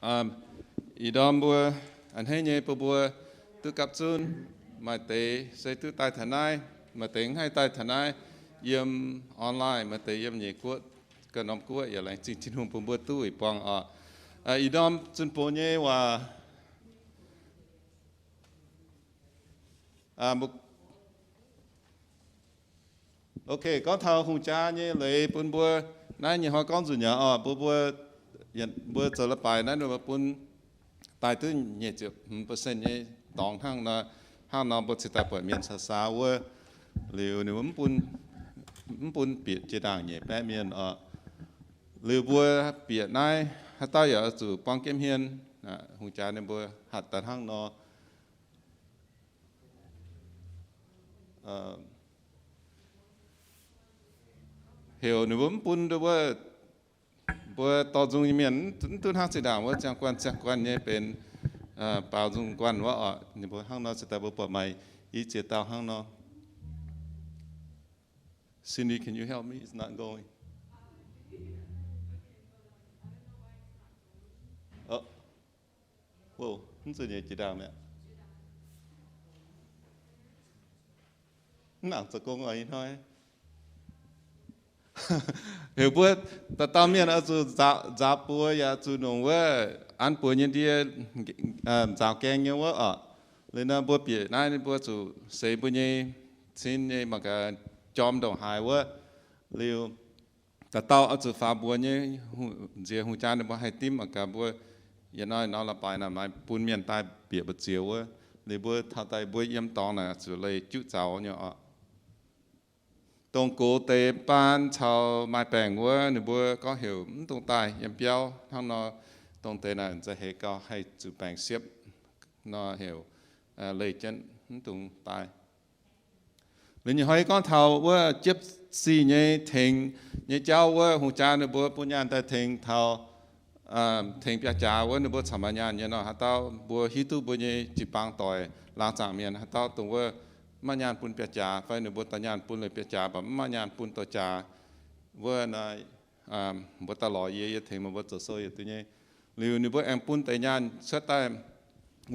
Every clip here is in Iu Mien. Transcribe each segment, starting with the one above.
Ih ndorm mbuo a'hneiv nyei bun mbuo duqv gapv zunv, maaih deix se duqv daaih taux naaiv, maaih deix mv haih daaih taux naaiv, yiem online, maaih deix yiem nyeic guoqv, ganh norm guoqv, yaac laengz zingh Tin-Hungh bun mbuo duqv weic buangh oc. Ih ndorm zunh bou nyei waac. Ok, gorngv taux hungh jaa nyei leiz bun mbuo. Naaiv nyei hnoi gorngv nzunc nyei oc, mbuo, mbuo, mbuo zoux leiz-baaix naaiv ninh mbuo bun daaih duqv nyic ziepc hmz percent nyei dorngx hnangv nor. Hnangv nor mbuo cingx daaih buatc mienh saax saax wuov, liuz ninh mbuo mv bun bieqc jiex ndaangc nyeic baeqv mienh oc. Liuz mbuo bieqc naaiv, haaix dauh yaac oix zuqc buang jienv hmien. Hungh jaa ninh mbuo hatc daaih hnangv nor. Heuc ninh mbuo mv bun mbuo, mbuo dorh nzung nyei mienh mv duqv hnangv zinh ndaangc wuov ziangh guanh ziangh guanh nyei benx baaux nzung guanh wuov oc. Ninh mbuo hnangv nor cingx daaih mbuo buatc maaih i ziex dauh hnangv nor. Cindy, can you help me? It's not going. Mv zuqc nyei jiex ndaangc mi'aqv. Mv nangc zoux gong oix ih hnoi. Heuc mbuo dauh dauh mienh oix zuqc nzaaux buoz yaac zuqc nongc wuov an buoz nyei ndie, nzaaux gaeng nyei wuov oc. Liuz nor mbuo bieqc naaiv ninh mbuo zuqc seix mbuo nyei cin nyei mangc gaax jorm ndongc haaix wuov. Liuz dauh dauh oix zuqc faaux mbuox nyei nziex hungh jaa ninh mbuo haih dimv mangc gaax mbuo yietc hnoi nor leiz-baaix naaic maaih bun mienh daaih bieqc mbu'ziex wuov. Liuz mbuo taux daaih mbuo yiem dorngx naaic zuqc leih juqv zaux nyei oc. Dongh gox deix baan caux maaih baengc wuov ninh mbuo gorngv heuc mv dungx daaih yiem biauv hnangv nor. Dongh deix naaic za'heix gauh haih zuqc baengc siepv nor heuc leih jienv mv dungx daaih. Liuz nyei hnoi gorngv taux wuov jiepv sic nyei tengx nyei jauv wuov hungh jaa ninh mbuo bun nyaanh daaih tengx taux, tengx biauv-jaax wuov ninh mbuo corc maaih nyaanh nyei nor. Haaix dauh mbuo hiuv duqv mbuo nyei jiu-baang doic laangz zaangc mienh haaix dauh dongh wuov mv maaih nyaanh bun biauv-jaax fai ninh mbuo dorh nyaanh bun leiz biauv-jaax mv baac mv maaih nyaanh bun dorh jaax wuov naaic, mbuo daaih lorz yie, yie tengx meih mbuo zoux sou yietc duqv nyei. Liuz ninh mbuo aengx bun deix nyaanh cuotv daaih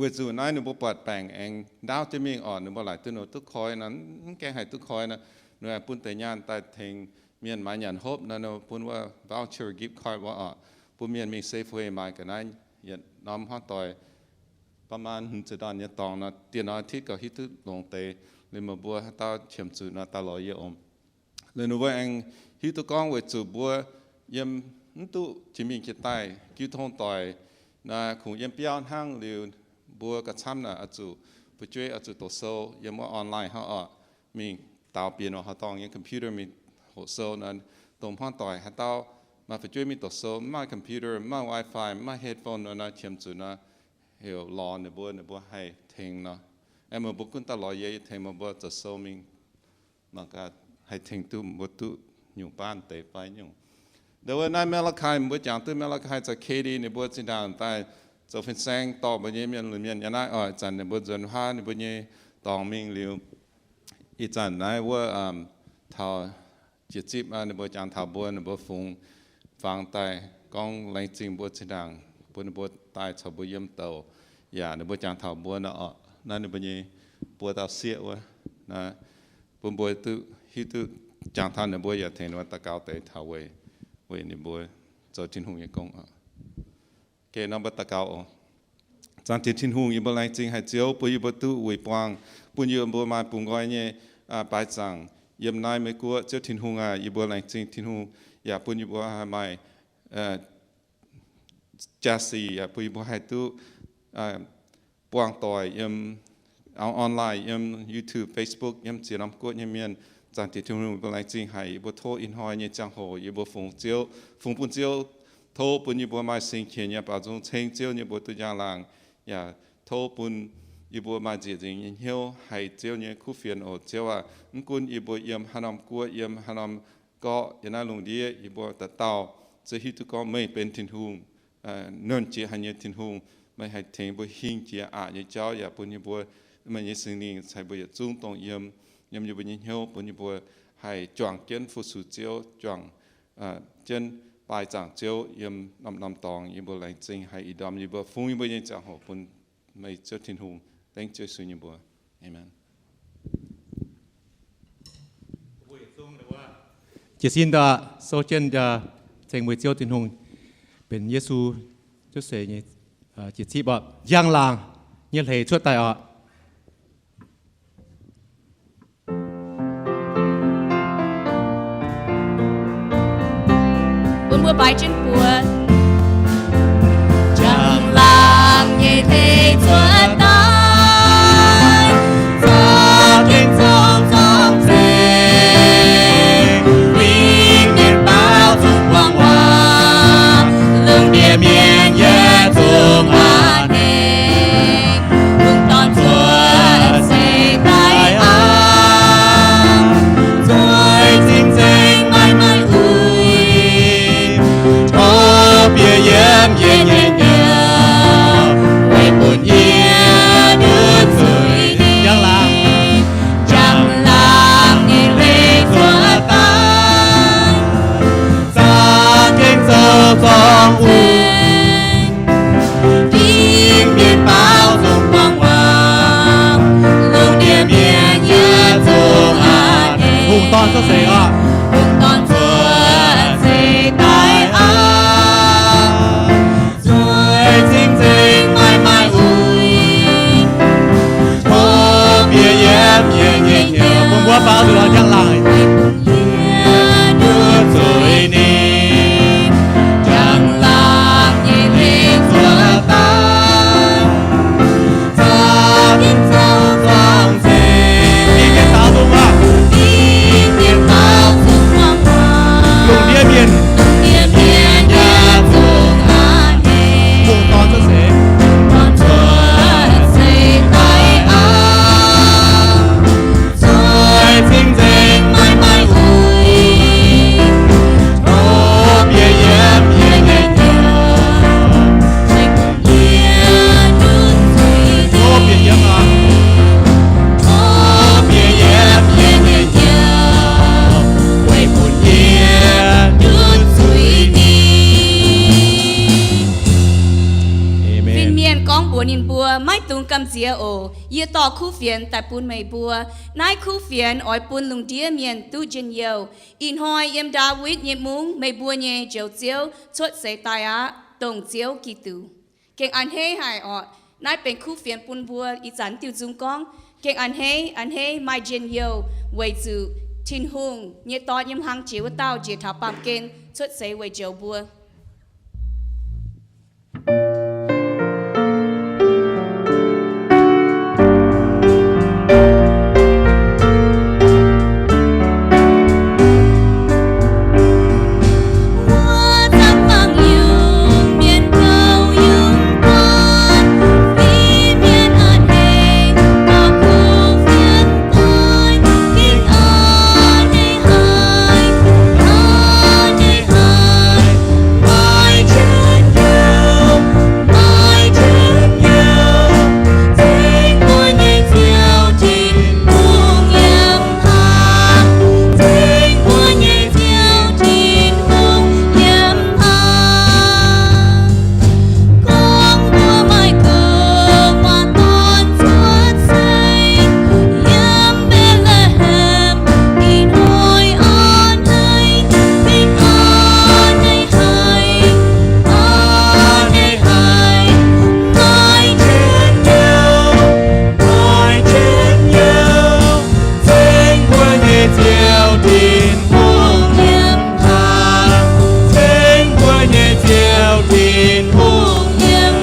weic zuqc naaiv ninh mbuo buatc baengc aengx ndaauv jienv mingh oc, ninh mbuo laaic duqv nor duqv koi nor, mv gaengh haih duqv koi nor, ninh aengx bun deix nyaanh daaih tengx mienh maaiz nyanc hopv nor, bun wuov voucher gift card wuov oc, bun mienh mingh Safeway maaiz ga'naaiv yietc norm hmuangv doic. ประมาณ hmz ziepc ndorn nyei dorngx nor, dieh norm อาทิตย์ gauh hiuv duqv longx deix. Liuz meih mbuo haaix dauh qiemx zuqc nor daaih lorz yie oc. Liuz ninh mbuo aengx hiuv duqv gorngv weic zuqc mbuo yiem mv duqv jiex mingh jiex daaih jiu tong doic naaic kungx yiem biauv hnangv. Liuz mbuo gauh camv naaic oix zuqc fu'jueiv oix zuqc doqc sou yiem wuov online hnangv oc. Mingh daaux bieqc norqc haaix dorngh nyei computer mingh hoqc sou nor, dongh hmuangv doic haaix dauh maaih fu'jueiv mingh doqc sou, mv maaih computer, mv maaih Wi-Fi, mv maaih headphone nor, qiemx zuqc nor, heuc lorz ninh mbuo, ninh mbuo haih tengx nor. Aengx meih mbuo gunv daaih lorz yie, yie tengx meih mbuo zoux sou mingh, mangc gaax haih tengx duqv mbuo duqv nyungc baanv deix fai nyungc. Ndau wuov naaiv Malachi, mbuo jangx duqv Malachi caux Katie ninh mbuo zinh ndaangc daaih zoux fin-saeng dorh mbuo nyei mienh lunx mienh yiem naaiv oc. Ih zanc ninh mbuo nzuonx huaav ninh mbuo nyei dorngx mingh liuz, ih zanc naaiv wuov taux jiex zipv ninh mbuo jangx taux mbuo, ninh mbuo fungx fangx daaih gorngv laengz zingh mbuo zinh ndaangc bun ninh mbuo daaih caux mbuo yiem douc. Yaac ninh mbuo jangx taux mbuo nor oc, naaiv ninh mbuo nyei buo dauh sieqv wuov, bun mbuo duqv hiuv duqv jangx taux ninh mbuo yaac tengx ninh mbuo daux gaux deix taux weic, weic ninh mbuo zoux Tin-Hungh nyei gong oc. Geh nor mbuo daux gaux oc. Zaangc Diex Tin-Hungh, yie mbuo laengz zingh haic Ziouv bun yie mbuo duqv wuic buangh, bun yie mbuo maaih bungx nqoi nyei baaix zaangc yiem naaiv Meiv Guoqv. Ziouv Tin-Hungh aac, yie mbuo laengz zingh Tin-Hungh yaac bun yie mbuo maaih jaa-sic yaac bun yie mbuo haih duqv buangh doic yiem online, yiem YouTube, Facebook, yiem ziex norm guoqv nyei mienh. Zaangc Diex Tin-Hungh, yie mbuo laengz zingh haic. Yie mbuo tov ih hnoi nyei ziangh hoc yie mbuo fungx Ziouv, fungx bun Ziouv. Tov bun yie mbuo maaih singx qiex nyei baaux nzung ceng Ziouv nyei mbuox duqv njang-laangc. Yaac tov bun yie mbuo maaih nzieqc nzengc nyei hnyouv haiz Ziouv nyei kuv fienx oc. Ziouv aac, mv gunv yie mbuo yiem haaix norm guoqv, yiem haaix norm gorqv, yiem naaiv lungh ndiev, yie mbuo dauh dauh zungv hiuv duqv gorngv meih benx Tin-Hungh, nernh jiex haic nyei Tin-Hungh. Meih haih tengx mbuo hingh jiex aqc nyei jauv yaac bun yie mbuo, meih nyei Singx Lingh caux mbuo yietc zungv dongh yiem, yiem yie mbuo nyei hnyouv, bun yie mbuo haih juangc jienv fu-sux Ziouv, juangc jienv baaih zaangc Ziouv yiem norm-norm dorngx yie mbuo laengz zingh haih ih ndorm yie mbuo fungx yie mbuo nyei ziangh hoc bun meih Ziouv Tin-Hungh. Dengv Ziouv Yesu nyei mbuox. Aamen. Jiez sin daaih sou jienv ceng mbuo Ziouv Tin-Hungh benx Yesu cuotv seix nyei jiex cipv oc. Njang-laangc nyei hleix cuotv daaih oc. Bun mbuo baaix jienv buoz. Njang-laangc nyei hleix cuotv daaih, zorqv gengh zoux zorng-zengx, mingh mienh baaux zuqc buangh waac, lungh ndiev mienh yietc zungv a'hneiv. Hungh dorn cuotv seix daaih aqv, zueiz cing-nzengc maaih maaih uix, tov bieqc yiem yie nyei hnyouv, weic bun yie ndutv zuiz. Njang-laangc, njang-laangc nyei hleix cuotv daaih, zorqv gengh zoux zorng-zengx, mingh mienh baaux zuqc buangh waac, lungh ndiev mienh yietc zungv a'hneiv. Hungh dorn cuotv seix oc. Hungh dorn cuotv seix daaih aqv, zueiz cing-nzengc maaih maaih uix, tov bieqc yiem yie nyei hnyouv. Bun mbuo baaux zuqc njang-laangc, yie ndutv zuiz ninh. Njang-laangc nyei hleix cuotv daaih, zorqv gengh zoux zorng-zengx, mingh mienh baaux zuqc buangh waac, mingh mienh baaux zuqc buangh waac, lungh ndiev mienh, lungh ndiev mienh yietc zungv a'hneiv. Hungh dorn cuotv seix, hungh dorn cuotv seix daaih aqv, zueiz cing-nzengc maaih maaih uix, tov bieqc yiem yie nyei hnyouv, weic bun yie ndutv zuiz ninh. Tov bieqc yiem, tov bieqc yiem yie nyei hnyouv, weic bun yie ndutv zuiz ninh. Aamen. Fin-mienh gorngv mbuox ninh mbuo, maiv dungx gamh nziex oc. Yie dorh kuv fienx daaih bun meih mbuo. Naaiv kuv fienx oix bun lungh ndiev mienh duqv njien-youh. Ih hnoi yiem Ndaawitv nyei mungv meih mbuo nyei Njoux Ziouv cuotv seix daaih aqv, dongh Ziouv Giduc. Gengh a'hneiv haic oc. Naaiv benx kuv fienx bun mbuo ih zanc diuh nzung gorngv. Gengh a'hneiv, a'hneiv maaih njien-youh weic zuqc Tin-Hungh nyei Dorn yiem hlang jiex wuov dauh njiec taux baamh gen cuotv seix weic njoux mbuo. Gorngv mbuo maaih gux muoz-dorn cuotv seix yiem Mbetc^le^hem, ih hnoi a'hneiv, gengh a'hneiv haic, a'hneiv haic, maaih njien-youh, maaih njien-youh, ceng mbuo nyei Ziouv Tin-Hungh yiem hnaangx, ceng mbuo nyei Ziouv Tin-Hungh yiem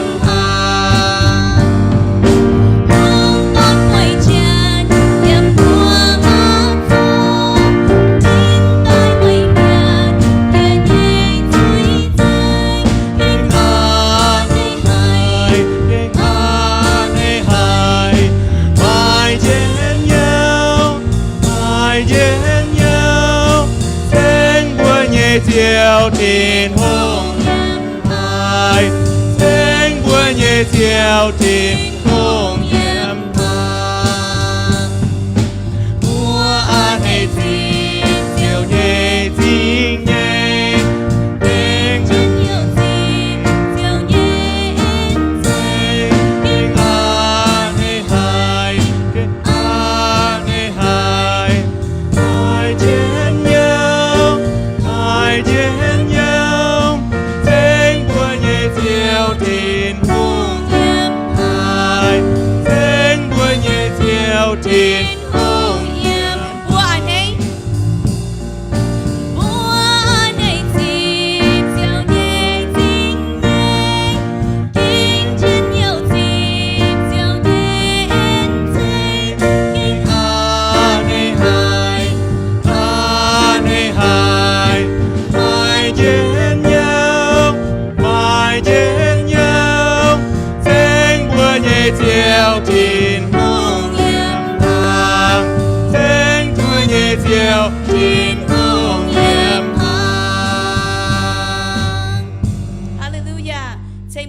Maaih njien-youh, ceng mbuo nyei Ziouv Tin-Hungh yiem hnaangx, ceng mbuo nyei Ziouv Tin-Hungh yiem hnaangx. Mbuo a'hneiv zingh Ziouv nyei zingh nyeic, deix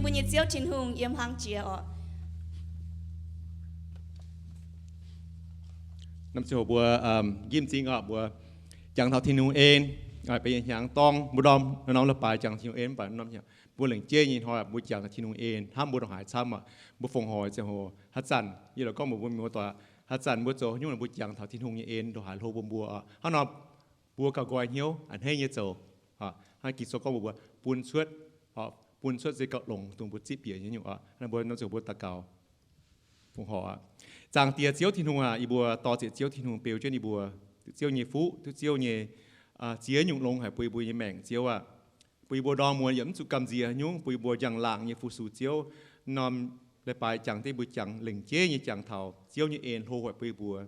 mbuo nyei Ziouv Tin-Hungh yiem hlang jiex oc. Norm ziangh hoc mbuo, um, njimv m'zing oc, mbuo jangx taux Tin-Hungh en. Benx yietc hnyangx dorng mbuo ndorm norm leiz-baaix jangx Tin-Hungh en, mv baac norm mbuo lengc jeiv nyei hnoi mbuo jangx taux Tin-Hungh en hnamv mbuo ndongc haaix camv oc. Mbuo fongc horc ziangh hoc haaix zanc yie lorz gorngv mbuox mbuo mienh muoz-doic, haaix zanc mbuo zoux haaix nyungc mbuo jangx taux Tin-Hungh nyei en ndongc haaix hlo bun mbuo oc. Hnangv nor mbuo gauh nqoi hnyouv a'hneiv nyei zoux. Hnangv Ging-Sou gorngv mbuox mbuo bun cuotv, bun cuotv se gauh longc dongh mbuo zipv bieqc nyei nyungc oc. Hnangv mbuo nor zuqc mbuo daux gaux. Fongc horc aqv. Zaangc Diex Ziouv Tin-Hungh aac, yie mbuo dorh zieqc Ziouv Tin-Hungh beu jienv yie mbuo, duqv Ziouv nyei fuqv, duqv Ziouv nyei, aa, ziex nyungc longx haic bun yie mbuo nyei maengc, Ziouv aah. Bun yie mbuo ndorm muonz yaac mv zuqc gamh nziex nyungc, bun yie mbuo njang-laangc nyei fu-sux Ziouv. Norm leiz-baaix jangx deix mbuo jangx lengc jeiv nyei jangx taux Ziouv nyei en hlo haic bun yie mbuo.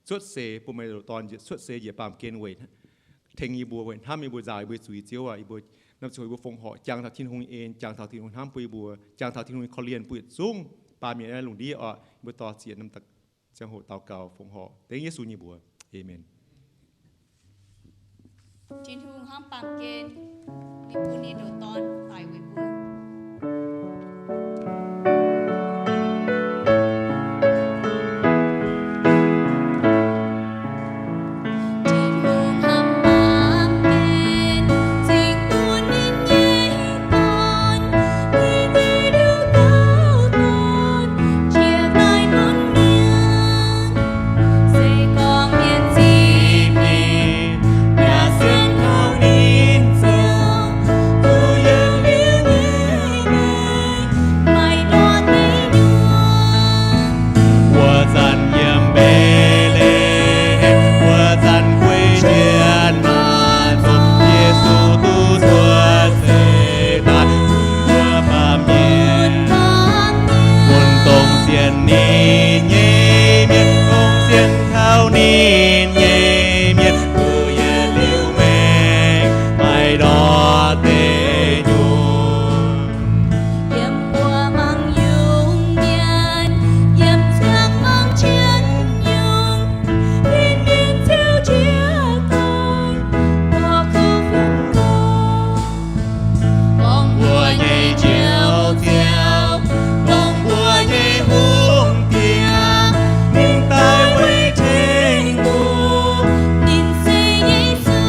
Cuotv seix bun meih ndoqc Dorn cuotv seix njiec baamh gen weic tengx yie mbuo, weic hnamv yie mbuo, nzaaux yie mbuo zuiz, Ziouv aah. Yie mbuo norm ziangh hoc yie mbuo fongc horc jangx taux Tin-Hungh nyei en, jangx taux Tin-Hungh hnamv bun yie mbuo, jangx taux Tin-Hungh nyei korv-lienh bun yietc zungv baamh mienh lungh ndiev oc. Yie mbuo dorh zieqc norm ziangh hoc daux gaux fongc horc dengv Yesu nyei mbuox. Aamen. Tin-Hungh hnamv baamh gen, ninh bun ninh ndoqc Dorn daic weic mbuo. Tin-Hungh hnamv baamh gen, cingx bun ninh nyei Dorn, ninh nyei ndoqc Dorn, jiex daaih bun mienh. Se gorngv mienh zipv ninh, yaac sienx kaux ninh zoux, zuqc yietc liuz nyei maengc maiv ndortv deic nyuoqc. Wuov zanc yiem Mbetc^le^hem, wuov zanc guei jienv maaz-zoqc, Yesu duqv cuotv seix daaih bun wuov baamh mienh, bun dongh sienx ninh nyei mienh, dongh sienx kaux ninh nyei mienh, zuqc yietc liuz maengc maiv ndortv deic nyuoqc. Yiem mbuo mangc yungz mienh, yiem ziangh maengc jienv nyungc, ninh mienh ziouc jiex daaih, mbuo kuv fienx gorngv, gorngv mbuo nyei Njoux Ziouv, gorngv mbuo nyei Hungh Diex, ninh daaih weic tengx mbuo, ninh se Yesu.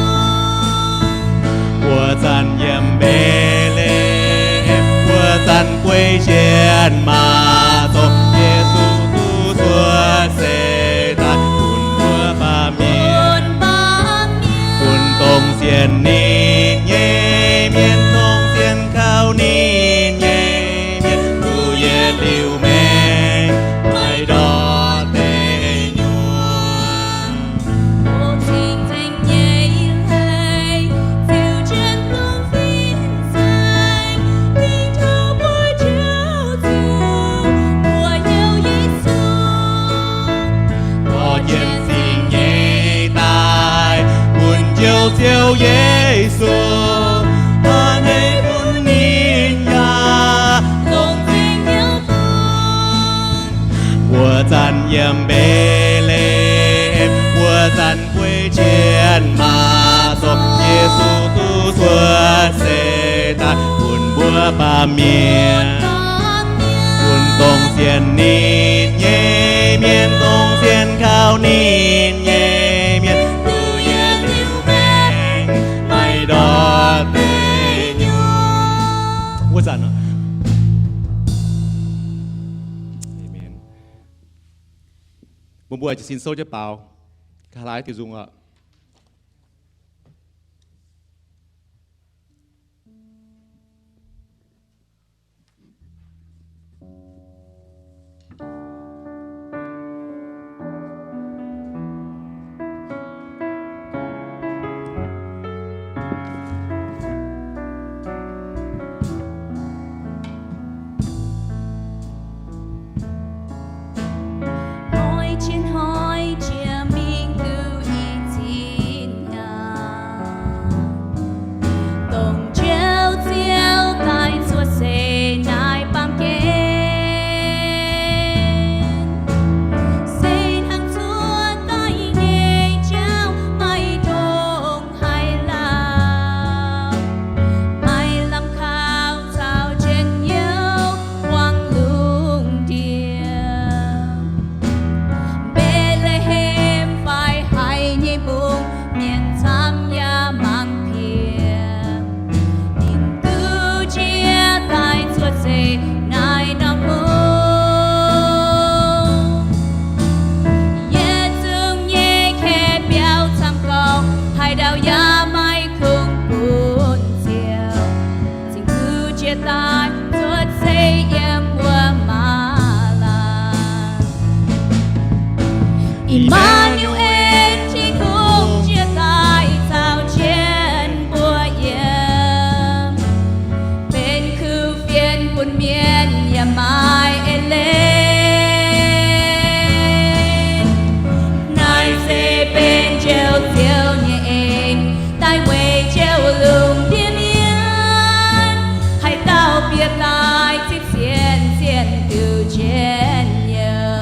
Wuov zanc yiem Mbetc^le^hem, wuov zanc guei jienv maaz-zoqc, Yesu duqv cuotv seix daaih bun wuov baamh mienh, bun dongh sienx ninh nyei mienh, dongh sienx kaux ninh nyei mienh, zuqc yietc liuz maengc maiv ndortv deic nyuoqc. Ong-cingx nzengc nyei leiz, ziouc jienv dongh fin-saeng, dingc taux mbuo Njoux Ziouv, mbuo Njoux Yesu. Dorh jienv sin nyei daaih bun Njoux Ziouv Yesu, a'hneiv bun ninh yaac longc nzengc nyei fun. Wuov zanc yiem Mbetc^le^hem, wuov zanc guei jienv maaz-zoqc, Yesu duqv cuotv seix daaih bun mbuo baamh mienh, bun dongh sienx ninh nyei mienh, dongh sienx kaux ninh nyei mienh, zuqc yietc liuz maengc maiv ndortv deic nyuoqc. Wuov zanc, aamen. Mbuo mbuo jiez sin souv jienv baaux, ga'haaix diuh nzung oc. Hnoi jiex hnoi jiex mingh duqv ih zinh hnangv, dongh Njoux Ziouv daaih cuotv seix naaiv baamh gen. yaac maaih eix leiz. Naaiv se benx Njoux Ziouv nyei en, daaih weic Njoux lungh ndiev mienh. Haaix dauh bieqc daaih zipv sienx, sienx diuc njien-youh.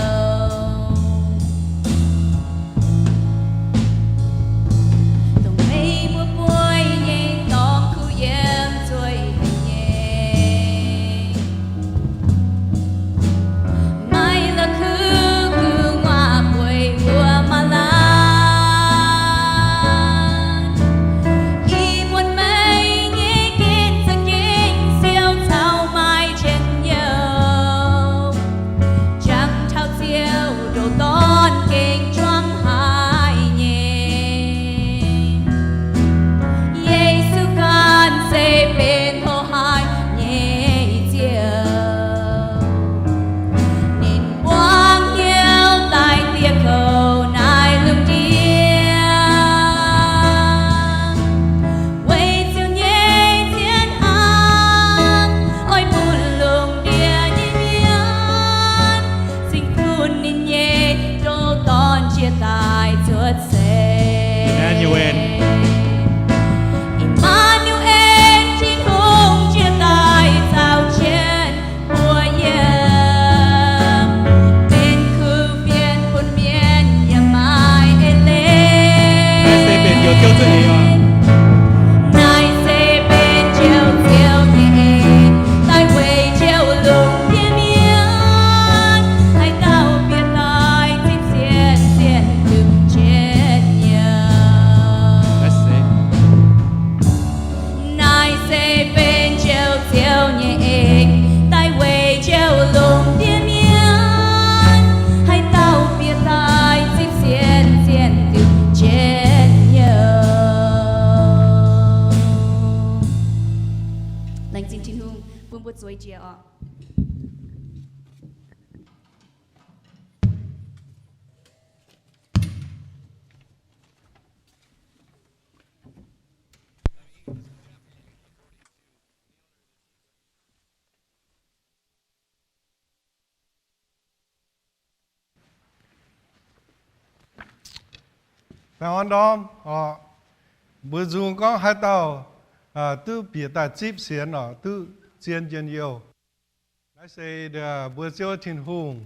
Dongh meih mbuo bueix nyei dorngx kuv yiem zueih nyei. Maiv la'kuqv gu'nguaaz bueix wuov maaz-laanh. Ih muonz meih nyei gen za'gengh siou caux maaih njien-youh. Jangx taux Ziouv ndoh dorn gengh juangc haic nyei. Yesu ganh se benx hlo haic nyei Ziouv. Ninh buangv hnyouv daaih diex kouv naaiv lungh ndiev, weic Ziouv nyei zien hnamv oix bun lungh ndiev nyei mienh cingx bun ninh nyei ndoh dorn jiex daaih cuotv seix. I^maa^nu^en, Tin-Hungh jiex daaih caux jienv mbuo yiem, benx kuv fienx bun mienh yaac maaih eix leiz. Naaiv se benx Njoux Ziouv nyei en, daaih weic Njoux lungh ndiev mienh. Haaix dauh bieqc daaih zipv sienx, sienx diuc njien-youh. Naaiv se benx Njoux Ziouv nyei en, daaih weic Njoux lungh ndiev mienh. Haaix dauh bieqc daaih zipv sienx, sienx diuc njien-youh. Laengz zingh Tin-Hungh bun mbuo zueiz jiex oc. Baengh orn ndorm oc. Mbuo nzung gorngv haaix dauh duqv bieqc daaih zipv sienx oc, duqv zien njien-youh. Naaiv se mbuo Ziouv Tin-Hungh,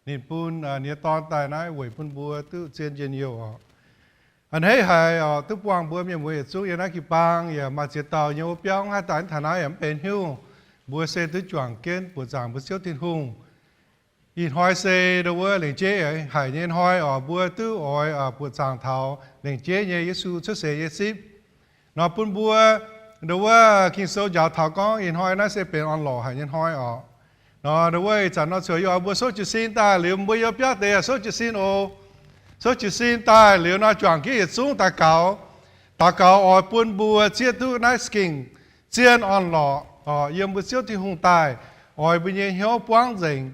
ninh bun ninh nyei Dorn daaih naaiv weic bun mbuo duqv zien njien-youh oc. A'hneiv haic oc, duqv buangh mbuo mienh muoz yietc zungv yiem naaiv jiu-baang yaac maaih ziex dauh yiem wuov biauv mv haih daaih taux naaiv yaac mv benx hnyouv. Mbuo se duqv juangc jienv buoqc zaangc mbuo Ziouv Tin-Hungh. Ih hnoi se ndo wuov lengc jeiv haic nyei hnoi oc, mbuo duqv oix buoqc zaangc taux lengc jeiv nyei Yesu cuotv seix nyei zipv. Nor bun mbuo ndo wuov Ging-Sou njaaux taux gorngv ih hnoi naaiv se benx orn-lorqc haic nyei hnoi oc. Nor ndo wuov ih zanc nor cuotv yie oix mbuo souv jiez sin daaih liuz, mbuo yiem biauv deix souv jiez sin oc. Souv jiez sin daaih liuz nor juangc jienv yietc zungv daux gaux. Daux gaux oix bun mbuo zieqv duqv naaiv za'gengh zien orn-lorqc oc, yiem mbuo Ziouv Tin-Hungh daaih, oix mbuo nyei hnyouv buangv nzengc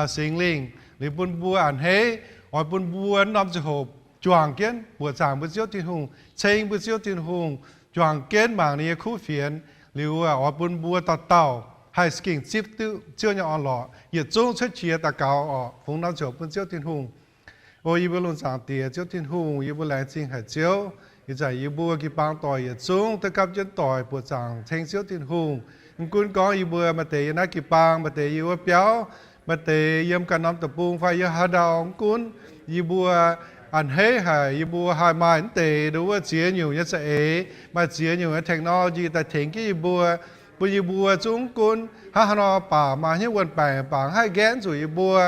Singx Lingh liuz bun mbuo a'hneiv, oix bun mbuo norm ziangh hoc juangc jienv buoqc zaangc mbuo Ziouv Tin-Hungh, ceng mbuo Ziouv Tin-Hungh, juangc jienv mangc ninh nyei kuv fienx liuz, oix bun mbuo dauh dauh haih za'gengh zipv duqv Ziouv nyei orn-lorqc. Yietc zungv cuotv qiex daux gaux oc, fungx norm ziangh hoc bun Ziouv Tin-Hungh. O yie mbuo lungh zaangc Diex Ziouv Tin-Hungh, yie mbuo laengz zingh haic Ziouv. Ih zanc yie mbuo jiu-baang doic yietc zungv duqv gapv jienv doic buoqc zaangc ceng Ziouv Tin-Hungh. Mv gunv gorngv yie mbuo maaih deix yiem naaiv jiu-baang, maaih deix yiem wuov biauv, maaih deix yiem ganh norm deic-bung fai yiem haaix ndau, mv gunv yie mbuo a'hneiv haic yie mbuo haih maaih mv deix ndo wuov ziex nyungc nyei za'eix, maaih ziex nyungc nyei technology daaih tengx jienv yie mbuo, bun yie mbuo zungv mv gunv hnangv haaix nor baac maaih hnyouv wuonh baengc baac mv haih nqaeqv zuqc yie mbuo,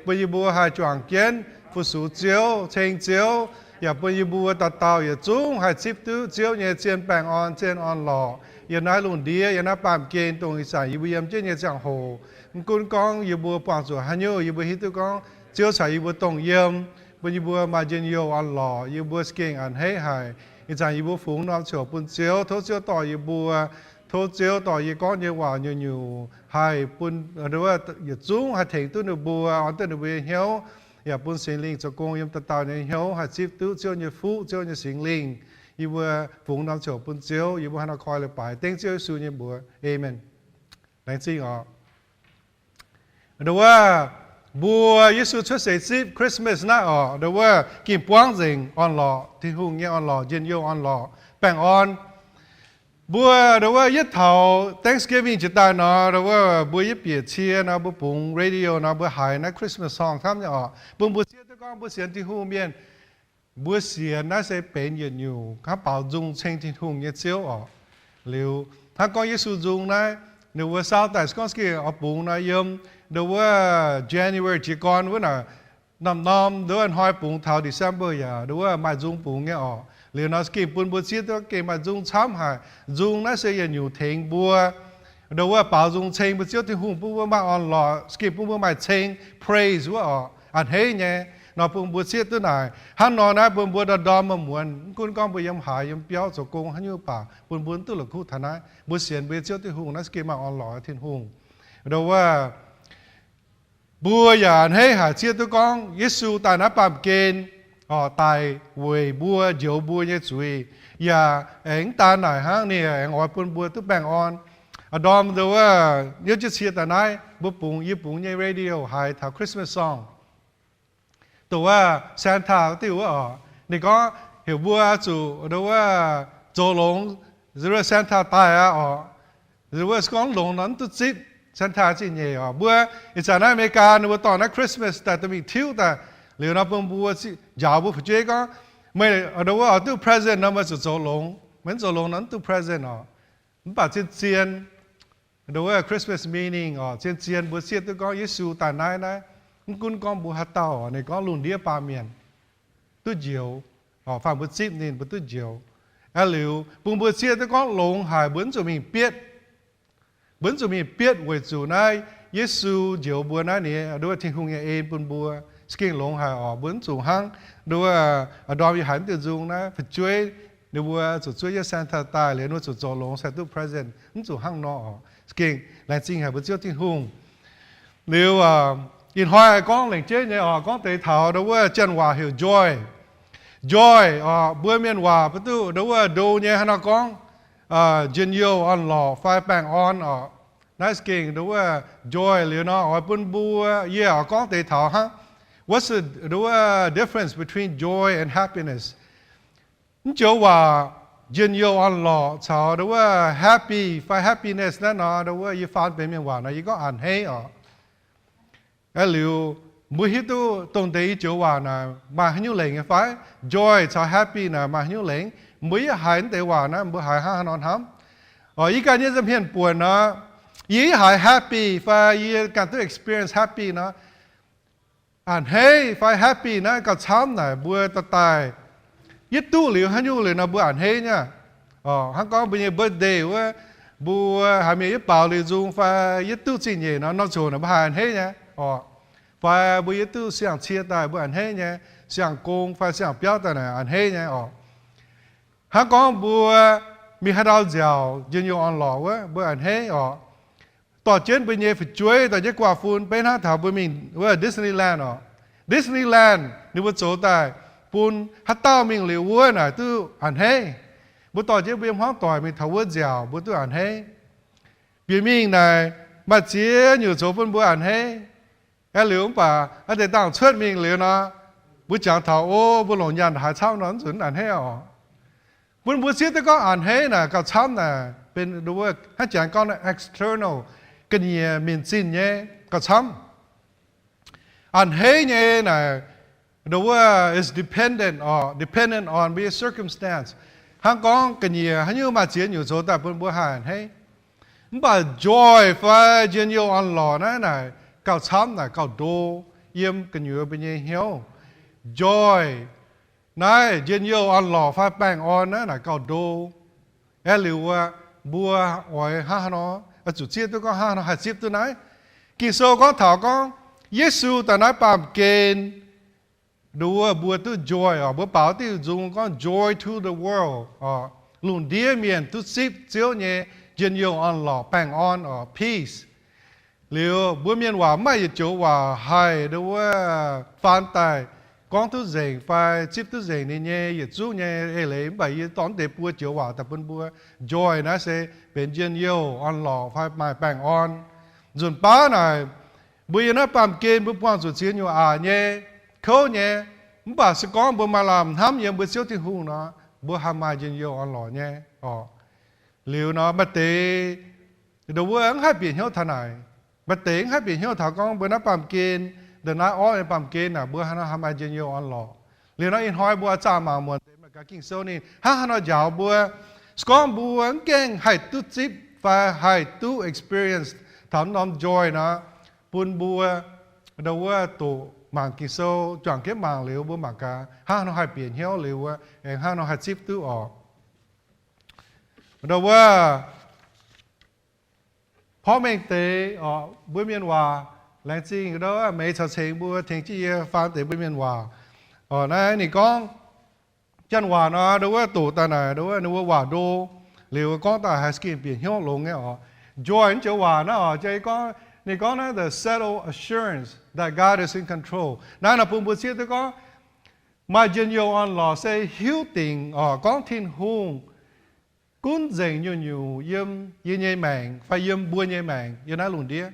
bun yie mbuo haih juangc jienv fu-sux Ziouv, ceng Ziouv, yaac bun yie mbuo dauh dauh yietc zungv haih zipv duqv Ziouv nyei zien baengh orn, zien orn-lorqc yiem naaiv lungh ndiev, yiem naaiv baamh gen, dongh ih zanc yie mbuo yiem jienv nyei ziangh hoc. Mv gunv gorngv yie mbuo buangh zuqc haaix nyungc, yie mbuo hiuv duqv gorngv Ziouv caux yie mbuo dongh yiem, bun yie mbuo maaih njien-youh orn-lorqc, yie mbuo za'gengh a'hneiv haic. Ih zanc yie mbuo fungx norm ziouc bun Ziouv, tov Ziouv dorh yie mbuo, tov Ziouv dorh yie gorngv nyei waac nyungc-nyungc haih bun yietc zungv haih tengx duqv ninh mbuo, orn duqv ninh mbuo nyei hnyouv, yaac bun Singx Lingh zoux gong yiem dauh dauh nyei hnyouv, haih zipv duqv Ziouv nyei fuqv, Ziouv nyei Singx Lingh. Yie mbuo fungx norm ziouc bun Ziouv, yie mbuo hnangv nor koi leiz-baaix dengv Ziouv Yesu nyei mbuox. Aamen. Laengz zingh oc. Nduov wuov, mbuo Yesu cuotv seix zipv Christmas naaiv orqc, nduov wuov gengh buangv nzengc orn-lorqc, Tin-Hungh nyei orn-lorqc, njien-youh orn-lorqc, baengh orn. Mbuo nduov wuov yietv taux Thanksgiving jiex daaih nor, nduov wuov mbuo yietv bieqc cie nor, mbuo bungx radio nor, mbuo haiz naaiv Christmas song camv nyei orqc, bun mbuo zieqv duqv gorngv mbuo sienx Tin-Hungh mienh, mbuo sienx naaiv se benx yietc nyungc hnangv baaux nzung ceng Tin-Hungh nyei Ziouv orqc. Liuz hnangv gorngv Yesu nzung naaiv, ninh mbuo saauv daaih gorngv se gengh oix bungx nor, yiem nduov wuov January jiez gorn wuov naaic, norm-norm nduov wuov hnoi bungx taux December yaac nduov wuov maaih nzung bungx nyei orqc. Liuz nor se gengh bun mbuo zieqv duqv gengh maaih nzung camv haic. Nzung naaiv se yietc nyungc tengx mbuo nduov wuov baaux nzung ceng mbuo Ziouv Tin-Hungh bun mbuo maaih orn-lorqc, se gengh bun mbuo maaih ceng, praise wuov orqc, a'hneiv nyei. Nor bun mbuo zieqv duqv naaic, hnangv nor naaiv bun mbuo ndorm-ndorm muonz-muonz, mv gunv gorngv mbuo yiem haaix yiem biauv zoux gong haaix nyungc baac, bun mbuo duqv la'kuqv taux naaiv, mbuo sienx mbuo nyei Ziouv Tin-Hungh naaiv se gengh maaih orn-lorqc Tin-Hungh. Nduov wuov mbuo yaac a'hneiv haic zieqv duqv gorngv Yesu daaih naaiv baamh gen orqc, daic weic mbuo, njoux mbuo nyei zuiz. Yaac aengx mv daan naaic hnangv, ninh aengx oix bun mbuo duqv baengh orn. Aa, ndorm nduov wuov niouv jienv cie daaih naaiv, mbuo bungx, yie bungx nyei radio haiz taux Christmas song. Dongh wuov Santa wuov diuh wuov orqc, ninh gorngv heuc mbuo zuqc nduov wuov zoux longx, nduov wuov Santa daaih aqv orqc. Nduov wuov gorngv longx nor mv duqv zipv, Santa zingh nyeic orqc. Mbuo ih zanc naaiv America ninh mbuo dorh naaiv Christmas daaih dorh mingh tiuv daaih, liuz nor bun mbuo njaaux mbuo fu'jueiv gorngv, meih nduov wuov oix duqv present nor meih zuqc zoux longx, meih mv zoux longx nor mv duqv present orqc. Mv baac zien-zien nduov wuov Christmas meaning orqc, zien-zien mbuo zieqv duqv gorngv Yesu daaih naaiv naaiv, mv gunv gorngv mbuo haaix dauh, ninh gorngv lungh ndiev baamh mienh duqv njoux, fai mbuo zipv ninh mbuo duqv njoux. Aa, liuz bun mbuo zieqv duqv gorngv longx haic, mbuo mv zuqc mingh bietv. Mbuo mv zuqc mingh bietv weic zuqc naaiv Yesu njoux mbuo naaiv, ninh nduov wuov Tin-Hungh nyei en bun mbuo, se gengh longx haic orqc. Mbuo mv zuqc hnangv nduov wuov ndorm yie haiz mv diuh nzung naaiv, fu'jueiv ninh mbuo zuqc zuov jienv Santa daaih liuz, ninh mbuo zuqc zoux longx sai duqv present, mv zuqc hnangv nor orqc. Se gengh laengz zingh haic mbuo Ziouv Tin-Hungh. Liuz ih hnoi gorngv lengc jeiv nyei orqc, gorngv deix taux nduov wuov janx waac heuc joy. Joy orqc, mbuo mienh waac mbuo duqv nduov wuov ndo nyei hnangv nor gorngv njien-youh orn-lorqc fai baengh orn orqc. Naaiv se gengh nduov wuov joy. Liuz nor oix bun mbuo, yie oix gorngv deix taux hnangv, what's the, nduov wuov difference between joy and happiness? Mv joux waac njien-youh orn-lorqc caux nduov wuov happy fai happiness naaiv nor, nduov wuov yie faan benx mienh waac nor yie gorngv a'hneiv orqc. Aa, liuz mbuo hiuv duqv dongh deix i joux waac naaic maaih haaix nyungc lengc nyei fai? Joy caux happy naaic maaih haaix nyungc lengc? Mbuo yie haiz mv deix waac naaiv mbuo haiz hnangv haaix nor hnamv? Orqc, yie ganh nyei nza'hmien buonc nor, yie haiz happy fai yie ganh duqv experience happy nor, a'hneiv fai happy naaiv gauh camv naaic mbuo dorh daaih yietv duqv liuz haaix nyungc liuz nor mbuo a'hneiv nyei. Orqc, hnangv gorngv mbuo nyei birthday wuov, mbuo haiz mienh yietv baaux liuz nzung fai yietv duqv zingh nyeic nor, norm ziangh hoc naaic mbuo haih a'hneiv nyei. Orqc, fai mbuo yietv duqv siang-cie daaih mbuo a'hneiv nyei, siang-gong fai siang-biauv daaih naaic a'hneiv nyei orqc. Hnangv gorngv mbuo mingh haaix ndau nziaauc njien-youh orn-lorqc wuov mbuo a'hneiv orqc. Dorh jienv mbuo nyei fu'jueiv, dorh jienv guaav-fun, beiv hnangv taux mbuo mingh wuov Disneyland orqc. Disneyland ninh mbuo zoux daaih bun haaix dauh mingh liuz wuov naaic duqv a'hneiv. Mbuo dorh jienv mbuo nyei hmuangv doic mingh taux wuov nziaauc mbuo duqv a'hneiv. Bieqc mingh naaic maaih ziex nyungc zoux bun mbuo a'hneiv. Aa, liuz mv baac aa deix dangh cuotv mingh liuz nor, mbuo jangx taux, o, mbuo longc nyaanh haaix camv nor, mv zunc a'hneiv orqc. Bun mbuo zieqv duqv gorngv a'hneiv naaic gauh camv naaic benx nduov wuov hnangv Janx gorngv naaiv external, ga'nyiec minc zinh nyei gauh camv. A'hneiv nyei naaic nduov wuov is dependent orqc, dependent on mbuo nyei circumstance. Hnangv gorngv ga'nyiec haaix nyungc maaih ziex nyungc zoux daaih bun mbuo haih a'hneiv. Mv baac joy fai njien-youh orn-lorqc naaiv naaic gauh camv naaic gauh ndo yiem gu'nyuoz mbuo nyei hnyouv. Joy naaiv njien-youh orn-lorqc fai baengh orn naaiv naaic gauh ndo. Aeqv, liuz wuov mbuo oix hnangv haaix nor, zuqc zieqv duqv gorngv hnangv haaix nor haih zipv duqv naaiv. Ging-Sou gorngv taux gorngv Yesu daaih naaiv baamh gen nduov wuov mbuo duqv joy orqc. Mbuo baaux diuh nzung gorngv joy to the world orqc, lungh ndiev mienh duqv zipv Ziouv nyei njien-youh orn-lorqc baengh orn orqc, peace. Liuz mbuo mienh waac mv maaih yietc joux waac haih nduov wuov faan daaih gorngv duqv nzengc fai zipv duqv nzengc ninh nyei yietc zungv nyei eix leiz. Mv baac yie dorh deix buo joux waac daaih bun mbuo. Joy naaiv se benx njien-youh orn-lorqc fai maaih baengh orn. Nzunc baav naaic Mbuo yiem naaiv baamh gen mbuo buangh zuqc ziex nyungc aqc nyei, kouv nyei, mv baac se gorngv mbuo maaih lamh hnamv yiem mbuo Ziouv Tin-Hungh nor, mbuo haih maaih njien-youh orn-lorqc nyei oc. Liuz nor maaih deix ndo wuov mv haih bieqc hnyouv taux naaic. Maaih deix mv haih bieqc hnyouv taux gorngv mbuo naaiv baamh gen, ndongc naaiv orqv nyei baamh gen naaic, mbuo haaix nor haih maaih njien-youh orn-lorqc. Liuz nor ih hnoi mbuo zaah mangc muonc deix maaih gaax Ging-Sou ninh hnangv haaix nor njaaux mbuo. Se gorngv mbuo mv gaengh haih duqv zipv fai haih duqv experience taux norm joy nor, bun mbuo ndo wuov doqc mangc Ging-Sou, juangc jienv mangc liuz mbuo mangc gaax hnangv haaix nor haih bieqc hnyouv liuz wuov, aengx hnangv haaix nor haih zipv duqv oc. Ndo wuov porv mengh deix oc, mbuo mienh waac, laengz zingh ndo wuov Meix caux cengx mbuo tengx jienv yie faan deix mbuo mienh waac. Oc, naaiv ninh gorngv janx waac nor, ndo wuov doqc daaih naaic, ndo wuov ninh mbuo waac ndo, liuz gorngv daaih haih za'gengh bieqc hnyouv longx nyei oc. Joy naaiv joux waac naaiv oc, jaa gorngv, ninh gorngv naaiv the settled assurance that God is in control. Naaiv nor bun mbuo zieqv duqv gorngv maaih njien-youh orn-lorqc se hiuv dingc oc, gorngv Tin-Hungh gunv nzengc nyungc-nyungc yiem yie nyei maengc fai yiem mbuo nyei maengc yiem naaiv lungh ndiev.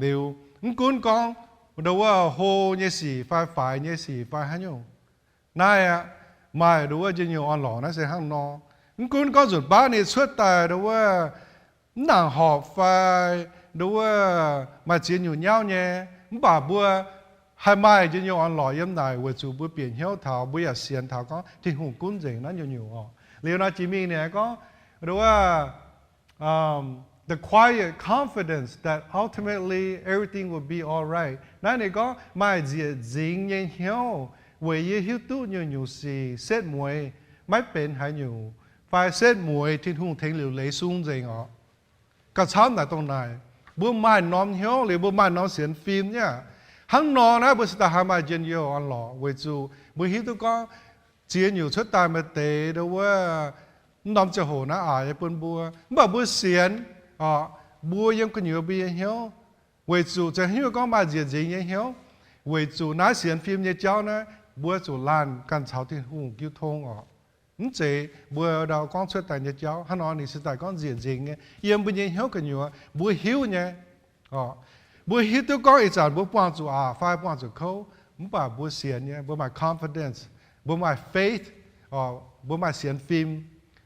Liuz mv gunv gorngv ndo wuov hlo nyei sic fai faix nyei sic fai haaix nyungc, naaiv aqv, maaih ndo wuov njien-youh orn-lorqc naaiv se hnangv nor. Mv gunv gorngv nzunc baav ninh cuotv daaih ndo wuov mv nangc horpc fai ndo wuov maaih ziex nyungc nyauv nyei, mv baac mbuo haih maaih njien-youh orn-lorqc yiem naaic weic zuqc mbuo bieqc hnyouv taux, mbuo yaac sienx taux gorngv Tin-Hungh gunv nzengc naaiv nyungc-nyungc oc. Liuz nor jiex mingh ninh gorngv ndo wuov the quiet confidence that ultimately everything will be all right. Naaiv ninh gorngv maaih nzieqc nzingx nyei hnyouv weic yie hiuv duqv nyungc-nyungc sic setv mueiz maiv benx haaix nyungc, fai setv mueiz Tin-Hungh tengx liuc leiz sung nzengc oc. Gauh camv naaic dongh naaic, mbuo maaih norm hnyouv liuz mbuo maaih norm sienx fim nyei aqv. Hnangv nor naaiv mbuo se daaih haih maaih njien-youh orn-lorqc weic zuqc mbuo hiuv duqv gorngv ziex nyungc cuotv daaih maaih deix ndo wuov mv norm ziangh hoc naaiv aqc nyei bun mbuo, mv baac mbuo sienx oc, mbuo yiem gu'nyuoz mbuo nyei hnyouv, weic zuqc ziouc hiuv gorngv maaih nzieqc nzingx nyei hnyouv, weic zuqc naaiv sienx fim nyei jauv naaiv mbuo zuqc laanh ganh caux Tin-Hungh jiu tong oc. Mv zeiz mbuo ndau gorngv cuotv daaih nyei jauv hnangv nor ninh se daaih gorngv nzieqc nzingx nyei yiem mbuo nyei hnyouv gu'nyuoz mbuo hiuv nyei. Mbuo hiuv duqv gorngv ih zanc mbuo buangh zuqc aqc fai buangh zuqc kouv, mv baac mbuo sienx nyei, mbuo maaih confidence, mbuo maaih faith, mbuo maaih sienx fim,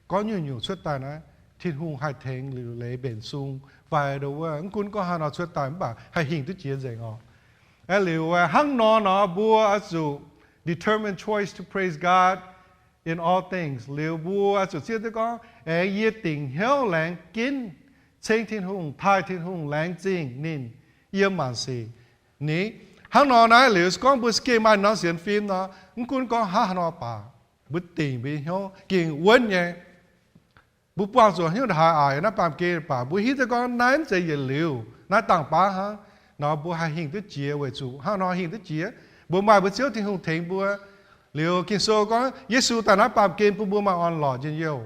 gorngv nyungc-nyungc cuotv daaih naaiv Tin-Hungh haih tengx liuc leiz mbenc sung fai ndo wuov mv gunv gorngv haaix nor cuotv daaih mv baac haih hingh duqv jiex nzengc oc. Aeqv, liuz hnangv nor nor mbuo oix zuqc determine choice to praise God in all things. Liuz mbuo oix zuqc zieqv duqv gorngv aengx yie dingc hnyouv laengz ginv ceng Tin-Hungh, taaih Tin-Hungh, laengz zingh ninh yiem maanc sic. Ni, hnangv nor naaiv liuz se gorngv mbuo za'gengh maaih norm sienx fim nor, mv gunv gorngv hnangv haaix nor baac mbuo dingc mbuo nyei hnyouv gengh wuonv nyei. Mbuo buangh zuqc hnyouv haaix aqc yiem naaiv baamh gen baac mbuo hiuv duqv gorngv naaiv mv zeiz yietc liuz, naaiv dangh baav hnangv nor mbuo haih hingh duqv jiex weic zuqc hnangv nor hingh duqv jiex mbuo maaih mbuo Ziouv Tin-Hungh tengx mbuo. Liuz Ging-Sou gorngv Yesu daaih naaiv baamh gen bun mbuo maaih orn-lorqc njien-youh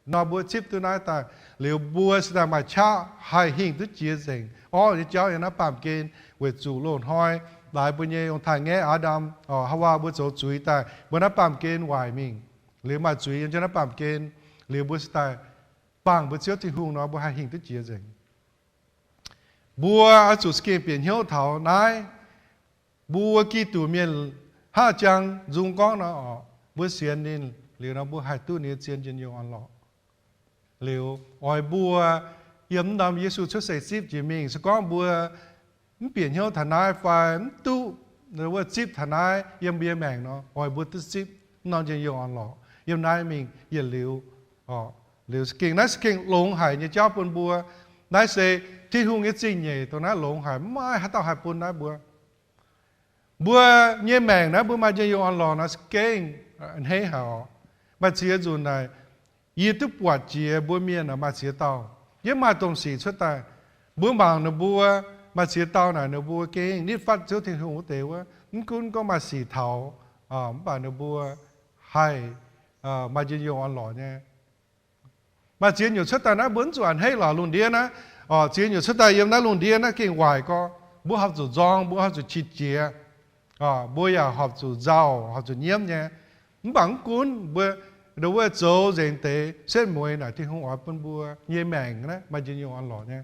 nor mbuo zipv duqv naaiv daaih liuz mbuo se daaih maaih qaqv haih hingh duqv jiex nzengc orqv nyei jauv yiem naaiv baamh gen weic zuqc loz-hnoi laaix mbuo nyei ong-taaix-ngaeqv Aa^ndam, Haawaa mbuo zoux zuiz daaih mbuo naaiv baamh gen waaic mingh. Liuz maaih zuiz yiem jienv naaiv baamh gen, liuz mbuo se daaih bangh mbuo Ziouv Tin-Hungh nor mbuo haih hingh duqv jiex nzengc. Mbuo oix zuqc za'gengh bieqc hnyouv taux naaiv. Mbuo Giduc mienh hnangv jang nzung gorngv nor oc, mbuo sienx ninh liuz nor mbuo haih duqv ninh nyei zien njien-youh orn-lorqc. Liuz oix mbuo yiem mv norm Yesu cuotv seix zipv jiex mingh, se gorngv mbuo mv bieqc hnyouv taux naaiv fai mv duqv wuov zipv taux naaiv yiem mbuo nyei maengc nor, oix mbuo duqv zipv mv norm njien-youh orn-lorqc yiem naaiv mingh yietc liuz. Liuz za'gengh naaiv za'gengh longx haic nyei jauv bun mbuo. Naaiv se Tin-Hungh nyei zingh nyeic dongh naaiv longx haic, mv maaih haaix dauh haih bun naaiv mbuo. Mbuo nyei maengc naaiv mbuo maaih njien-youh orn-lorqc nor za'gengh a'hneiv haic oc. Maaih ziex nzunc naaic, yie duqv buatc jiex mbuo mienh maaih ziex dauh, yie maaih domh sic cuotv daaih, mbuo mangc ninh mbuo maaih ziex dauh naaic ninh mbuo gengh nitv fatv Ziouv Tin-Hungh wuov deix wuov, mv gunv gorngv maaih sic taux, mv baac ninh mbuo haih maaih njien-youh orn-lorqc nyei. Maaih ziex nyungc cuotv daaih naaiv mbuo mv zuqc a'hneiv lorqc. Lungh ndiev naaiv, ziex nyungc cuotv daaih yiem naaiv lungh ndiev naaiv gengh waaic gorx. Mbuo horpc zuqc nzorng, mbuo horpc zuqc qiex jiez, mbuo yaac horpc zuqc nzauh, horpc zuqc nyiemv nyei. Mv baac mv gunv mbuo ndo wuov zoux nzengc deix setv mueiz naaic, Tin-Hungh oix bun mbuo nyei maengc naaiv maaih njien-youh orn-lorqc nyei.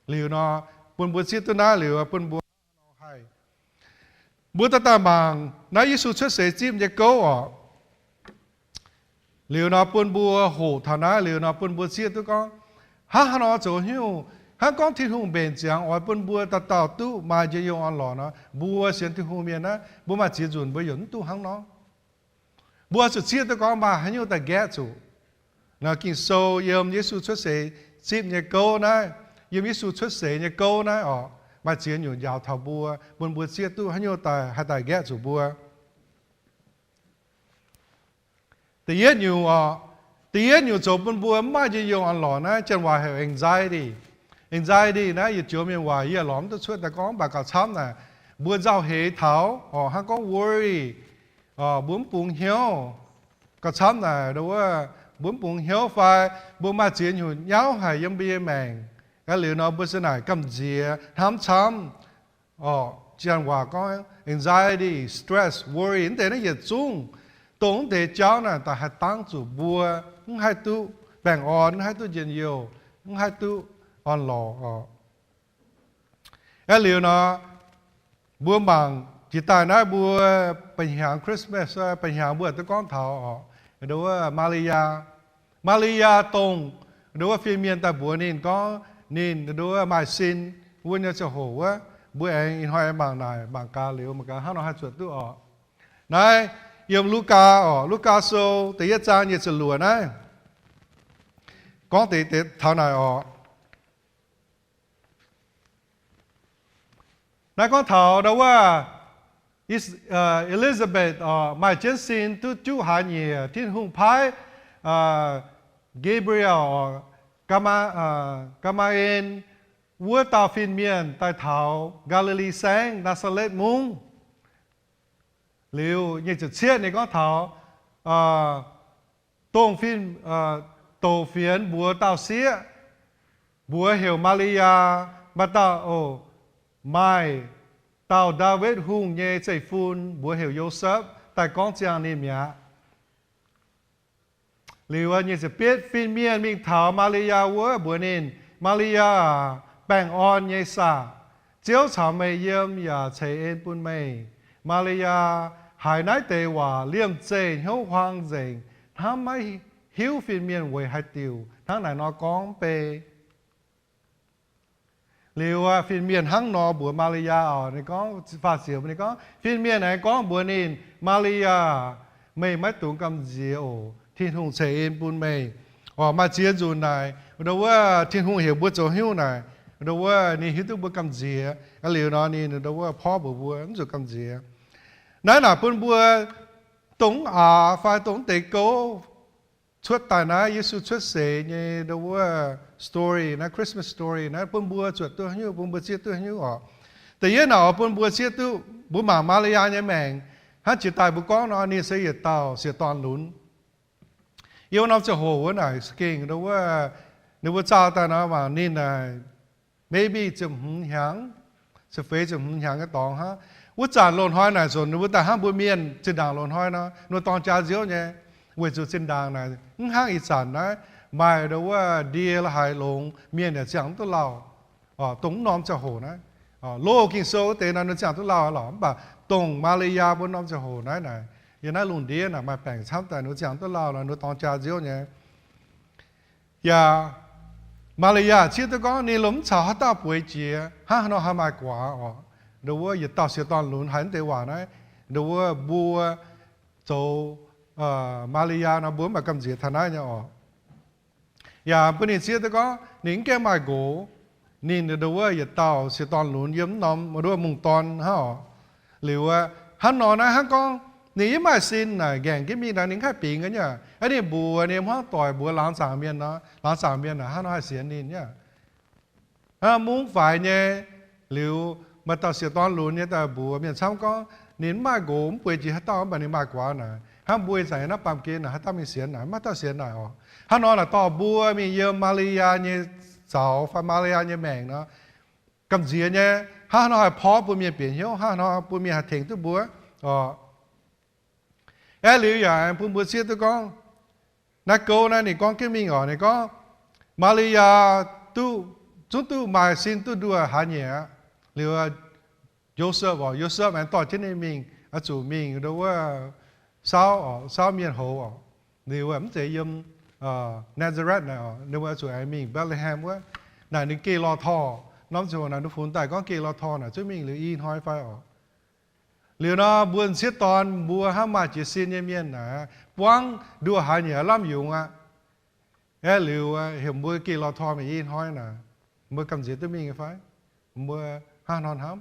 Liuz nor, bun mbuo zieqv duqv naaiv liuz bun mbuo haih, mbuo dauh dauh mangc naaiv Yesu cuotv seix zipv nyei gouv oc. Liuz nor bun mbuo hoqc taux naaiv liuz nor bun mbuo zieqv duqv gorngv, hnangv haaix nor zoux hnyouv, hnangv gorngv Tin-Hungh mbenc ziangx oix bun mbuo dauh dauh duqv maaih njien-youh orn-lorqc nor, mbuo sienx Tin-Hungh mienh naaiv, mbuo maaih ziex nzunc mbuo yaac mv duqv hnangv nor. Mbuo zuqc zieqv duqv gorngv maaih haaix nyungc daaih nqaeqv zuqc. Naaiv Ging-Sou yiem Yesu cuotv seix zipv nyei gouv naaiv, yiem Yesu cuotv seix nyei gouv naaiv oc, maaih ziex nyungc njaaux taux mbuo, bun mbuo zieqv duqv haaix nyungc daaih haih daaih nqaeqv zuqc mbuo. Da'yietv nyungc oc, da'yietv nyungc zoux bun mbuo mv maaih njien-youh orn-lorqc naaiv, janx waac heuc anxiety. Anxiety naaiv yietc joux mienh waac yie lorz mv duqv cuotv daaih gorngv, mv baac gauh camv naaic, mbuo nzauh heix taux oc, hnangv gorngv worry, mbuo mv bungx hnyouv. Gauh camv naaic ndo wuov, mbuo mv bungx hnyouv fai mbuo maaih ziex nyungc nyauv haic yiem mbuo nyei maengc. Aa liuz nor mbuo se naaic gamh nziex hnamv camv. Oc, janx waac gorngv anxiety, stress, worry, mv deix naaiv yietc zungv, dongh mv deix jauv naaic daaih haih dangv zuqc mbuo mv haih duqv baengh orn, mv haih duqv njien-youh, mv haih duqv orn-lorqc oc. Aa liuz nor, mbuo mangc jiex daaih naaiv mbuo ba'hnyangx Christmas, ba'hnyangx mbuo duqv gorngv taux oc, ndo wuov Maa^li^yaa. Maa^li^yaa dongh ndo wuov fin-mienh daaih mbuox ninh gorngv ninh ndo wuov maaih sin wuov nyei ziangh hoc wuov, mbuo aengx ih hnoi mangc naaic, mangc gaax liuz mangc gaax hnangv nor haih zuotc duqv oc. Naaiv yiem Lugaa oc, Lugaa Sou da'yietv zaang nyic ziepc luoqc naaiv gorngv deix taux naaic oc. Naaiv gorngv taux ndo wuov Elizabeth oc, maaih jienv sin duqv juqv hlaax nyieqc, Tin-Hungh paaiv Gabriel oc, Gaa^maa^en, wuov dauh fin-mienh daaih taux Gaa^li^li Saengv, Naa^saa^letv Mungv. Liuz nyic ziepc cietv ninh gorngv taux dongh fin, douc fienx mbuox dauh sieqv, mbuox heuc Maa^li^yaa, maaih dauh, oc, maaih dauh Ndaawitv Hungh nyei zeiv-fun mbuox heuc Yosepv daaih gorngv ziangh ninh mi'aqv. Liuz nyic ziepc betv fin-mienh mingh taux Maa^li^yaa wuov mbuox ninh, Maa^li^yaa aac, baengh orn nyei saah! Ziouv caux meih yiem yaac ceix en bun meih. Maa^li^yaa haiz naaiv deix waac liemh zeih hnyouv huaang nzengc, hnamv maiv hiuv fin-mienh weic haaix diuc hnangv naaic nor gorngv mv bei. Liuz fin-mienh hnangv nor mbuox Maa^li^yaa oc, ninh gorngv, faah ziouc ninh gorngv, fin-mienh aengx gorngv mbuox ninh, Maa^li^yaa, meih maiv dungx gamh nziex oc. Tin-Hungh ceix en bun meih. Oc, maaih ziex nzunc naaic, ndo wuov Tin-Hungh heuc mbuo zoux haaix nyungc naaic, ndo wuov ninh hiuv duqv mbuo gamh nziex. Aa liuz nor ninh ndo wuov porv mbuox mbuo mv zuqc gamh nziex. Naaiv naaic bun mbuo dongh mv aax fai dongh mv deix gouv cuotv daaih naaiv Yesu cuotv seix nyei ndo wuov story, naaiv Christmas story naaiv bun mbuo zuotc duqv haaix nyungc, bun mbuo zieqv duqv haaix nyungc oc. Da'yietv naaic oix bun mbuo zieqv duqv, mbuo mangc Maa^li^yaa nyei maengc hnangv jiex daaih mbuo gorngv nor, ninh se yietc dauh sieqv dorn lunx. Yiem wuov norm ziangh hoc wuov naaic gengh ndo wuov, ninh mbuo zaah daaih nor mangc ninh naaic maybe ziepc hmz hnyangx, ziepc feix ziepc hmz hnyangx nyei dorngx hnangv. Wuov zanc loz-hnoi naaic nzunc ninh mbuo daaih hnangv mbuo mienh zinh ndaangc loz-hnoi nor, ninh mbuo dorng jaa nziouv nyei, weic zuqc zinh ndaangc naaic mv hnangv ih zanc naaiv maaih ndo wuov ndie la'haaix longx, mienh yaac ziangh mv duqv lauh. Dongh wuov norm ziangh hoc naaiv, loz Ging-Sou wuov deix nor ninh ziangh duqv lauh lorqc, mv baac dongh Maa^li^yaa mbuo norm ziangh hoc naaiv naaic, yiem naaiv lungh ndiev naaic maaih baengc camv daaih ninh mbuo ziangh duqv lauh nor ninh mbuo dorng jaa nziouv nyei. Yaac Maa^li^yaa zieqv duqv gorngv ninh lomh mv caux haaix dauh bueix jiex, hnangv haaix nor haih maaih guaax oc. Ndo wuov yietc dauh sieqv dorn lunx haiz mv deix waac naaiv, ndo wuov mbuo zoux Maa^li^yaa nor mbuo mv baac gamh nziex taux naaiv nyei oc. Yaac bun ninh zieqv duqv gorngv ninh mv gaengh maaih nqox. Ninh ndo wuov yietc dauh sieqv dorn lunx yiem mv norm ndo wuov mungh dorn hnangv oc. Liuz hnangv nor naaiv hnangv gorngv ninh yaac maaih sin naaic, ngaengc jienv mingh naaic ninh mv haih bingx nyei aqv. Ninh mbuox ninh hmuangv doic mbuox laangz zaangc mienh nor, laangz zaangc mienh naaic hnangv nor haih sienx ninh nyei aqv. Mungv faix nyei, liuz maaih dauh sieqv dorn lunx nyei daaih mbuox mienh camv gorngv ninh mv maaih nqox, mv bueix jiex haaix dauh, mv baac ninh maaih guaax naaic. Hnangv mbuo ih zanc yiem naaiv baamh gen naaic haaix dauh mingh sienx naaic, mv maaih dauh sienx naaic oc. Hnangv nor naaic dorh mbuo mingh yiem Maa^li^yaa nyei zaux fai Maa^li^yaa nyei maengc nor, gamh nziex nyei, hnangv haaix nor haih porv bun mienh bieqc hnyouv, hnangv haaix nor bun mienh haih tengx duqv mbuo oc. Aeqv, liuz yaac aengx bun mbuo zieqv duqv gorngv naaiv gouv naaiv ninh gorngv jienv mingh oc, ninh gorngv Maa^li^yaa duqv zungv duqv maaih sin duqv nduoh hlaax nyieqc aqv. Liuz Yosepv oc, Yosepv aengx dorh jienv ninh mingh, oix zuqc mingh ndo wuov saauv oc, saauv mienh houz oc. Liuz mv zeiz yiem Naa^saa^letv naaic oc, ninh mbuo oix zuqc aengx mingh Mbetc^le^hem wuov. Naaic ninh geh lorh torh, norm ziangh hoc naaic ninh funx daaih gorngv geh lorh torh naaic zungv mingh liuz i hnoi fai oc. Liuz nor mbuo m'sieqv dorn mbuo hnangv maaih jiez sin nyei mienh naaic, buangv nduoh hlaax nyieqc lamh yungz aqv. Aeqv, liuz heuc mbuo geh lorh torh mingh i hnoi naaic, mbuo gamh nziex duqv mingh fai? Mbuo hnangv nor hnamv.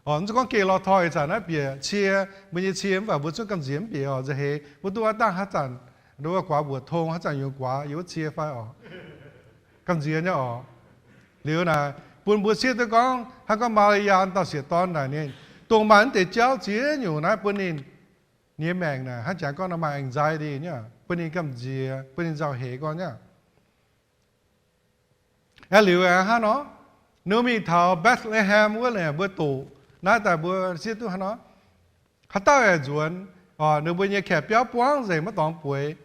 Oc, mv zeiz gorngv geh lorh torh ih zanc naaiv bieqc cie, mbuo nyei cie mv baac mbuo zungv gamh nziex mv bieqc oc. Nza'heix mbuo duqv aav dangh haaix zanc ndo wuov guaax mbuoqc tong, haaix zanc yungz guaax yiem wuov cie fai oc? Gamh nziex nyei oc. Liuz naaic bun mbuo sieqv duqv gorngv, hnangv gorngv Maa^li^yaa dauh sieqv dorn naaic ninh dongh maaih naaiv deix jauv ziex nyungc naaiv bun ninh nyei maengc naaic, hnangv jangx gorngv nor maaih anxiety nyei, bun ninh gamh nziex, bun ninh nzauh heix gorngv nyei. Aeqv, liuz aeqv, hnangv nor, ninh mbuo mingh taux Mbetc^le^hem wuov, mbuo doqc naaiv daaih mbuo sieqv duqv hnangv nor, haaix dauh aengx nzuonx, ninh mbuo nyei kaeqv biauv buangv nzengc, maiv dorngx bueix.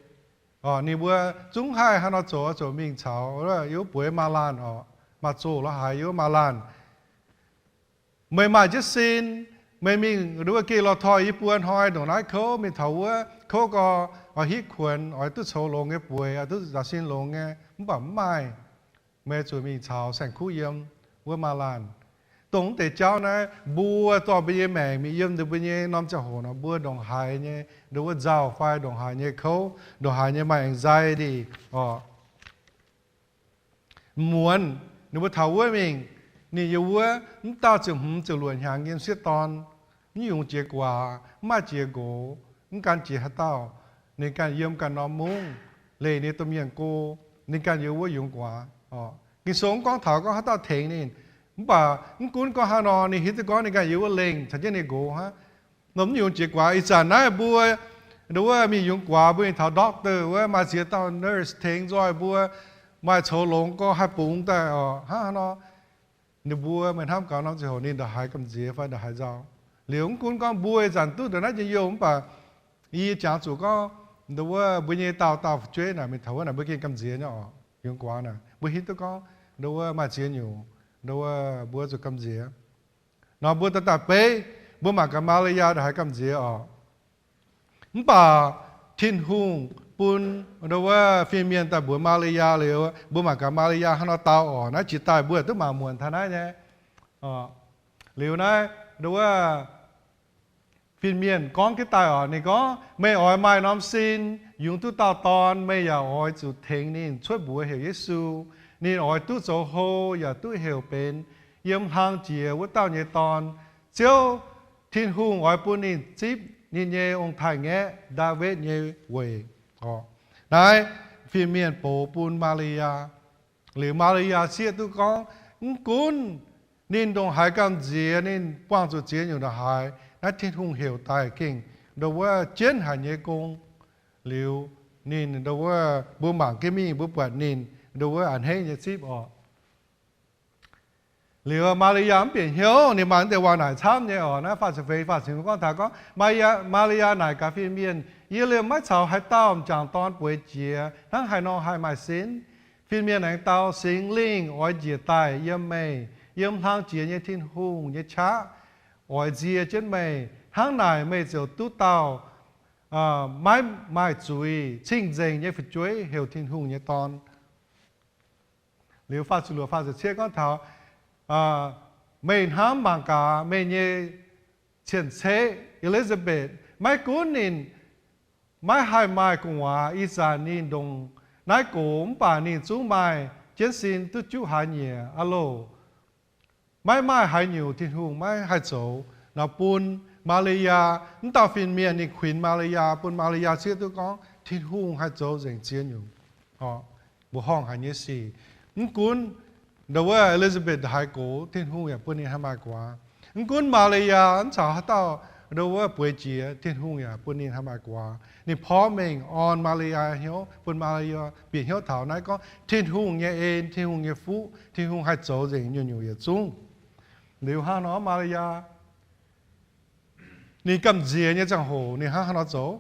Ninh mbuo zungv haih hnangv nor zoux, zoux mingh caux yiem wuov bueix maaz-laanh oc, maaih zoh lorz haaix yiem wuov maaz-laanh. Meih maaih jienv sin, meih mingh ndo wuov geh lorh torh i buo hnoi ndongc naaiv kouv, mingh taux wuov kouv gau, oix hitv kuonx, oix duqv coux longx nyei bueix, oix duqv nzaaux sin longx nyei, mv baac mv maaih. Meih zuqc mingh caux saeng-kuv yiem wuov maaz-laanh. Dongh mv deix jauv naaiv, mbuo dorh mbuo nyei maengc mingh yiem nduqc mbuo nyei norm ziangh hoc nor, mbuo ndongc haaix nyei ndo wuov nzauh fai ndongc haaix nyei kouv, ndongc haaix nyei maaih anxiety oc. Muonz ninh mbuo taux wuov mingh, ninh yiem wuov mv dauh ziepc hmz ziepc luoqc hnyangx nyei m'sieqv dorn, mv yungz jiex guaax, mv maaih jiex nqox, mv gan jiex haaix dauh. Ninh ganh yiem ganh norm mungv, leih ninh domh mienh go, ninh ganh yiem wuov yungz guaax. Ging-Sou mv gorngv taux gorngv haaix dauh tengx ninh, mv baac mv gunv gorngv haaix nor, ninh hiuv duqv gorngv ninh ganh yiem wuov lengh caux jienv ninh nqox hnangv. Nor mv yungz jiex guaax. Ih zanc naaiv mbuo ndo wuov mingh yungz guaax, mbuo mingh taux doctor wuov, maaih ziex dauh nurse tengx nzoih mbuo, maaih coux longx gorx haih bungx daaih oc. Hnangv nor, ninh mbuo meih hnamv gaax norm ziangh hoc ninh ndongc haaix gamh nziex fai ndongc haaix nzauh. Liuz mv gunv gorngv mbuo ih zanc duqv ndongc naaiv njien-youh, mv baac yie jangx zuqc gorngv ndo wuov mbuo nyei dauh dauh fu'jueiv naaic mingh taux wuov naaic mbuo gengh gamh nziex nyei oc. Yungz guaax naaic mbuo hiuv duqv gorngv ndo wuov maaih ziex nyungc, ndo wuov mbuo zuqc gamh nziex. Nor mbuo daaih daaih beiv, mbuo mangc gaax Maa^li^yaa ndongc haaix gamh nziex oc. Mv baac Tin-Hungh bun ndo wuov fin-mienh daaih mbuox Maa^li^yaa liuz, mbuo mangc gaax Maa^li^yaa hnangv nor dau oc. Naaiv jiex daaih mbuo duqv mangc muonc taux naaiv nyei. Liuz naaiv ndo wuov fin-mienh gorngv jienv daaih oc. Ninh gorngv, meih oix maaih norm sin yungz duqv dauh dorn, meih yaac oix zuqc tengx ninh cuotv mbuox heuc Yesu. Ninh oix duqv zoux hlo yaac duqv heuc benx yiem hlang jiex wuov dauh nyei dorn. Ziouv Tin-Hungh oix bun ninh zipv ninh nyei ong-taaix-ngaeqv, Ndaawitv nyei weic oc. Naaiv fin-mienh box bun Maa^li^yaa. Liuz Maa^li^yaa sieqv duqv gorngv, mv gunv ninh ndongc haaix gamh nziex, ninh buangh zuqc ziex nyungc ndongc haaix, naaiv Tin-Hungh heuc daaih gengh ndo wuov jienv haic nyei gong. Liuz ninh ndo wuov mbuo mangc jienv mingh, mbuo buatc ninh ndo wuov a'hneiv nyei zipv oc. Liuz Maa^li^yaa mv bieqc hnyouv, ninh maaih deix waac naaic camv nyei oc. Naaiv faah ziepc feix, faah ziepc feix gorngv taux gorngv, Maa^li^yaa naaic gaax fin-mienh, yie liemh maiv caux haaix dauh m'jangc dorn bueix jiex, hnangv haaix nor haih maaih sin? Fin-mienh aengx dau, Singx Lingh oix njiec daaih yiem meih. Yiem hlang jiex nyei Tin-Hungh nyei qaqv oix nzie jienv meih. Hnangv naaic meih ziouc duqv dauh maiv maaih zuiz, cing-nzengc nyei fu'jueiv, heuc Tin-Hungh nyei Dorn. Liuz faah ziepc luoqc, faah ziepc cietv gorngv taux, meih hnamv mangc gaax meih nyei cien-ceqv E^li^saa^mbetc, maiv gunv ninh maiv haih maaih gu'nguaaz, ih zanc ninh ndongc naaiv gox, mv baac ninh zungv maaih jienv sin duqv juqv hlaax nyieqc aqv loh. Maiv maaih haaix nyungc Tin-Hungh maiv haih zoux. Nor bun Maa^li^yaa, mv dauh fin-mienh ninh kuinx Maa^li^yaa, bun Maa^li^yaa sieqv duqv gorngv Tin-Hungh haih zoux nzengc ziex nyungc, mbuoqc horngh haic nyei sic. Mv gunv ndo wuov E^li^saa^mbetc haiz gox, Tin-Hungh yaac bun ninh haih maaih guaax. Mv gunv Maa^li^yaa mv caux haaix dauh ndo wuov bueix jiex, Tin-Hungh yaac bun ninh haih maaih guaax. Ninh porv mengh orn Maa^li^yaa hnyouv, bun Maa^li^yaa bieqc hnyouv taux naaiv gorngv Tin-Hungh nyei en, Tin-Hungh nyei fuqv, Tin-Hungh haih zoux nzengc nyungc-nyungc yietc zungv. Liuz hnangv nor Maa^li^yaa, ninh gamh nziex nyei ziangh hoc ninh hnangv haaix nor zoux?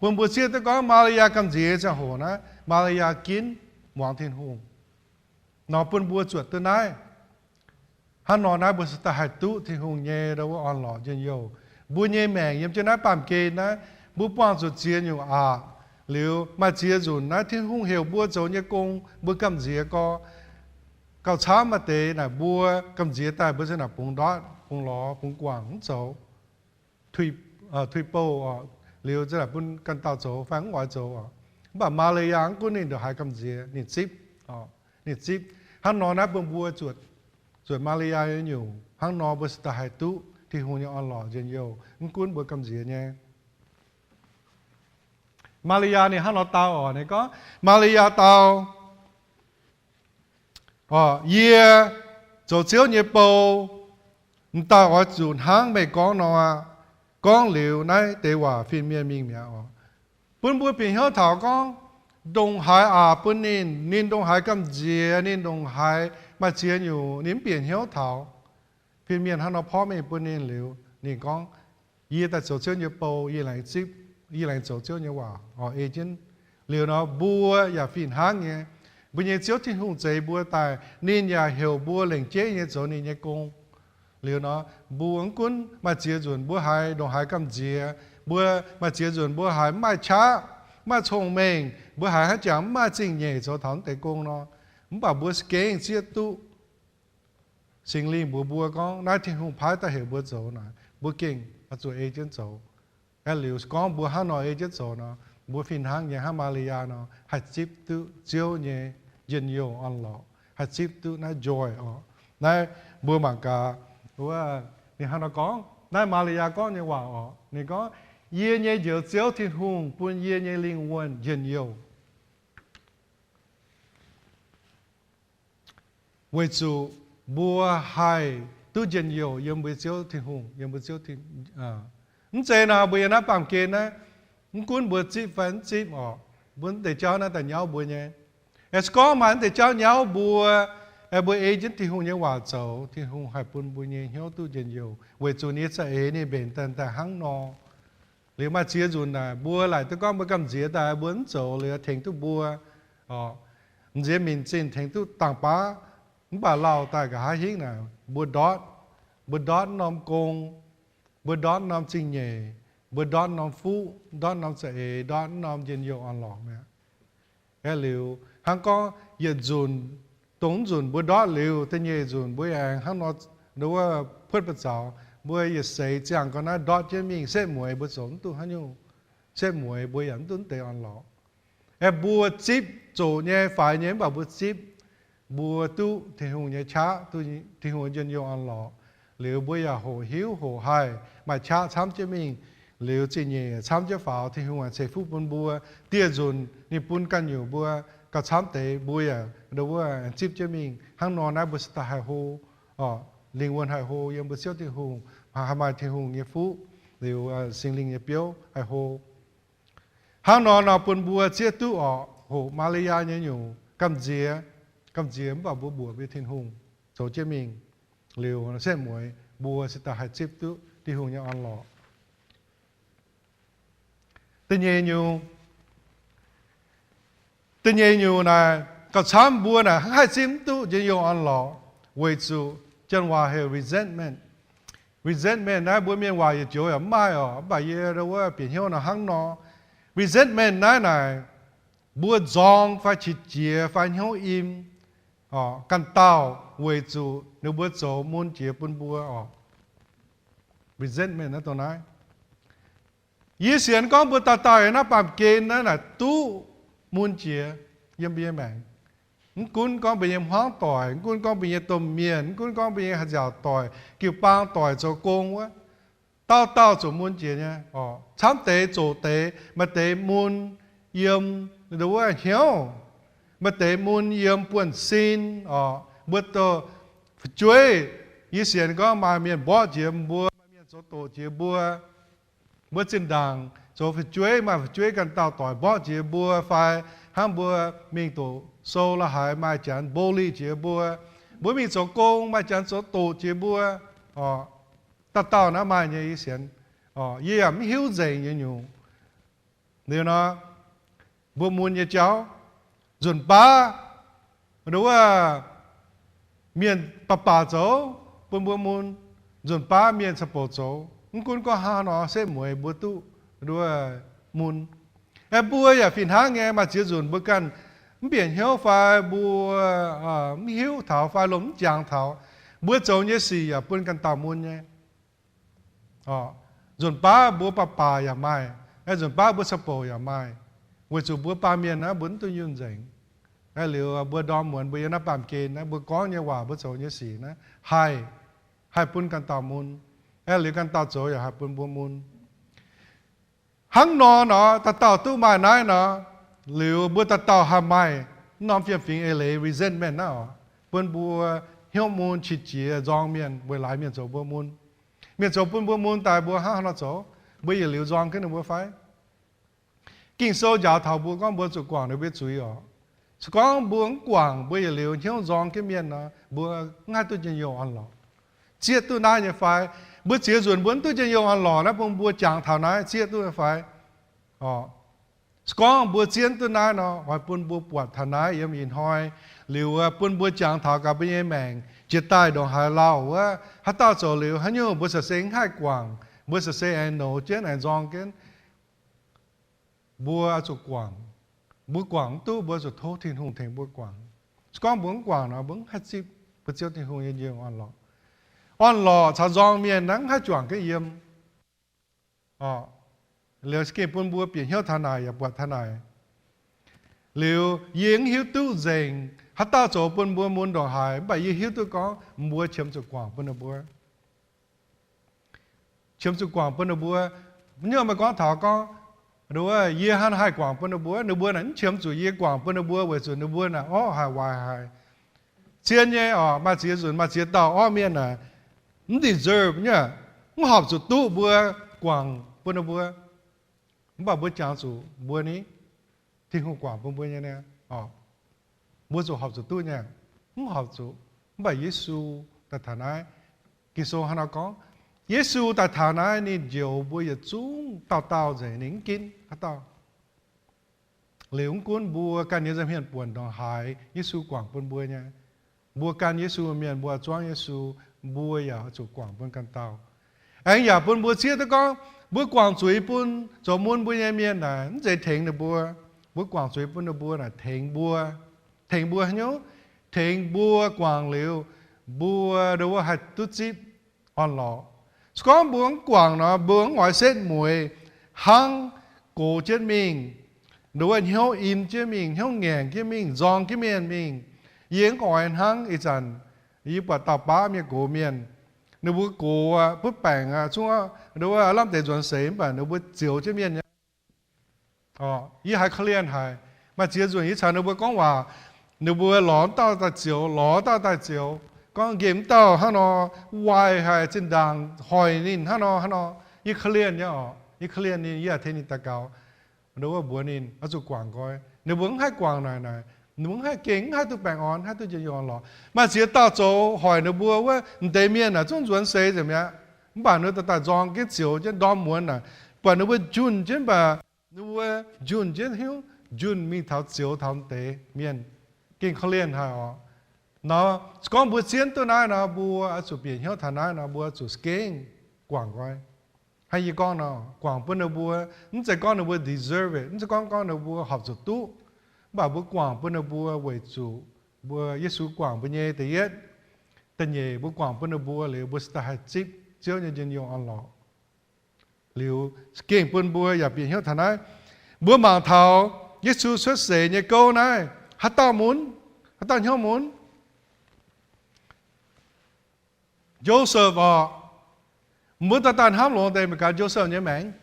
Bun mbuo zieqv duqv gorngv Maa^li^yaa gamh nziex nyei ziangh hoc naaiv, Maa^li^yaa ginv muangx Tin-Hungh. nor bun mbuo zuotc duqv naaiv. Hnangv nor naaiv mbuo se daaih haih duqv Tin-Hungh nyei ndo wuov orn-lorqc njien-youh. Mbuo nyei maengc yiem jienv naaiv baamh gen naaiv, mbuo buangh zuqc ziex nyungc aqc. Liuz maaih ziex nzunc naaiv Tin-Hungh heuc mbuo zoux nyei gong, mbuo gamh nziex gorx. Gauh camv maaih deix naaic mbuo gamh nziex daaih mbuo se naaic bungx ndortv, bungx lorz, bungx guangc, mv zoux, tuix bouh, liuz za'naaic bun ganh dauh zoux fai mv oix zoux oc. Mv baac Maa^li^yaa mv gunv ninh ndongc haaix gamh nziex, ninh zipv, ninh zipv. Hnangv nor naaiv bun mbuo zuotc, zuotc Maa^li^yaa nyei nyungc, hnangv nor mbuo se daaih haih duqv Tin-Hungh nyei orn-lorqc njien-youh, mv gunv mbuo gamh nziex nyei. Maa^li^yaa ninh hnangv nor dau oc, ninh gorngv, Maa^li^yaa dau, Yie zoux Ziouv nyei bou, m'daaih oix zuqc hnangv meih gorngv nor aqv. Gorngv liuz naaiv deix waac fin-mienh mingh mi'aqv oc. Bun mbuo bieqc hnyouv taux gorngv, ndongc haaix aqc bun ninh, ninh ndongc haaix gamh nziex, ninh ndongc haaix maaih ziex nyungc, ninh mv bieqc hnyouv taux. Fin-mienh hnangv nor porv mengh bun ninh liuz, ninh gorngv, Yie daaih zoux Ziouv nyei bou, yie laengz zipv, yie laengz zoux Ziouv nyei waac oc, ei jienv. Liuz nor mbuo yaac fih hnangv nyei. Mbuo nyei Ziouv Tin-Hungh zeix mbuo daaih, ninh yaac heuc mbuo lengc jeiv nyei zoux ninh nyei gong. Liuz nor mbuo mv gunv maaih ziex nzunc mbuo haiz ndongc haaix gamh nziex, mbuo maaih ziex nzunc mbuo haiz mv maaih qaqv, mv maaih cong-mengh, mbuo haiz hnangv jangx mv maaih zingh nyeic zoux taux naaiv deix gong nor, mv baac mbuo se gengh zieqv duqv Singx Lingh mbuox mbuo gorngv naaiv Tin-Hungh paaiv daaih heuc mbuo zoux naaic, mbuo gengh oix zuqc ei jienv zoux. Aeqv, liuz gorngv mbuo hnangv nor ei jienv zoux nor, mbuo fih hnangv nyei hnangv Maa^li^yaa nor haih zipv duqv Ziouv nyei njien-youh orn-lorqc, haih zipv duqv naaiv joy oc. Naaiv mbuo mangc gaax, wuov, ninh hnangv nor gorngv, naaiv Maa^li^yaa gorngv nyei waac oc. Ninh gorngv, Yie nyei Njoux Ziouv Tin-Hungh bun yie nyei lingh wuonh njien-youh. Weic zuqc mbuo haih duqv njien-youh yiem mbuo Ziouv Tin-Hungh, yiem mbuo Ziouv Tin, mv zeiz nor mbuo yiem naaiv baamh gen naaiv, mv gunv mbuo zipv fai mv zipv oc, mbuo mv deix jauv naaiv daaih nyauv mbuo nyei. Aeqv, se gorngv maaih mv deix jauv nyauv mbuo, aeqv, mbuo ei jienv Tin-Hungh nyei waac zoux, Tin-Hungh haih bun mbuo nyei hnyouv duqv njien-youh weic zuqc ninh nyei za'eix ninh mbenc daaih daaih hnangv nor. Liuz maaih ziex nzunc naaic mbuo laaic duqv gorngv mbuo gamh nziex daaih mbuo mv zoux liuz tengx duqv mbuo, m'nziex minc zinh tengx duqv dangh baav, mv baac lauh daaih nqa'haav hingv naaic mbuo ndortv, mbuo ndortv norm gong, mbuo ndortv norm zingh nyeic, mbuo ndortv norm fuqv, ndortv norm za'eix, ndortv norm njien-youh orn-lorqc mi'aqv. Aeqv, liuz hnangv gorngv yietc nzunc, dongh nzunc mbuo ndortv liuz, da'nyeic nzunc mbuo aengx hnangv nor, wuov, puotv ba'zaux, mbuo yietc seix ziangh gau naaiv ndortv jienv mingh, setv mueiz mbuo zoux mv duqv haaix nyungc, setv mueiz mbuo yaac mv duqv deix orn-lorqc. Aeqv, mbuo zipv zoqc nyei faix nyei mv baac mbuo zipv, mbuo duqv Tin-Hungh nyei qaqv, duqv Tin-Hungh njien-youh orn-lorqc. Liuz mbuo yaac hoqc hiuv hoqc haih maaih qaqv camv jienv mingh, liuz zingh nyeic camv jienv faaux, Tin-Hungh ceix fuqv bun mbuo. Dieh nzunc ninh bun ganh nyungc mbuo gauh camv deix, mbuo yaac ndo wuov zipv jienv mingh. Hnangv nor naaiv mbuo se daaih haih hlo, lingh wuonh haih hlo yiem mbuo Ziouv Tin-Hungh, haih maaih Tin-Hungh nyei fuqv, liuz Singx Lingh nyei biouv haih hlo. Hnangv nor nor bun mbuo zieqv duqv orqc, hoqc Maa^li^yaa nyei nyungc gamh nziex, gamh nziex mv baac mbuo mbuoqc mbuo Tin-Hungh zoux jienv mingh. Liuz setv mueiz mbuo se daaih haih zipv duqv Tin-Hungh nyei orn-lorqc. Da'nyeic nyungc, da'nyeic nyungc naaic gauh camv mbuo naaic hnangv haih zipv mv duqv njien-youh orn-lorqc weic zuqc janx waac heuc resentment. Resentment naaiv mbuo mienh waac yietc joux yaac mv maaih orqc, mv baac yie wuov bieqc hnyouv nor hnangv nor. Resentment naaiv naaic mbuo nzorng fai qiex jiez fai hnyouv im ganh dauh weic zuqc ninh mbuo zoux mun jiex bun mbuo orqc. Resentment naaiv dongh naaiv. Yie sienx gorngv mbuo dauh dauh yiem naaiv baamh gen naaiv naaic duqv mun jiex yiem mbuo nyei maengc. Mv gunv gorngv mbuo nyei hmuangv doic, mv gunv gorngv mbuo nyei domh mienh, mv gunv gorngv mbuo nyei haaix nziaauc doic, jiu-baang doic zoux gong wuov, dauh dauh zuqc mun jiex nyei orqc. Camv deix zoqc deix, maaih deix mun yiem wuov hnyouv, maaih deix mun yiem buonv-sin orqc. Mbuo doqc fu'jueiv, yie sienx gorngv maaih mienh mborqv jiex mbuo, maaih mienh zoux doqc jiex mbuo. Mbuo zinh ndaangc zoux fu'jueiv, maaih fu'jueiv ganh dauh doic mborqv jiex mbuo fai hnangv mbuo mingh doqc sou la'haaix maaih janx bully jiex mbuo. Mbuo mingh zoux gong maaih janx zoux doqc jiex mbuo orqc. Dauh dauh naaiv maaih nyei yie sienx. Yie yaac mv hiuv nzengc nyei nyungc. Liuz nor, mbuo mun nyei jauv, nzunc baav, wuov, mienh baac baac zoux bun mbuo mun, nzunc baav mienh caux bouc zoux. Mv gunv gorngv hnangv nor setv mueiz mbuo duqv nduov mun. Aeqv, mbuo yaac fih hnangv nyei, maaih ziex nzunc mbuo ganh mv bieqc hnyouv fai mbuo mv hiuv taux fai lomh mv jangx taux, mbuo zoux nyei sic yaac bun ganh dauh mun nyei. Nzunc baav mbuo baac baac yaac maaih, aeqv, nzunc baav mbuo caux bouc yaac maaih, weic zuqc mbuo baamh mienh naaiv mbuo mv duqv nyungc nzengc. Aeqv, liuz mbuo ndorm muonz mbuo yiem naaiv baamh gen naaiv, mbuo gorngv nyei waac, mbuo zoux nyei sic naaiv haih, haih bun ganh dauh mun. Aeqv, liuz ganh dauh zoux yaac haih bun mbuo mun. Hnangv nor nor, dauh dauh duqv maaih naaiv nor, liuz mbuo dauh dauh haih maaih norm fiem-fingx eix leiz, resentment naaiv oc, bun mbuo hnyouv mun qiex jiez nzorng mienh weic laaix mienh zoux mbuo mun. Mienh zoux bun mbuo mun daaih mbuo hnangv haaix nor zoux? Mbuo yietc liuz nzorng jienv ninh mbuo fai? Ging-Sou njaaux taux mbuo gorngv mbuo zuqc guangc ninh mbuo nyei zuiz oc. Se gorngv mbuo mv guangc, mbuo yietc liuz hnyouv nzorng jienv mienh nor, mbuo mv haih duqv njien-youh orn-lorqc. Zieqv duqv naaiv nyei fai? Mbuo ziex nzunc mbuo mv duqv njien-youh orn-lorqc naaiv, bun mbuo jangx taux naaiv zieqv duqv nyei fai? Oc, se gorngv mbuo zieqv duqv naaiv nor, oix bun mbuo buatc taux naaiv yiem ih hnoi, liuz bun mbuo jangx taux gaax mbuo nyei maengc jiex daaih ndongc haaix lauh wuov, haaix dauh zoux liuz haaix nyungc mbuo se mv haih guangc, mbuo se aengx nouz jienv aengx nzorng jienv. Mbuo zuqc guangc. Mbuo guangc mv duqv, mbuo zuqc tov Tin-Hungh tengx mbuo guangc. Se gorngv mbuo mv guangc nor, mbuo mv haih zipv mbuo Ziouv Tin-Hungh nyei njien-youh orn-lorqc. Orn-lorqc caux nzorng mienh naaiv mv haih juangc jienv yiem. Liuz gengh bun mbuo bieqc hnyouv taux naaic yaac buatc taux naaic. Liuz yie mv hiuv duqv nzengc haaix dauh zoux bun mbuo mun ndongc haaix, mv baac yie hiuv duqv gorngv mbuo qiemx zuqc guangc bun ninh mbuo. Qiemx zuqc guangc bun ninh mbuo. Nyungc meih gorngv taux gorngv, yie hnangv haih guangc bun ninh mbuo, ninh mbuo naaic mv qiemx zuqc yie guangc bun ninh mbuo weic zuqc ninh mbuo naaic orv haic waaic haic. Zien nyei oc, maaih ziex nzunc maaih ziex dauh orv mienh naaic mv deserve nyei, mv horpc zuqc duqv mbuo guangc bun ninh mbuo. Mv baac mbuo jangx zuqc mbuo ni, Tin-Hungh guangc bun mbuo nyei ni, mbuo zuqc horpc zuqc duqv nyei, mv horpc zuqc. Mv baac Yesu daaih taux naaiv, Ging-Sou hnangv nor gorngv, Yesu daaih taux naaiv ninh njoux mbuo yietc zungv dauh dauh nzengc, ninh mv ginv haaix dauh. Liuz mv gunv mbuo ganh nyei nza'hmien buonc ndongc haaix, Yesu guangc bun mbuo nyei. Mbuo gan Yesu mienh, mbuo zuangv Yesu, mbuo yaac zuqc guangc bun ganh dauh. Aengx yaac bun mbuo zieqv duqv gorngv, mbuo guangc zuiz bun zoux mun mbuo nyei mienh naaic, mv zeiz tengx ninh mbuo. Mbuo guangc zuiz bun ninh mbuo naaic tengx mbuo. Tengx mbuo haaix nyungc? Tengx mbuo guangc liuz, mbuo nduov haih duqv zipv orn-lorqc. Se gorngv mbuo mv guangc nor, mbuo mv oix setv mueiz hnangv gox jienv mingh, nduov hnyouv im jienv mingh, hnyouv ngaengc jienv mingh, nzorng jienv mienh mingh. Yie mv oix hnangv ih zanc yie buatc dauh baav mienh gox mienh, ninh mbuo gox aqv, butv baengc aqv, zungv nduov lamh deix nzuonx seix, mv baac ninh mbuo zioux jienv mienh nyei. Yie haiz korv-lienh haic. Maaih ziex nzunc yie caux ninh mbuo gorngv waac, ninh mbuo lorz dauh daaih zioux, lorz dauh daaih zioux, gorngv nqemh dauh hnangv nor, waaic haic, zinh ndaangc hoic ninh hnangv nor hnangv nor. Yie korv-lienh nyei oc, yie korv-lienh ninh, yie yaac tengx ninh daux gaux, nduov mbuox ninh oix zuqc guangc nqoi. Ninh mbuo mv haih guangc naaic naaic, ninh mbuo mv haih gengh, mv haih duqv baengh orn, mv haih duqv njien-youh orn-lorqc. Maaih ziex dauh zoux hoic ninh mbuo wuov, m'deix mienh naaic zungv nzuonx seix nzengc mi'aqv. Mv baac ninh mbuo daaih nzorng jienv zioux jienv ndorm muonz naaic, buatc ninh mbuo njunh jienv, mv baac ninh mbuo njunh jienv hnyouv, njunh mingh taux zioux taux m'deix mienh. Gengh korv-lienh haic oc. Nor, se gorngv mbuo zien duqv naaiv nor, mbuo oix zuqc bieqc hnyouv taux naaiv nor, mbuo zuqc gengh guangc nqoi. Hnangv yie gorngv nor, guangc bun ninh mbuo, mv zeiz gorngv ninh mbuo deserve it, mv zeiz gorngv gorngv ninh mbuo horpc zuqc duqv, mv baac mbuo guangc bun ninh mbuo weic zuqc mbuo, Yesu guangc mbuo nyei da'yietv. Da'nyeic, mbuo guangc bun ninh mbuo liuz, mbuo se daaih haih zipv Ziouv nyei njien-youh orn-lorqc. Liuz, gengh bun mbuo yaac bieqc hnyouv taux naaiv. Mbuo mangc taux Yesu cuotv seix nyei gouv naaiv, haaix dauh mun? Haaix dauh hnyouv mun? Joseph oc. Mbuo daaih daaih hnamv longx deix meih gaax Joseph nyei maengc.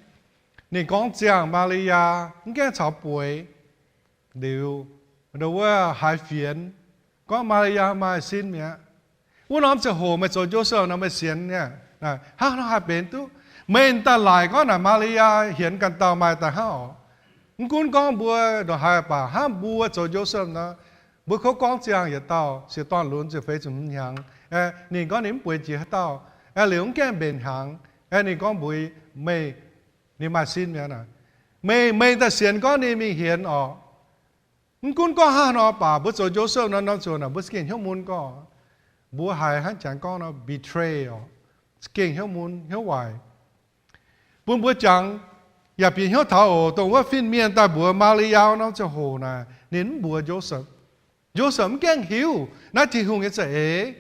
Ninh gorngv ziangh Maa^li^yaa mv gaengh caux bueix, liuz, nduov wuov haiz fienx gorngv Maa^li^yaa maaih sin mi'aqv. Wuov norm ziangh hoc meih zoux Joseph nor meih sienx nyei, hnangv haaix nor haih benx duqv? Meih daaih laaic gorngv naaic Maa^li^yaa hienx ganh dauh maaih daaih hnangv oc. Mv gunv gorngv mbuo ndongc haaix baac hnangv mbuo zoux Joseph nor, mbuo kouv gorngv ziangh yietc dauh, siec dorn-lunx ziepc feix ziepc hmz hnyangx, aeqv, ninh gorngv ninh mv bueix jiex haaix dauh, aeqv, liuz mv gaengh mbenc hnyangx, aeqv, ninh gorngv mbuox meih, ninh maaih sin mi'aqv naaic. Meih, meih daaih sienx gorngv ninh mingh hienx oc. Mv gunv gorngv hnangv haaix nor baac mbuo zoux Joseph nor, norm ziouc naaic mbuo za'gengh hnyouv mun gorngv, Mbuo haiz hnangv jangx gorngv nor betray oc, za'gengh hnyouv mun hnyouv waaic. Bun mbuo jangx yaac bieqc hnyouv taux oc, dongh wuov fin-mienh daaih mbuox Maa^li^yaa norm ziangh hoc naaic, ninh mv mbuox Joseph. Joseph mv gaengh hiuv naaiv Tin-Hungh nyei za'eix.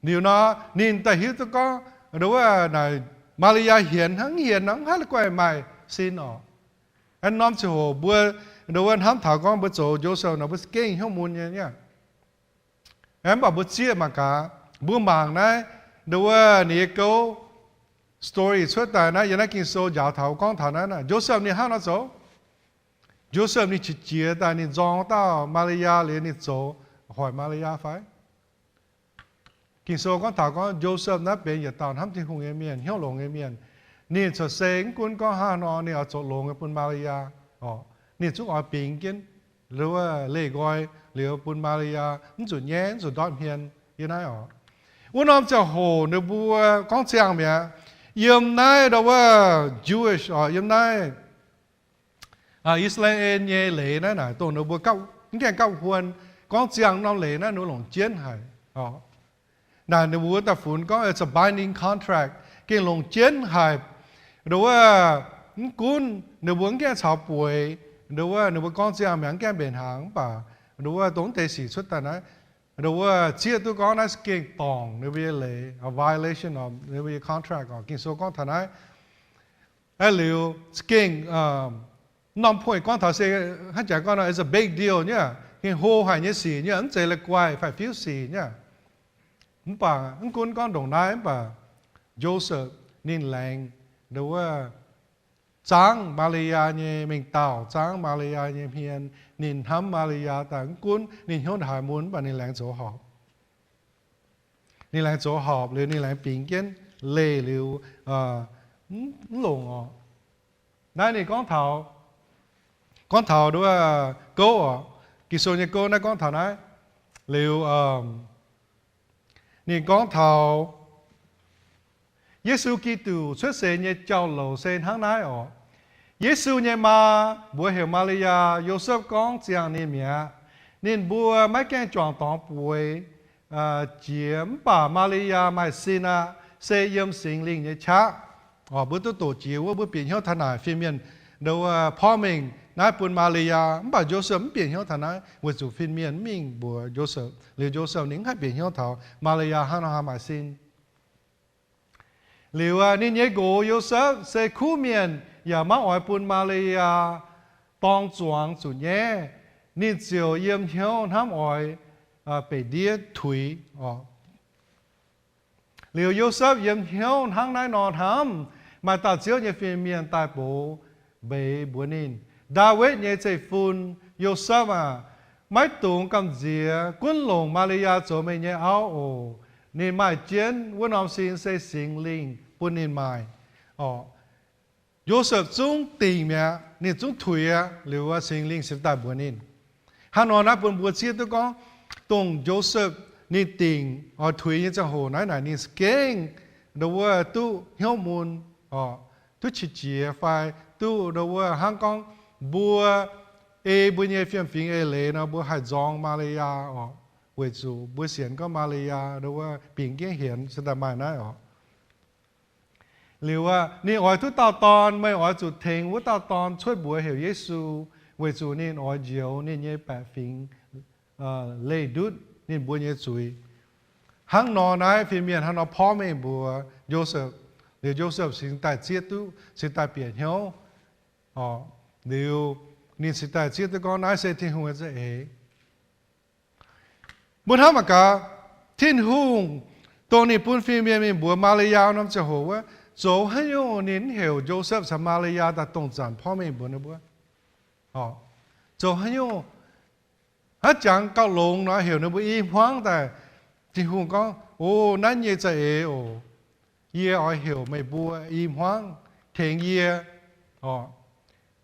Liuz nor, ninh daaih hiuv duqv gorngv, ndo wuov naaic Maa^li^yaa hienx hnangv, hienx hnangv, mv haih la'guaih maaih sin oc. Aengx norm ziangh hoc mbuo, ndo wuov hnamv taux gorngv mbuo zoux Joseph nor, mbuo za'gengh hnyouv mun nyei niaa. Aengx mv baac mbuo zieqv mangc gaax, mbuo mangc naaiv, ndo wuov ninh nyei gouv story cuotv daaih naaiv, yiem naaiv Ging-Sou njaaux taux gorngv taux naaiv, Joseph ninh hnangv nor zoux. Joseph ninh qiex jiez daaih ninh nzorng dauh Maa^li^yaa liuz ninh zoux hoic Maa^li^yaa fai? Ging-Sou gorngv taux gorngv Joseph naaiv benx yietc dauh hnamv Tin-Hungh nyei mienh, hnyouv longx nyei mienh. Ninh corc se mv gunv gorngv hnangv nor ninh oix zoux longx nyei bun Maa^li^yaa oc, ninh zungv oix bingx jienv, ndo wuov leih nqoi liuz bun Maa^li^yaa mv zuqc nyaiv, mv zuqc ndortv hmien yiem naaiv oc. Wuov norm ziangh hoc ninh mbuo gorngv ziangh mi'aqv. Yiem naaiv ndo wuov Jewish oc, yiem naaiv I^saa^laa^en nyei leiz naaiv naaic, dongh ninh mbuo mv gaengh gauh huon gorngv ziangh norm leiz naaiv ninh longc jienv haic oc. Naaic ninh mbuo daaih funx gorngv it's a binding contract, gengh longc jienv haic. Ndo wuov, mv gunv ninh mbuo mv gaengh caux bueix, ndo wuov ninh mbuo gorngv ziangh mi'aqv, mv gaengh mbenc hnaangx, mv baac ndo wuov dongh deix sic cuotv daaih naaiv, ndo wuov zieqv duqv gorngv naaiv za'gengh dorngc ninh mbuo nyei leiz, a violation of ninh mbuo nyei contract oc. Ging-Sou gorngv taux naaiv. Aa liuz za'gengh norm point gorngv taux se hnangv jangx gorngv nor, it's a big deal nyei, gengh hlo haic nyei sic nyei, mv zeiz la'guaih fai fiuv sic nyei. Mv baac mv gunv gorngv ndongc naaiv mv baac Joseph ninh laengz ndo wuov zaangv Maa^li^yaa nyei mengh dauh, zaangv Maa^li^yaa nyei hmien. Ninh hnamv Maa^li^yaa daaih, mv gunv ninh hnyouv haaix mun mv baac ninh laengz zoux horpc. Ninh laengz zoux horpc liuz ninh laengz bingx jienv leih liuz mv longc oc. Naaiv ninh gorngv taux, gorngv taux ndo wuov gouv oc, Ging-Sou nyei gouv naaiv gorngv taux naaiv. Liuz ninh gorngv taux Yesu Giduc cuotv seix nyei jauv-louc se hnangv naaiv oc. Yesu nyei maa mbuox heuc Maa^li^yaa, Yosepv gorngv ziangh ninh mi'aqv. Ninh mbuo maiv gaengh juangc dorngx bueix jiex, mv baac Maa^li^yaa maaih sin aqv, se yiem Singx Lingh nyei qaqv. Oc, mbuo duqv doqc jiex wuov, mbuo bieqc hnyouv taux naaic fin-mienh ndo wuov porv mengh naaiv bun Maa^li^yaa, mv baac Josepv mv bieqc hnyouv taux naaiv weic zuqc fin-mienh mv mingh mbuox Josepv. Liuz Josepv ninh mv haih bieqc hnyouv taux Maa^li^yaa hnangv nor haih maaih sin. Liuz ninh nyei nqox Yosepv se kuv mienh yaac maiv oix bun Maa^li^yaa dorng zuangx zuqc nyaiv. Ninh ziouc yiem hnyouv hnamv oix beic ndiev tuix oc. Liuz Yosepv yiem hnyouv hnangv naaiv nor hnamv, maaih dauh Ziouv nyei fin-mienh daaih bowx mbeix mbuox ninh, Ndaawitv nyei zeiv-fun, Yosepv aac, maiv dungx gamh nziex gunv longc Maa^li^yaa zoux meih nyei auv oc. Ninh maaih jienv wuov norm sin se Singx Lingh bun ninh maaih oc. Yosepv zungv dingc mi'aqv, ninh zungv tuix aqv. Liuz Singx Lingh cingx daaih mbuox ninh. Hnangv nor naaiv bun mbuo zieqv duqv gorngv, dongh Josepv ninh dingc oix tuix nyei ziangh hoc naaiv naaic ninh za'gengh ndo wuov duqv hnyouv mun, duqv qiex jiez fai duqv ndo wuov hnangv gorngv mbuo ei mbuo nyei fiem-fingx eix leiz nor mbuo haih nzorng Maa^li^yaa oc, weic zuqc mbuo sienx gorngv Maa^li^yaa ndo wuov bingx jienv hienx, cingx daaih maaih naaiv oc. Liuz ninh oix duqv dauh dorn, meih oix zuqc tengx wuov dauh dorn cuotv mbuox heuc Yesu, weic zuqc ninh oix njoux ninh nyei baeqc fingx leih ndutv ninh mbuo nyei zuiz. Hnangv nor naaiv fin-mienh hnangv nor porv mengh mbuox Josepv. Liuz Josepv cingx daaih zieqv duqv, cingx daaih bieqc hnyouv. Liuz ninh cingx daaih zieqv duqv gorngv naaiv se Tin-Hungh nyei za'eix. Mbuo hnamv mangc gaax, Tin-Hungh dongh ninh bun fin-mienh mingh mbuox Maa^li^yaa norm ziangh hoc wuov, zoux haaix nyungc ninh mv heuc Josepv caux Maa^li^yaa daaih dongh zanc porv mengh mbuox ninh mbuo? Zoux haaix nyungc? Hnangv jangx gauh longx nor heuc ninh mbuo i hmuangv daaih. Tin-Hungh gorngv, O, naaiv nyei za'eix oc. Yie oix heuc meih mbuo i hmuangv tengx yie,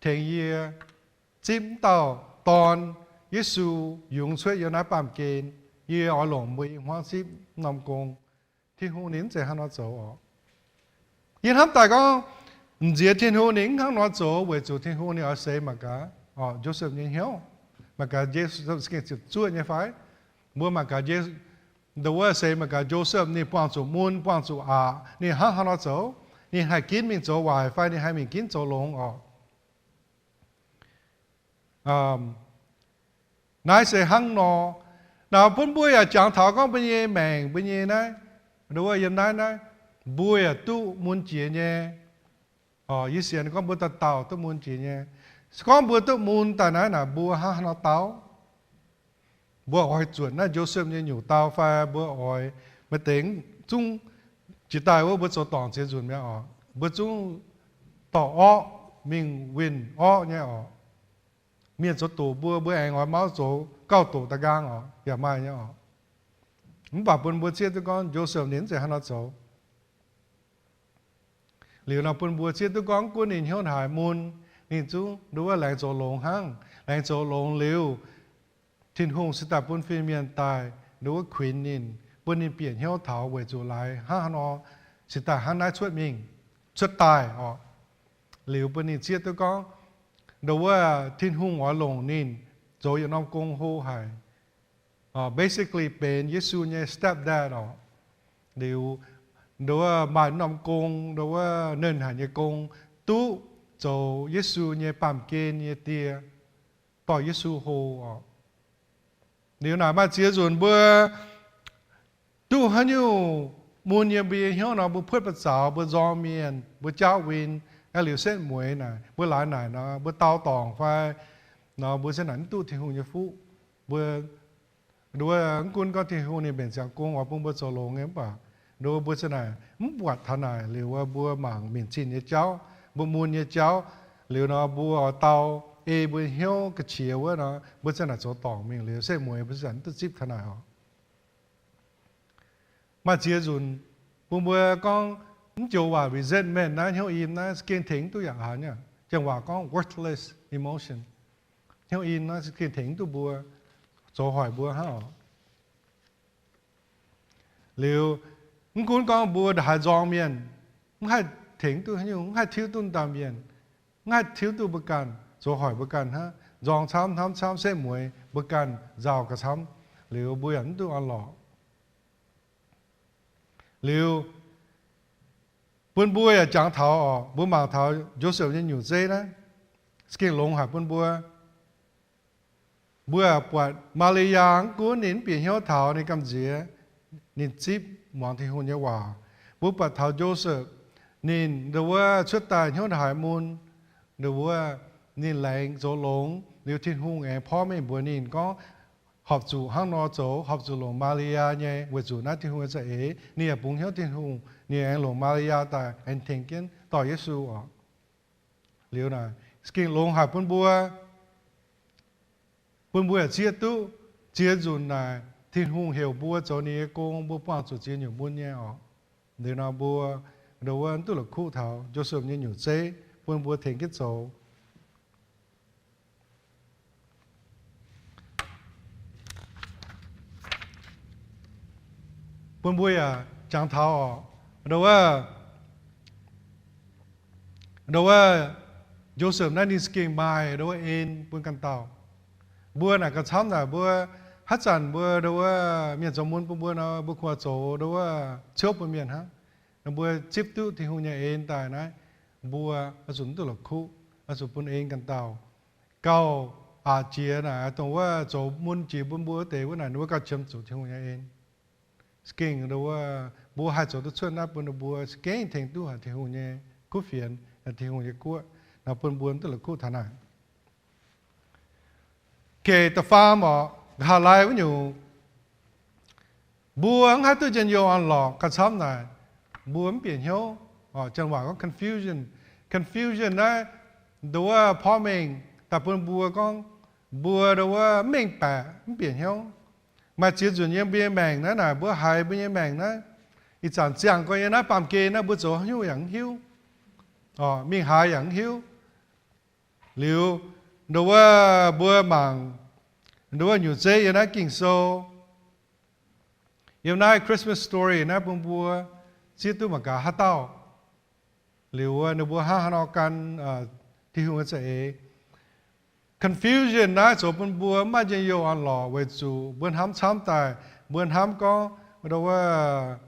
tengx yie zipv dauh dorn, Yesu, yungz cuotv yiem naaiv baamh gen. Yie oix longc mbuo i hmuangv zipv norm gong. Tin-Hungh ninh mv zeiz hnangv nor zoux oc. Yie hnamv daaih gorngv, nziex Tin-Hungh ninh mv hnangv nor zoux weic zuqc Tin-Hungh ninh oix seix mangc gaax Joseph nyei hnyouv, mangc gaax Joseph gengh ziepc zuoqv nyei fai. Mbuo mangc gaax, nduov wuov seix mangc gaax Joseph ninh buangh zuqc mun, buangh zuqc aqc, ninh hnangv haaix nor zoux? Ninh haih ginv mingh zoux waaic fai ninh haih mingh ginv zoux longx oc? Naaiv se hnangv nor. Naaiv bun mbuo yaac jangx taux gorngv mbuo nyei maengc, mbuo nyei naaiv, nduov wuov yiem naaiv naaiv, mbuo yaac duqv mun jiex nyei. Yie sienx gorngv mbuo dauh dauh duqv mun jiex nyei. Se gorngv mbuo duqv mun daaih naaiv naaic, mbuo hnangv haaix nor dau? Mbuo oix zuotc naaiv Joseph nyei nyungc dau fai mbuo oix maaih deix zungv jiex daaih wuov mbuo zoux dorngc ziex nzunc mi'aqv oc. Mbuo zungv dorh orqv mingh winh orqv nyei oc. Mienh zoux doqc mbuo, mbuo aengx oix mauv zoux gauh doqc da'nqaang oc, yaac maaih nyei oc. Mv baac bun mbuo zieqv duqv gorngv Joseph ninh mv zeiz hnangv nor zoux. Liuz nor bun mbuo zieqv duqv gorngv gunv ninh hnyouv haaix mun, ninh zungv nduov wuov laengz zoux longx hnangv. Laengz zoux longx liuz, Tin-Hungh se daaih bun fin mienh daaih nduov wuov kuinx ninh, bun ninh bieqc hnyouv taux weic zuqc laaix hnangv haaix nor se daaih hnangv naaiv cuotv mingh, cuotv daaih oc. Liuz bun ninh zieqv duqv gorngv nduov wuov Tin-Hungh oix longc ninh zoux yietc norm gong hlo haic. Basically benx Yesu nyei stepdad oc. Liuz nduov wuov maaih norm gong, nduov wuov nernh haic nyei gong, duqv zoux Yesu nyei baamh gen nyei die, dorh Yesu hlo oc. Liuz naaic maaih ziex nzunc mbuo duqv haaix nyungc mun yiem mbuo nyei hnyouv nor, mbuo puotv ba'zaux, mbuo nzorng mienh, mbuo jaauv win, aengx liuz setv mueiz naaic, mbuo laaix naaic nor, mbuo dau dorngc fai nor, mbuo se naaic mv duqv Tin-Hungh nyei fuqv. Mbuo, nduov, mv gunv gorngv Tin-Hungh ninh mbenc ziangx gong oix bun mbuo zoux longx nyei mv baac, nduov, mbuo se naaic mv buatc taux naaic liuz wuov mbuo mangc minc zinh nyei jauv, mbuo mun nyei jauv, liuz nor mbuo oix dau ei mbuo hnyouv ga'qiex wuov nor, mbuo se naaic zoux dorngc mingh liuz setv mueiz mbuo se naaic mv duqv zipv taux naaic oc. Maaih ziex nzunc bun mbuo gorngv mv joux waac resentment naaiv, hnyouv im naaiv, gengh tengx mv duqv yaac haaix nyungc. Janx waac gorngv worthless emotion. Hnyouv im naaiv gengh tengx mv duqv mbuo, zoux hoic mbuo hnangv oc. Liuz, mv gunv gorngv mbuo ndongc haaix nzorng mienh, mv haih tengx duqv haaix nyungc, mv haih tiuv duqv dauh mienh, mv haih tiuv duqv mbuo ganh, zoux hoic mbuo ganh hnangv. Nzorng camv, hnamv camv, setv mueiz mbuo ganh nzauh gauh camv. Liuz mbuo yaac mv duqv orn-lorqc. Liuz, bun mbuo yaac jangx taux oc, mbuo mangc taux Joseph nyei nyungc zeiv naaiv, se gengh longx haic bun mbuo. Mbuo buatc Maa^li^yaa mv gunv ninh mv bieqc hnyouv taux ninh gamh nziex, ninh zipv muangx Tin-Hungh nyei waac. Mbuo buatc taux Joseph, ninh nduov wuov cuotv daaih hnyouv haaix mun, nduov wuov ninh laengz zoux longx, liuz Tin-Hungh aengx porv mengh mbuox ninh gorngv horpc zuqc hnangv nor zoux, horpc zuqc longc Maa^li^yaa nyei, weic zuqc naaiv Tin-Hungh nyei za'eix. Ninh yaac bungx hnyouv Tin-Hungh, ninh aengx longc Maa^li^yaa daaih aengx tengx jienv dorh Yesu oc. Liuz naaic, se gengh longx haic bun mbuo, bun mbuo yaac zieqv duqv ziex nzunc naaic Tin-Hungh heuc mbuo zoux ninh nyei gong, mbuo buangh zuqc ziex nyungc mun nyei oc. Liuz nor mbuo, nduov wuov, mv duqv la'kuqv taux Joseph nyei nyungc zeiv bun mbuo tengx jienv zoux. Bun mbuo yaac jangx taux oc, nduov wuov, nduov wuov, Joseph naaiv ninh se gengh maaih nduov wuov en bun ganh dauh. Mbuo naaic gauh camv naaic mbuo, haaix zanc mbuo nduov wuov mienh zoux mun bun mbuo nor, mbuo kungx zoux nduov wuov ciouv bun mienh hnangv. Nor mbuo zipv duqv Tin-Hungh nyei en daaih naaiv, mbuo oix zuqc mv duqv la'kuqv, oix zuqc bun en ganh dauh. Gauh aqc jiex naaic, dongh wuov zoux mun jiex bun mbuo wuov deix wuov naaic, ninh mbuo gauh qiemx zuqc Tin-Hungh nyei en. Se gengh nduov wuov, mbuo haih zoux duqv cuotv naaiv bun ninh mbuo, se gengh tengx duqv haic Tin-Hungh nyei kuv fienx, Tin-Hungh nyei guoqv, nor bun mbuo mv duqv la'kuqv taux naaic. Geh da'faam oc, nqa'haav laai wuov nyungc, mbuo mv haih duqv njien-youh orn-lorqc gauh camv naaic, mbuo mv bieqc hnyouv. Janx waac gorngv confusion. Confusion naaiv, nduov wuov porv mengh daaih bun mbuo gorngv, mbuo nduov wuov mv mengh baeqc, mv bieqc hnyouv. Maaih ziex nzunc yiem mbuo nyei maengc naaiv naaic, mbuo haiz mbuo nyei maengc naaiv, ih zanc ziangh gorx yiem naaiv baamh gen naaiv, mbuo zoux haaix nyungc yaac mv hiuv, mingh haaix yaac mv hiuv. Liuz, nduov wuov mbuo mangc, nduov wuov nyungc zeiv yiem naaiv Ging-Sou, yiem naaiv Christmas Story naaiv bun mbuo zieqv duqv mangc gaax haaix dauh, liuz wuov ninh mbuo hnangv haaix nor gan Tin-Hungh nyei za'eix. Confusion naaiv zoux bun mbuo maiv maaih njien-youh orn-lorqc weic zuqc mbuo hnamv camv daaih, mbuo hnamv gorngv, ndo wuov,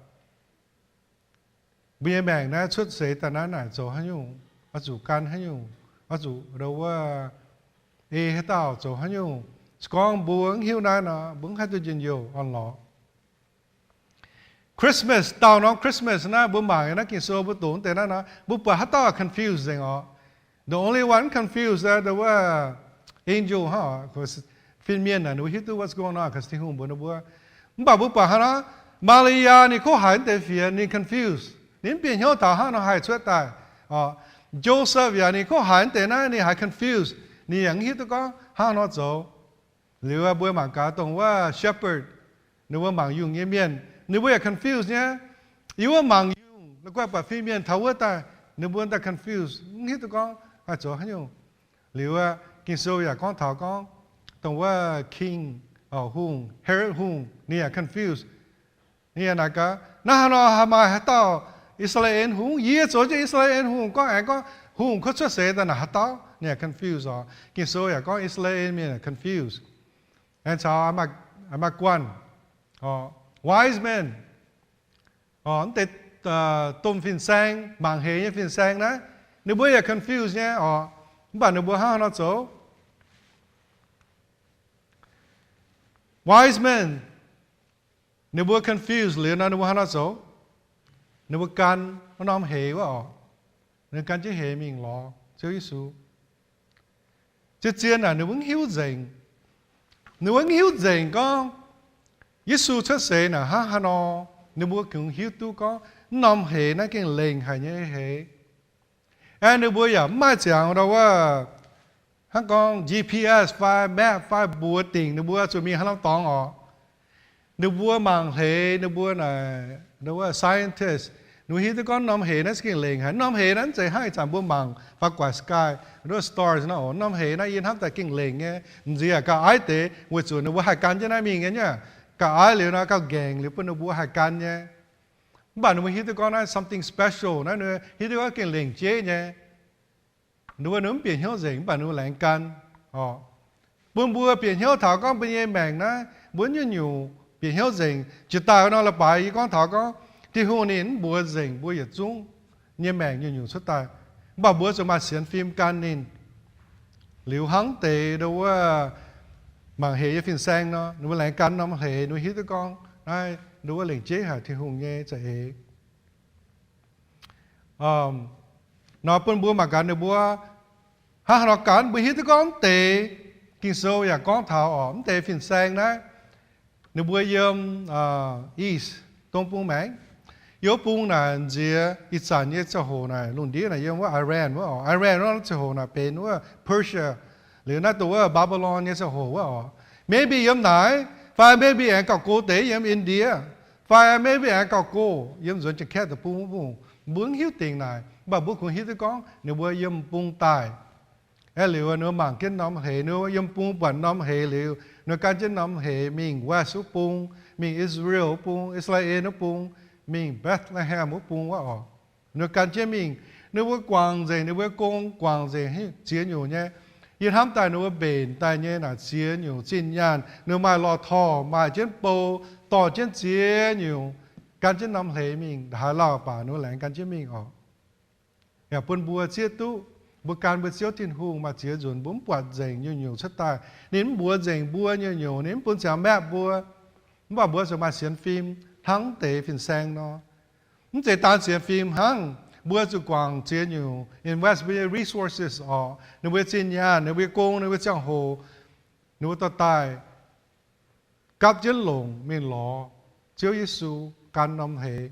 mbuo nyei maengc naaiv cuotv seix daaih naaiv naaic zoux haaix nyungc, oix zuqc gan haaix nyungc, oix zuqc, ndo wuov, ei haaix dauh zoux haaix nyungc. Se gorngv mbuo mv hiuv naaiv nor, mbuo mv haih duqv njien-youh orn-lorqc. Christmas, daauh norm Christmas naaiv mbuo mangc naaiv Ging-Sou mbuo doqc deix naaiv nor, mbuo buatc haaix dauh confused nzengc orqc. The only one confused, ndo wuov, angel hnangv, fin-mienh naaic ninh mbuo hiuv duqv what's going on, 'cause Tin-Hungh mbuox ninh mbuo. Mv baac mbuo buatc hnangv nor, Maa^li^yaa ninh kov haic deix fienx, ninh confused, ninh mv bieqc hnyouv taux hnangv nor haih cuotv daaih. Joseph yaac ninh kov haic deix naaiv ninh haiz confused, ninh yaac mv hiuv duqv gorngv hnangv nor zoux. Liuz mbuo mangc gaax dongh wuov shepherd, ninh mbuo mangc yungh nyei mienh, ninh mbuo yaac confused nyei. Yie wuov mangc yungh la'guaih buatc fin-mienh taux wuov daaih, ninh mbuo daaih confused, mv hiuv duqv gorngv haih zoux haaix nyungc. Liuz Ging-Sou yaac gorngv taux gorngv dongh wuov king, hungh, Herod hungh, ninh yaac confused. Ninh yaac naaic gaax, naaiv haaix nor haih maaih haaix dauh I^saa^laa^en hungh? Yie zoux jienv I^saa^laa^en hungh. Gorngv aengx gorngv hungh kov cuotv seix daaih naaic haaix dauh? Ninh yaac confused orqc. Ging-Sou yaac gorngv I^saa^laa^en mienh confused. Aengx caux maaih guanh, wise men, mv deix domh fin-saeng, mangc heix nyei fin-saeng naaiv, ninh mbuo yaac confused nyei orqc. Mv baac ninh mbuo hnangv haaix nor zoux? Wise men, ninh mbuo confused liuz nor, ninh mbuo hnangv haaix nor zoux? Ninh mbuo gan wuov norm heix wuov orqc. Ninh gan jienv heix mingh lorz Ziouv Yesu. Zien-zien naaic ninh mbuo mv hiuv nzengc. Ninh mbuo mv hiuv nzengc gorngv Yesu cuotv seix naaic hnangv haaix nor. Ninh mbuo kungx hiuv duqv gorngv wuov norm heix naaiv gengh lengc haic nyei heix. Aeqv, ninh mbuo yaac mv maaih ziangx ndo wuov, hnangv gorngv G P S fai map fai mbuox dingc ninh mbuo zuqc mingh haaix norm dorngx orqc. Ninh mbuo mangc hleix, ninh mbuo naaic, ndo wuov scientist, ninh mbuo hiuv duqv gorngv norm heix naaiv se gengh lengc haic. Norm heix naaiv mv zeiz hnangv ih zanc mbuo mangc faaux guaix sky, ndo wuov stars nor oc. Norm heix naaiv yie hnamv daaih gengh lengc nyei, mv nziex gauh aiv deix, weic zuqc ninh mbuo haih gan jienv naaiv mingh nyei. Gauh aiv liuz nor gauh ngaengc liuz bun ninh mbuo haih gan nyei. Mv baac ninh mbuo hiuv duqv gorngv naaiv something special naaiv, ninh hiuv duqv gorngv gengh lengc jeiv nyei. Ninh mbuo ninh mv bieqc hnyouv nzengc, mv baac ninh mbuo laengz gan orqc. Bun mbuo bieqc hnyouv taux gorngv mbuo nyei maengc naaiv mbuo nyungc-nyungc bieqc hnyouv nzengc. Jiex daaih nor la'baaix yie gorngv taux gorngv Tin-Hungh ninh mv mbuox nzengc mbuo yietc zungv nyei maengc nyungc-nyungc cuotv daaih, mv baac mbuo zuqc maaih sienx fim gan ninh. Liuz hnangv deix ndo wuov mangc heix nyei fin-saeng nor, ninh mbuo laengz gan norm heix, ninh mbuo hiuv duqv gorngv naaiv ndo wuov lengc jeiv haic, Tin-Hungh nyei za'eix. Nor bun mbuo mangc gaax ninh mbuo hnangv haaix nor gan. Mbuo hiuv duqv gorngv mv deix, Ging-Sou yaac gorngv taux orqc, mv deix fin-saeng naaiv, ninh mbuo yiem east, dongh bung maengx. Yiem wuov bung naaic nziex ih zanc nyei ziangh hoc naaic lungh ndiev naaic yiem wuov Iran wuov orqc. Iran wuov ziangh hoc naaic benx wuov Persia, liuz naaiv dongh wuov Babylon nyei ziangh hoc wuov orqc. Maybe yiem naaic, fai maybe aengx gauh go deix yiem India, fai maybe aengx gauh go yiem nzuonx Janx-Kaeqv deic-bung wuov bung. Mbuo mv hiuv dingc naaic, mv baac mbuo kungx hiuv duqv gorngv ninh mbuo yiem bung daaih. Aeqv, liuz ninh mbuo mangc jienv norm heix, ninh mbuo yiem bung buatc norm heix liuz, ninh mbuo gan jienv norm heix mingh west wuov bung, mingh Israel wuov bung, I^saa^laa^en wuov bung, mingh Bethlehem wuov bung wuov orqc. Ninh mbuo gan jienv mingh, ninh mbuo guangc nzengc, ninh mbuo gong guangc nzengc, ziex nyungc nyei. Yie hnamv daaih ninh mbuo mbenc daaih nyei naaic ziex nyungc zinh nyaanh, ninh mbuo maaih lorh torh, maaih jienv bou, dorh jienv ziex nyungc, gan jienv norm hleix mingh, haaix lauh baac ninh mbuo laengz gan jienv mingh orqc. Yaac bun mbuo zieqv duqv, mbuo gan mbuo Ziouv Tin-Hungh maaih ziex nzunc mbuo mv buatc nzengc nyungc-nyungc cuotv daaih. Ninh mv mbuox nzengc mbuo nyungc-nyungc, ninh mv bun ziangx maepv mbuo. Mv baac mbuo zuqc maaih sienx fim hnangv deix fin-saeng nor. Mv zeiz daan sienx fim hnangv, mbuo zuqc guangc ziex nyungc, invest mbuo nyei resources orqc, ninh mbuo zinh nyaanh, ninh mbuo gong, ninh mbuo ziangh hoc, ninh mbuo dorh daaih gapv jienv longc mingh lorz Ziouv Yesu gan norm hleix.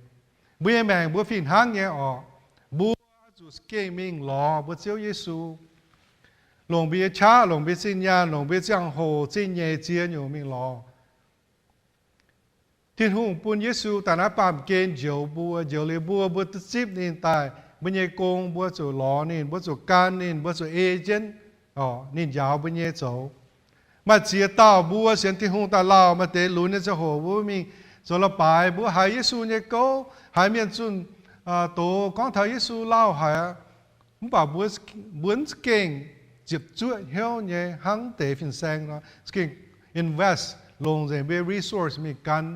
Mbuo nyei maengc mbuo fih hnangv nyei orqc. Mbuo zuqc gengh mingh lorz mbuo Ziouv Yesu, longc mbuo nyei qaqv, longc mbuo zinh nyaanh, longc mbuo ziangh hoc, zingh nyeic ziex nyungc mingh lorz. Tin-Hungh bun Yesu daaih naaiv baamh gen njoux mbuo, njoux liuz mbuo, mbuo duqv zipv ninh daaih mbuo nyei gong, mbuo zuqc lorz ninh, mbuo zuqc gan ninh, mbuo zuqc ei jienv ninh njaaux mbuo nyei zoux. Maaih ziex dauh mbuo sienx Tin-Hungh daaih lauh maaih deix lunx nyei ziangh hoc mbuo mingh zoux la'baaix, mbuo haiz Yesu nyei gouv, haiz mienh zunh doz gorngv taux Yesu lauh haic aqv. Mv baac mbuo, mbuo mv za'gengh ziepc zuoqv hnyouv nyei hnangv deix fin-saeng nor, za'gengh invest longc nzengc mbuo resource mingh gan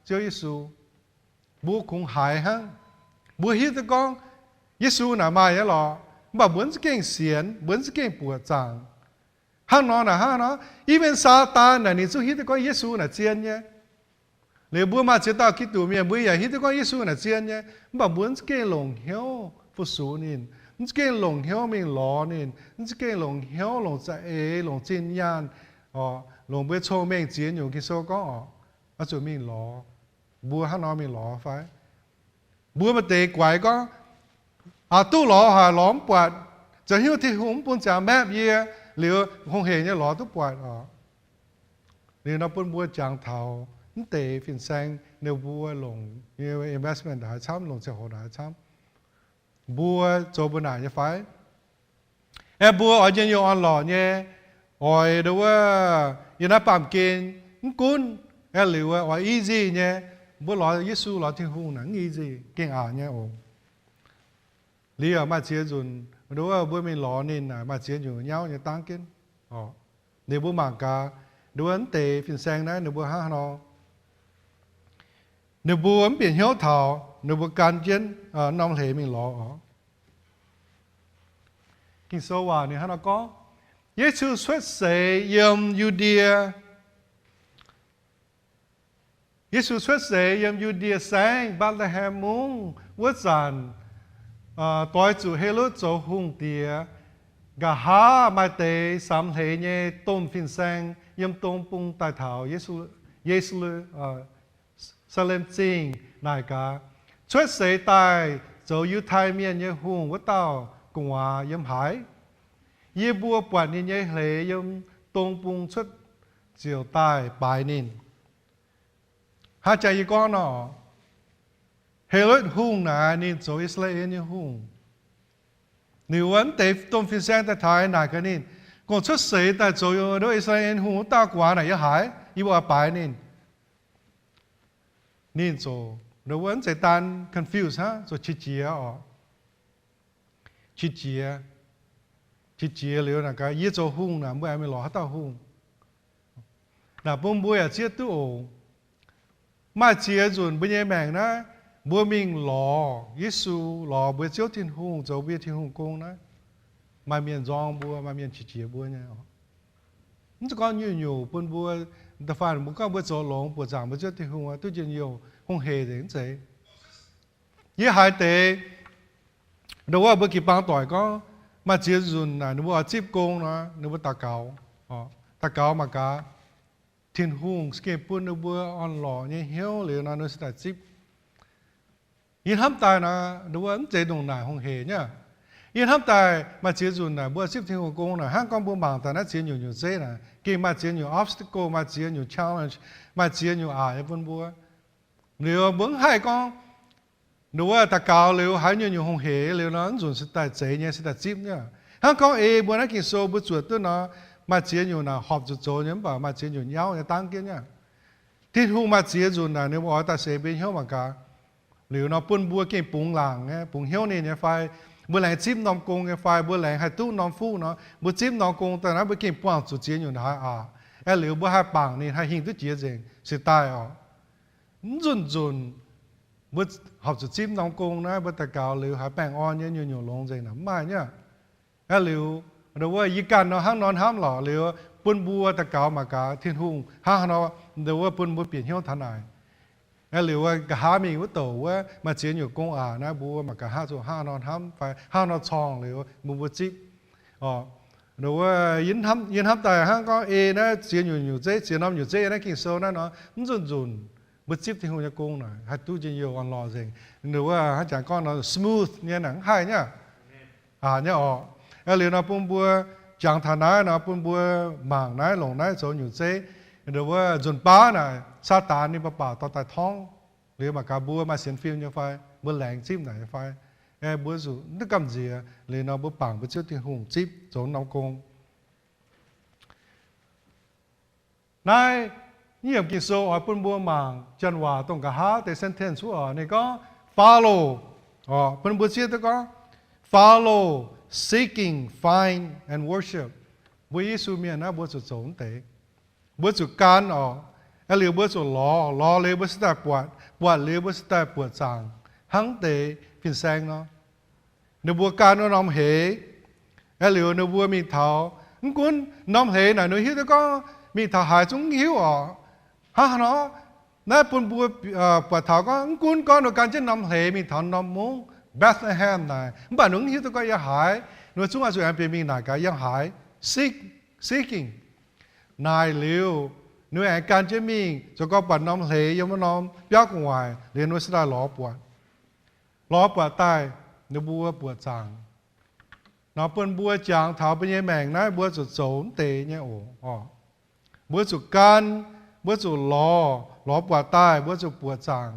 Ziouv Yesu. Mbuo kungx haiz hnangv. Mbuo hiuv duqv gorngv Yesu naaic maaih nyei lorqc, mv baac mbuo mv za'gengh sienx, mbuo mv za'gengh buoqc zaangc. Hnangv nor naaic hnangv nor, even Saadaan naaic ninh zungv hiuv duqv gorngv Yesu naaic zien nyei. Liuz mbuo maaih ziex dauh Giduc mienh, mbuo yaac hiuv duqv gorngv Yesu naaic zien nyei, mv baac mbuo mv za'gengh longc hnyouv fu-sux ninh, mv za'gengh longc hnyouv mingh lorz ninh, mv za'gengh longc hnyouv, longc za'eix, longc zinh nyaanh, longc mbuo nyei cong-mengh ziex nyungc Ging-Sou gorngv oc, oix zuqc mingh lorz. Mbuo hnangv nor mingh lorz fai? Mbuo maaih deix guaix gorngv, aac, duqv lorz haic, lorz mv buatc, zoux hnyouv Tin-Hungh mv bun ziangx mapv yie, liuz hungh hec nyei lorz duqv buatc oc. Liuz nor bun mbuo jangx taux mv deix fin-saeng ninh mbuo longc nyei investment haaix camv, longc ziangh hoc haaix camv. Mbuo zoux mbuo naaic nyei fai? Aeqv, mbuo oix njien-youh orn-lorqc nyei, oix nduov wuov yiem naaiv baamh gen mv gunv, aeqv, liuz oix easy nyei, mbuo lorz Yesu, lorz Tin-Hungh naaic mv easy, gengh aqc nyei oc. Liuz maaih ziex nzunc nduov wuov mbuo mingh lorz ninh naaic maaih ziex nyungc nyauv nyei dangv jienv. Liuz mbuo mangc gaax, nduov wuov mv deix fin-saeng naaiv ninh mbuo hnangv haaix nor. Ninh mbuo mv bieqc hnyouv taux ninh mbuo gan jienv norm hleix mingh lorz oc. Ging-Sou waac ninh hnangv nor gorngv, Yesu cuotv seix yiem Yu^ndie. Yesu cuotv seix yiem Yu^ndie Saengv, Mbetc^le^hem Mungv. Wuov zanc doix zuqc Helotv zoux hungh diex, nqa'haav maaih deix samx hleix nyei domh fin-saeng yiem dong bung daaih taux Ye^su^lem Zingh naaic gaax, Cuotv seix daaih zoux Yiutai Mienh nyei hungh wuov dauh gu'nguaaz yiem haaix? Yie mbuo buatc ninh nyei hleix yiem dong bung cuotv ziouc daaih baaix ninh. Hnangv jaax yie gorngv nor, Helotv Hungh naaic ninh zoux I^saa^laa^en nyei hungh. Liuz wuov deix domh fin-saeng daaih taux naaic gaax ninh, Gorngv cuotv seix daaih zoux I^saa^laa^en hungh wuov dauh gu'nguaaz naaic yiem haaix? Yie mbuo oix baaix ninh. Ninh ziouc, wuov zeiz daan confuse hnangv, ziouc qiex jiez oc. Qiex jiez, qiex jiez liuz naaic gaax, Yie zoux hungh naaic, mbuo aengx mingh lorz haaix dauh hungh? Naaic bun mbuo yaac zieqv duqv oc. Maaih ziex nzunc mbuo nyei maengc naaiv, mbuo mingh lorz Yesu, lorz mbuo Ziouv Tin-Hungh zoux mbuo nyei Tin-Hungh gong naaiv, maaih mienh nzorng mbuo, maaih mienh qiex jiez mbuo nyei oc. Mv zeiz gorngv nyungc-nyungc bun mbuo, da'faanh mbuo gorngv mbuo zoux longx buoqc zaangc mbuo Ziouv Tin-Hungh duqv njien-youh hungh hec nzengc, mv zeiz. Yie haiz deix, nduov wuov mbuo jiu-baang doic gorngv, maaih ziex nzunc naaic ninh mbuo oix zipv gong nor, ninh mbuo daux gaux. Daux gaux mangc gaax, Tin-Hungh gengh bun ninh mbuo orn-lorqc nyei hnyouv liuz nor, ninh se daaih zipv. Yie hnamv daaih nor, nduov wuov mv zeiz ndongc naaic hungh hec nyei. Yie hnamv daaih maaih ziex nzunc naaic mbuo zipv Tin-Hungh gong naaic, hnangv gorngv mbuo mangc daaih naaiv ziex nyungc nyungc zeiv naaic, gengh maaih ziex nyungc obstacle, maaih ziex nyungc challenge, maaih ziex nyungc aqc nyei bun mbuo. Liuz mbuo mv haih gorngv, nduov wuov daux gaux liuz haiz nyungc-nyungc hungh hec liuz nor, mv nzunc se daaih zeiz nyei, se daaih zipv nyei. Hnangv gorngv ei mbuo naaiv Ging-Sou mbuo zuotc duqv nor, maaih ziex nyungc naaic horpc zuqc zoux nyei, mv baac maaih ziex nyungc nyauv nyei dangv jienv nyei. Tin-Hungh maaih ziex nzunc naaic ninh mbuo oix daaih seix mbuo hnyouv mangc gaax. Liuz nor bun mbuo gengh bungx laangc nyei, bungx hnyouv ninh nyei fai, mbuo laengz zipv norm gong nyei fai, mbuo laengz haih duqv norm fuqv nor, mbuo zipv norm gong daaih naaiv mbuo gengh buangh zuqc ziex nyungc haaix aqc. Aeqv, liuz mbuo haih bangc ninh haih hingh duqv jiex nzengc, se daaih oc. Mv nzunc nzunc mbuo horpc zuqc zipv norm gong naaiv, mbuo daux gaux liuz haiz baengh orn nyei nyungc-nyungc longx nzengc naaic, mv maaih nyei. Aeqv, liuz, nduov wuov yie ganh nor hnangv nor hnamv lorqc, liuz bun mbuo daux gaux mangc gaax Tin-Hungh hnangv haaix nor, nduov wuov bun mbuo bieqc hnyouv taux naaic. Aeqv, liuz wuov nqa'haav mingh wuov douc wuov maaih ziex nyungc gong aqc naaiv, mbuo mangc gaax hnangv zuqc hnangv nor hnamv fai hnangv nor corngh liuz mbuo mbuo zipv. Nduov wuov yie hnamv daaih hnangv gorngv ei naaiv ziex nyungc nyungc zeiv, ziex norm nyungc zeiv naaiv Ging-Sou naaiv nor, mv nzunc nzunc mbuo zipv Tin-Hungh nyei gong naaic haih duqv njien-youh orn-lorqc nzengc. Nduov wuov hnangv jangx gorngv nor smooth nyei naaic, mv haih nyei. Aqc nyei oc. Aeqv, liuz nor bun mbuo jangx taux naaiv nor bun mbuo mangc naaiv, longc naaiv zoux nyungc zeiv. Nduov wuov nzunc baav naaic Saadaan ninh baac baac dorh daaih torngv. Liuz mangc gaax mbuo maaih sienx fim nyei fai, mbuo laengz zipv naaic nyei fai. Aeqv, mbuo zuqc duqv gamh nziex liuz nor mbuo bangc mbuo Ziouv Tin-Hungh zipv zoux norm gong. Naaiv, naaiv yiemc Ging-Sou oix bun mbuo mangc janx waac dongh nqa'haav deix sentence wuov oc. Ninh gorngv follow, bun mbuo zieqv duqv gorngv follow, seeking, find, and worship. Mbuo Yesu mienh naaiv mbuo zuqc zoux mv deix. Mbuo zuqc gan oc. Aeqv, liuz mbuo zuqc lorz, lorz liuz mbuo se daaih buatc, buatc liuz mbuo se daaih buoqc zaangc hnangv deix fin-saeng nor. Ninh mbuo gan wuov norm hleix, aeqv, liuz ninh mbuo mingh taux, mv gunv norm hleix naaic ninh hiuv duqv gorngv mingh taux haaix zungv mv hiuv oc. Hnangv haaix nor? Naaiv bun mbuo buatc taux gorngv mv gunv gorngv ninh gan jienv norm hleix mingh taux norm mungv Bethlehem naaic, mv baac ninh mv hiuv duqv gorngv yiem haaix. Ninh zungv oix zuqc aengx bieqc mingh naaic gaax yiem haaix, seeking. Naaic liuz, ninh aengx gan jienv mingh zoux gau buatc norm hleix yiem wuov norm biauv gu'nguaaic liuz, ninh se daaih lorz buatc. Lorz buatc daaih, ninh mbuo buoqc zaangc. Nor bun mbuo jangx taux mbuo nyei maengc naaiv mbuo zuqc zoux mv deix nyei oc. Mbuo zuqc gan, mbuo zuqc lorz, lorz buatc daaih mbuo zuqc buoqc zaangc.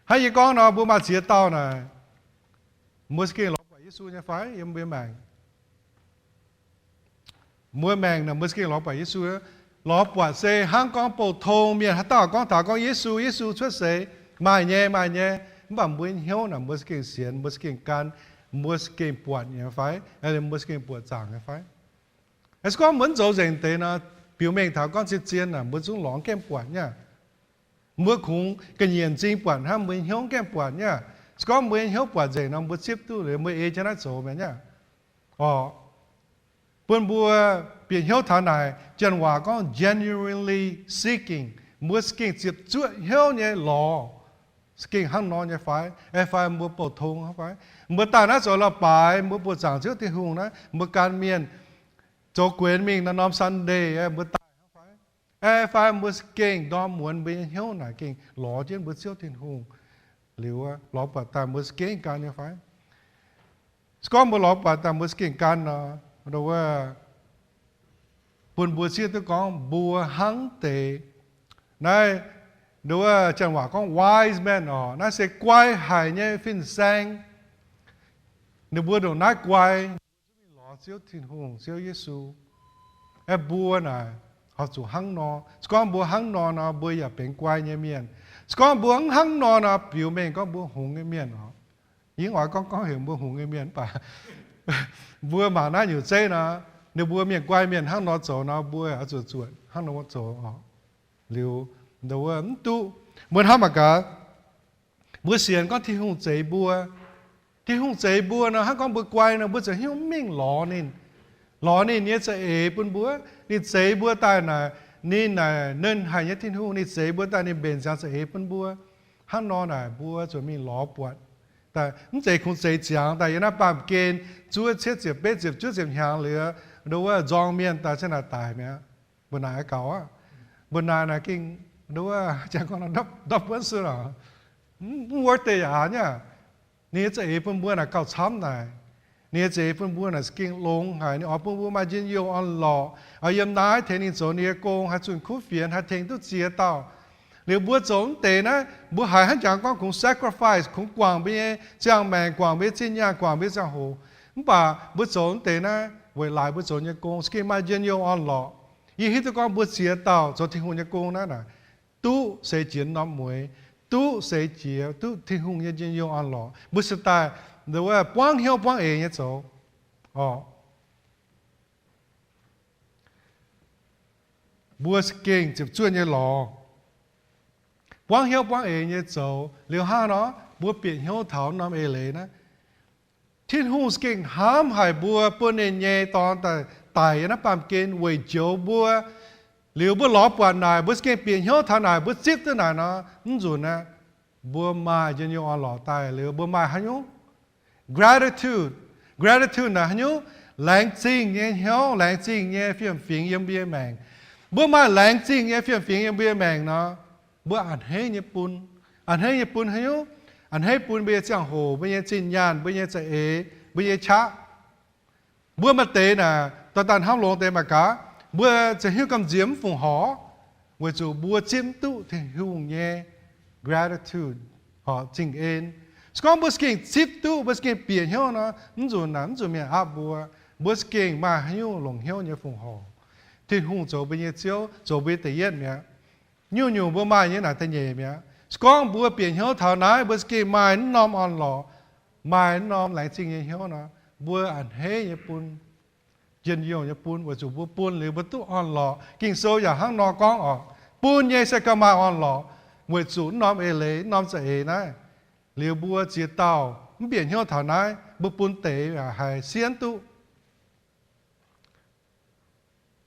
Hnangv yie gorngv nor, mbuo maaih ziex dauh naaic, mbuo za'gengh lorz buatc Yesu nyei fai yiem mbuo maengc? Mbuo maengc naaic mbuo za'gengh lorz buatc Yesu. Lorz buatc se hnangv gorngv bouh tong mienh haaix dauh gorngv taux gorngv Yesu, Yesu cuotv seix, maaih nyei, maaih nyei. Mv baac mbuo hnyouv naaic mbuo za'gengh sienx, mbuo za'gengh gan, mbuo za'gengh buatc nyei fai? Mbuo za'gengh buoqc zaangc nyei fai? Se gorngv mbuo mv zoux nzengc deix nor, biux mengh taux gorngv zien-zien naaic mbuo zungv lorz gaengh buatc nyei aqv. Mbuo kungx ga'nyiec m'zing buatc hnangv, mbuo hnyouv gaengh buatc nyei aqv. Se gorngv mbuo hnyouv buatc nzengc nor, mbuo zipv duqv liuz mbuo ei jienv naaiv zoux mi'aqv nyei aqv. Oc, bun mbuo bieqc hnyouv taux naaic, janx waac gorngv genuinely seeking. Mbuo za'gengh ziepc zuoqv hnyouv nyei lorz, za'gengh hnangv nor nyei fai? Aeqv, fai mbuo bouh tong hnangv fai? Mbuo daaih naaiv zoux la'baaix, mbuo buoqc zaangc Ziouv Tin-Hungh naaiv, mbuo gan mienh zoux guenx mingh naaiv norm Sunday, mbuo daaih hnangv fai? Aeqv, fai mbuo za'gengh ndorm muonz mbuo nyei hnyouv naaic gengh lorz jienv mbuo Ziouv Tin-Hungh liuz, lorz buatc daaih mbuo za'gengh gan nyei fai? Se gorngv mbuo lorz buatc daaih mbuo za'gengh gan nor, wuov, bun mbuo zieqv duqv gorngv mbuo hnangv deix naaiv, nduov, janx waac gorngv wise men oc, naaiv se guai haic nyei fin-saeng. Ninh mbuo ndongc naaiv guai, mingh lorz Ziouv Tin-Hungh, Ziouv Yesu. Aeqv, mbuo naaic oix zuqc hnangv nor. Se gorngv mbuo hnangv nor nor, mbuo yaac benx guai nyei mienh. Se gorngv mbuo mv hnangv nor nor, biux mengh gorngv mbuo hngongx nyei mienh oc. Yie mv oix gorngv gorngv heuc mbuo hngongx nyei mienh mv baac mbuo mangc naaiv nyungc zeiv nor, ninh mbuo mienh guai mienh hnangv nor zoux nor, mbuo oix zuqc zuotc hnangv nor zoux oc. Liuz, mv duqv. Mbuo hnamv mangc gaax, mbuo sienx gorngv Tin-Hungh zeix mbuo. Tin-Hungh zeix mbuo nor, hnangv gorngv mbuo guai nor, mbuo ziouc hiuv mingh lorz ninh. Lorz ninh nyei za'eix bun mbuo. Ninh zeix mbuo daaih naaic, ninh naaic nernh haic nyei Tin-Hungh, ninh zeix mbuo daaih ninh mbenc ziangx za'eix bun mbuo. Hnangv nor naaic mbuo zuqc mingh lorz buatc. Daaih mv zeiz kungx zeix ziangx daaih yiem naaiv baamh gen zuov cietv ziepc betv ziepc juov ziepc hnyangx liuz, nduov, nzorng mienh daaih cingx naaic daic mi'aqv. Mbuo naaic gaux aqv. Mbuo naaic naaic gengh, nduov, janx gorngv ndopv, ndopv wuonv suv lorqc. Mv worth it aqv nyei. Ninh nyei za'eix bun mbuo naaic gauh camv naaic. Ninh nyei za'eix bun mbuo naaic za'gengh longx haic. Ninh oix bun mbuo maaih njien-youh orn-lorqc, oix yiem naaiv tengx ninh zoux ninh nyei gong, haih zunh kuv fienx, haih tengx duqv ziex dauh. Liuz mbuo zoux mv deix naaiv, mbuo haiz hnangv jangx gorngv kungx sacrifice, kungx guangc mbuo nyei ziangh maengc, guangc mbuo nyei zinh nyaanh, guangc mbuo nyei ziangh hoc. Mv baac mbuo zoux mv deix naaiv weic laaix mbuo zoux nyei gong za'gengh maaih njien-youh orn-lorqc. Yie hiuv duqv gorngv mbuo ziex dauh zoux Tin-Hungh nyei gong naaiv naaic, duqv seix jiex norm mueix, duqv seix jiex, duqv Tin-Hungh nyei njien-youh orn-lorqc. Mbuo se daaih, nduov, buangv hnyouv buangv eix nyei zoux. Oc, mbuo za'gengh ziepc zuoqv nyei lorz, buangv hnyouv buangv eix nyei zoux. Liuz hnangv nor, mbuo bieqc hnyouv taux norm eix leiz naaiv, Tin-Hungh za'gengh hnamv haic mbuo, bun ninh nyei Dorn daaih daic yiem naaiv baamh gen weic njoux mbuo. Liuz mbuo lorz buatc naaic, mbuo za'gengh bieqc hnyouv taux naaic, mbuo zipv duqv naaic nor, mv nzunc aqv, mbuo maaih njien-youh orn-lorqc daaih. Liuz mbuo maaih haaix nyungc? Gratitude. Gratitude naaic haaix nyungc? Laengz zingh nyei hnyouv, laengz zingh nyei fiem-fingx yiem mbuo nyei maengc. Mbuo maaih laengz zingh nyei fiem-fingx yiem mbuo nyei maengc nor, mbuo a'hneiv nyei bun. A'hneiv nyei bun haaix nyungc? A'hneiv bun mbuo nyei ziangh hoc, mbuo nyei zinh nyaanh, mbuo nyei za'eix, mbuo nyei qaqv. Mbuo maaih deix naaic, dorh daaih hnamv longx deix mangc gaax, mbuo ziouc hiuv gamh nziex mv fungc horc, weic zuqc mbuo zipv mv duqv Tin-Hungh nyei gratitude, horc zingh en. Se gorngv mbuo za'gengh zipv duqv, mbuo za'gengh bieqc hnyouv nor, mv nzunc naaic mv zuqc mienh aapv mbuo. Mbuo za'gengh maaih haaix nyungc longc hnyouv nyei fungc horc. Tin-Hungh zoux mbuo nyei Ziouv, zoux mbuo nyei da'yietv mi'aqv. Nyungc-nyungc mbuo maaih nyei naaic da'nyeic mi'aqv. Se gorngv mbuo bieqc hnyouv taux naaiv, mbuo za'gengh maaih mv norm orn-lorqc, maaih mv norm laengz zingh nyei hnyouv nor, mbuo a'hneiv nyei bun. njien-youh nyei bun, weic zuqc mbuo bun liuz mbuo duqv orn-lorqc. Ging-Sou yaac hnangv nor gorngv oc, bun nyei se gauh maaih orn-lorqc, weic zuqc mv norm eix leiz, mv norm za'eix naaiv, liuz mbuo ziex dauh mv bieqc hnyouv taux naaiv, mbuo bun deix yaac haiz sienv duqv.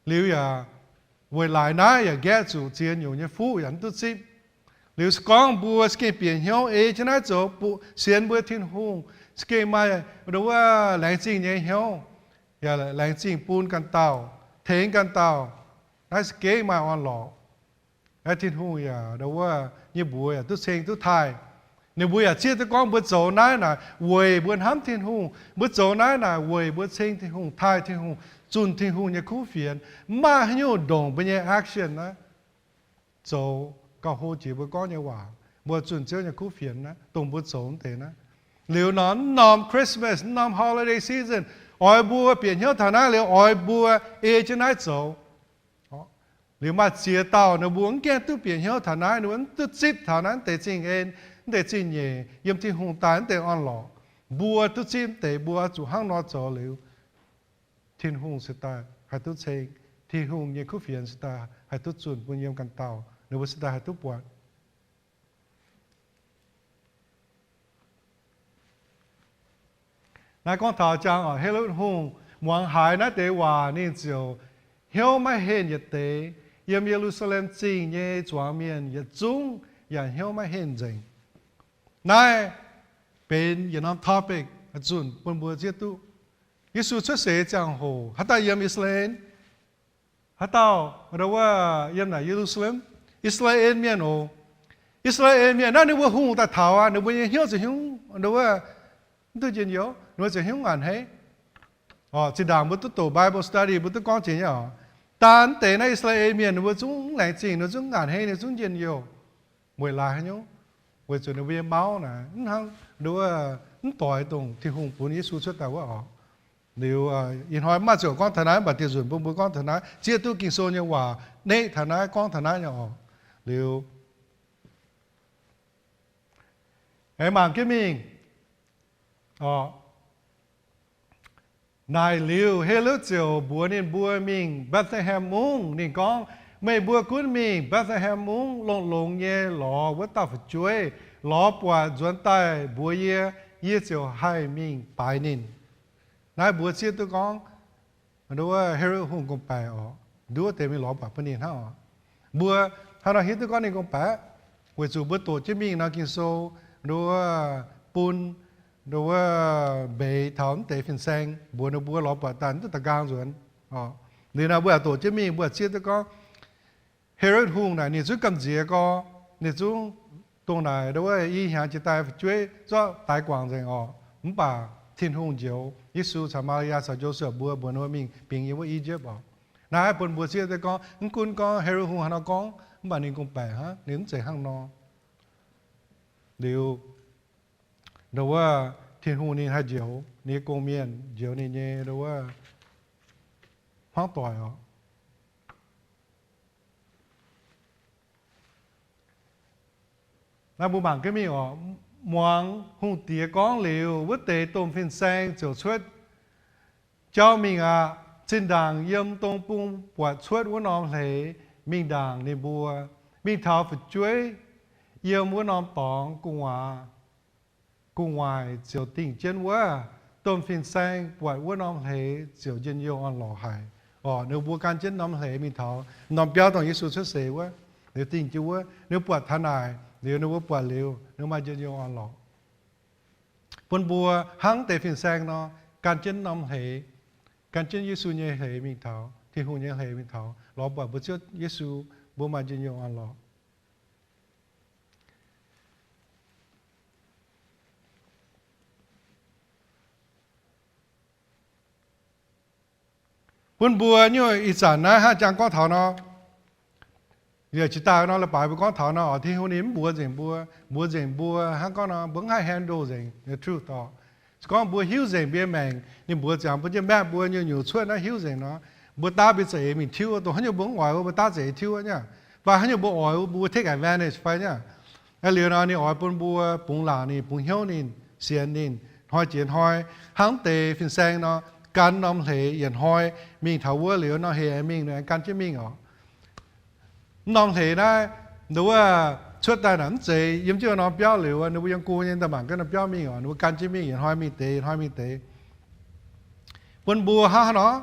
Liuz yaac weic laaix naaiv yaac nqaeqv zuqc ziex nyungc nyei fuqv yaac mv duqv zipv. Liuz se gorngv mbuo za'gengh bieqc hnyouv ei jienv naaiv zoux, sienx mbuo Tin-Hungh, za'gengh maaih ndo wuov laengz zingh nyei hnyouv, yaac laengz zingh bun ganh dauh, tengx ganh dauh, naaiv za'gengh maaih orn-lorqc. Naaiv Tin-Hungh yaac ndo wuov nyei mbuox yaac duqv ceng duqv taaih. Ninh mbuo yaac zieqv duqv gorngv mbuo zoux naaiv naaic weic mbuo hnamv Tin-Hungh, mbuo zoux naaiv naaic weic mbuo ceng Tin-Hungh, taaih Tin-Hungh, zunh Tin-Hungh nyei kuv fienx. Mv maaih haaix nyungc ndongc mbuo nyei action naaiv zoux gauh hlo jiex mbuo gorngv nyei waac, mbuo zunh Ziouv nyei kuv fienx naaiv, dongh mbuo zoux wuov deix naaiv. Liuz nor, mv norm Christmas, mv norm holiday season, oix mbuo bieqc hnyouv taux naaiv liuz oix mbuo ei jienv naaiv zoux. Liuz maaih ziex dauh ninh mbuo mv gaengh duqv bieqc hnyouv taux naaiv, ninh mbuo mv duqv zipv taux naaiv deix zingh en, mv deix zingh nyeic, yiem Tin-Hungh daaih mv deix orn-lorqc. Mbuo duqv zipv mv deix, mbuo zuqc hnangv nor zoux liuz, Tin-Hungh se daaih haih duqv ceng, Tin-Hungh nyei kuv fienx se daaih haih duqv zunh bun yiem ganh dauh, ninh mbuo se daaih haih duqv buatc. Naaiv gorngv taux jangx oc, Helotv Hungh muangx haiz naaiv deix waac, ninh ziouc hnyouv maiv henh yietc deix. Yiem Ye^lu^saa^lem Zingh nyei zuangx mienh yietc zungv yaac hnyouv maiv henh nzengc. Naaiv benx yietc norm topic zunh bun mbuo zieqv duqv. Yesu cuotv seix ziangh hoc, haaix dauh yiem I^saa^laa^en? Haaix dauh, ndo wuov, yiem naaic Ye^lu^saa^lem? I^saa^laa^en Mienh oc. I^saa^laa^en Mienh naaiv ninh mbuo hungh daaih taux aqv, ninh mbuo nyei hnyouv ziouc hnyouv, ndo wuov, mv duqv njien-youh, ninh mbuo ziouc hnyouv ngaanc haiv. Zinh ndaangc mbuo duqv doqc Bible study mbuo duqv gorngv jiex nyei oc. Daan deix naaiv I^saa^laa^en Mienh ninh mbuo zungv mv laengz zingh, ninh zungv ngaanc haiv, ninh zungv njien-youh. Weic laaix haaix nyungc? Weic zuqc ninh mbuo nyei mauv naaic mv hnangv ndo wuov, mv doix dongh Tin-Hungh bun Yesu cuotv daaih wuov oc. Liuz ih hnoi mv maaih ziouc gorngv taux naaiv, mv baac dieh nzunc bun mbuo gorngv taux naaiv, zieqv duqv Ging-Sou nyei waac neqv taux naaiv, gorngv taux naaiv nyei oc. Liuz aengx mangc jienv mingh oc. Naaic liuz Helotv ziouc mbuox ninh mbuo mingh Mbetc^le^hem Mungv. Ninh gorngv, Meih mbuo gunv mingh Mbetc^le^hem Mungv longx-longx nyei lorz wuov dauh fu'jueiv. Lorz buatc nzuonx daaih mbuox yie, yie ziouc haih mingh baaix ninh. Naaiv mbuo zieqv duqv gorngv ndo wuov Helotv Hungh gorngv-baeqc oc, nduov deix mingh lorz buatc bun ninh hnangv oc. Mbuo hnangv nor hiuv duqv gorngv ninh gorngv-baeqc, weic zuqc mbuo doqc jienv mingh nor Ging-Sou ndo wuov bun ndo wuov mbeix taux mv deix fin-saeng mbuox ninh mbuo lorz buatc daaih mv duqv da'nqaang nzuonx. Liuz naaiv mbuo yaac doqc jienv mingh, mbuo zieqv duqv gorngv Helotv Hungh naaic ninh zungv gamh nziex gorx, ninh zungv dongh naaic ndo wuov i hnyangx jiex daaih fu'jueiv zorqv daix guangc nzengc oc. Mv baac Tin-Hungh njoux Yesu caux Maa^li^yaa caux Joseph mbuo, mbuox ninh mbuo mingh bingx yiem wuov I^yipv oc. Naaiv bun mbuo zieqv duqv gorngv, mv gunv gorngv Helotv Hungh hnangv nor gorngv, mv baac ninh gorngv-baeqc hnangv, ninh mv zeiz hnangv nor. Liuz ndo wuov Tin-Hungh ninh haih njoux ninh nyei gong-mienh, njoux ninh nyei ndo wuov hmuangv doic oc. Naaiv mbuo mangc jienv mingh oc. Muangx hungh diex gorngv liuz, wuov deix domh fin-saeng ziouc cuotv jauv mingh aqv. Zinh ndaangc yiem dong bung buatc cuotv wuov norm hleix mingh ndaangc ninh mbuo, mingh taux fu'jueiv yiem wuov norm dorngx gu'nguaaic, gu'nguaaic ziouc dingh jienv wuov. Domh fin-saeng buatc wuov norm hleix ziouc njien-youh orn-lorqc haic. Orqc, ninh mbuo gan jienv norm hleix mingh taux norm biauv dongh Yesu cuotv seix wuov, liuz dingh jienv wuov. Ninh buatc taux naaic liuz, ninh mbuo buatc liuz, ninh maaih njien-youh orn-lorqc. Bun mbuo hnangv deix fin-saeng nor, gan jienv norm hleix, gan jienv Yesu nyei hleix mingh taux, Tin-Hungh nyei hleix mingh taux, lorz buatc mbuo Ziouv Yesu, mbuo maaih njien-youh orn-lorqc. Bun mbuo nyuoz ih zanc naaiv hnangv jangx gorngv taux nor, yaac jiex daaih nor, leiz-baaix mbuo gorngv taux nor, oc, Tin-Hungh ninh mv mbuox nzengc mbuo, mbuox nzengc mbuo hnangv gorngv nor, mbuo mv haih handle nzengc the truth oc. Se gorngv mbuo hiuv nzengc mbuo nyei maengc, ninh mbuox ziangx bun jienv maengc mbuo nyei nyungc cuotv naaiv hiuv nzengc nor, mbuo daav mbuo za'eix mingh tiuv, dongh haaix nyungc mbuo mv oix wuov, mbuo daav za'eix tiuv nyei. Fai haaix nyungc mbuo oix wuov, mbuo take advantage fai nyei. Liuz nor ninh oix bun mbuo bungx laangc ninh, bungx hnyouv ninh, sienx ninh, hnoi jiex hnoi, hnangv deix fin-saeng nor, gan norm hleix yietc hnoi mingh taux wuov liuz, norm hleix mingh ninh gan jienv mingh oc. Mv norm hleix naaiv, nduov wuov cuotv daaih naaic mv zeiz yiem jienv norm biauv liuz, ninh mbuo yiem go nyei daaih mangc gaax norm biauv mingh oc. Ninh mbuo gan jienv mingh yietc hnoi mingh deix, yietc hnoi mingh deix. Bun mbuo hnangv haaix nor,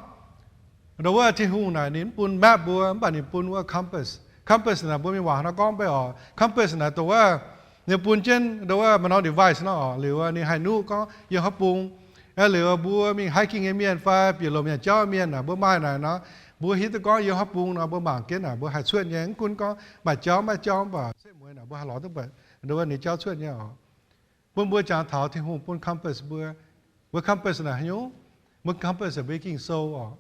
nduov wuov Tin-Hungh naaic ninh mv bun map mbuo, mv baac ninh bun wuov compass. Compass naaic mbuo mingh waac hnangv nor gorngv mv bei oc. Compass naaic dongh wuov ninh bun jienv nduov wuov maaih norm device nor oc, liuz ninh haih nuqv gorngv yiem haaix bung. Liuz mbuo mingh hiking nyei mienh fai bieqc lomc nyanc jauv mienh naaic, mbuo maaih naaic nor, mbuo hiuv duqv gorngv yiem haaix bung nor mbuo mangc jienv naaic mbuo haih cuotv nyei. Mv gunv gorngv maaih jauv maiv jauv, mv baac setv mueiz naaic mbuo haih lorz duqv buatc nduov wuov ninh jauv cuotv nyei oc. Bun mbuo jangx taux Tin-Hungh bun compass mbuo. Mbuo compass naaic haaix nyungc? Mbuo compass mbuo nyei Ging-Sou oc.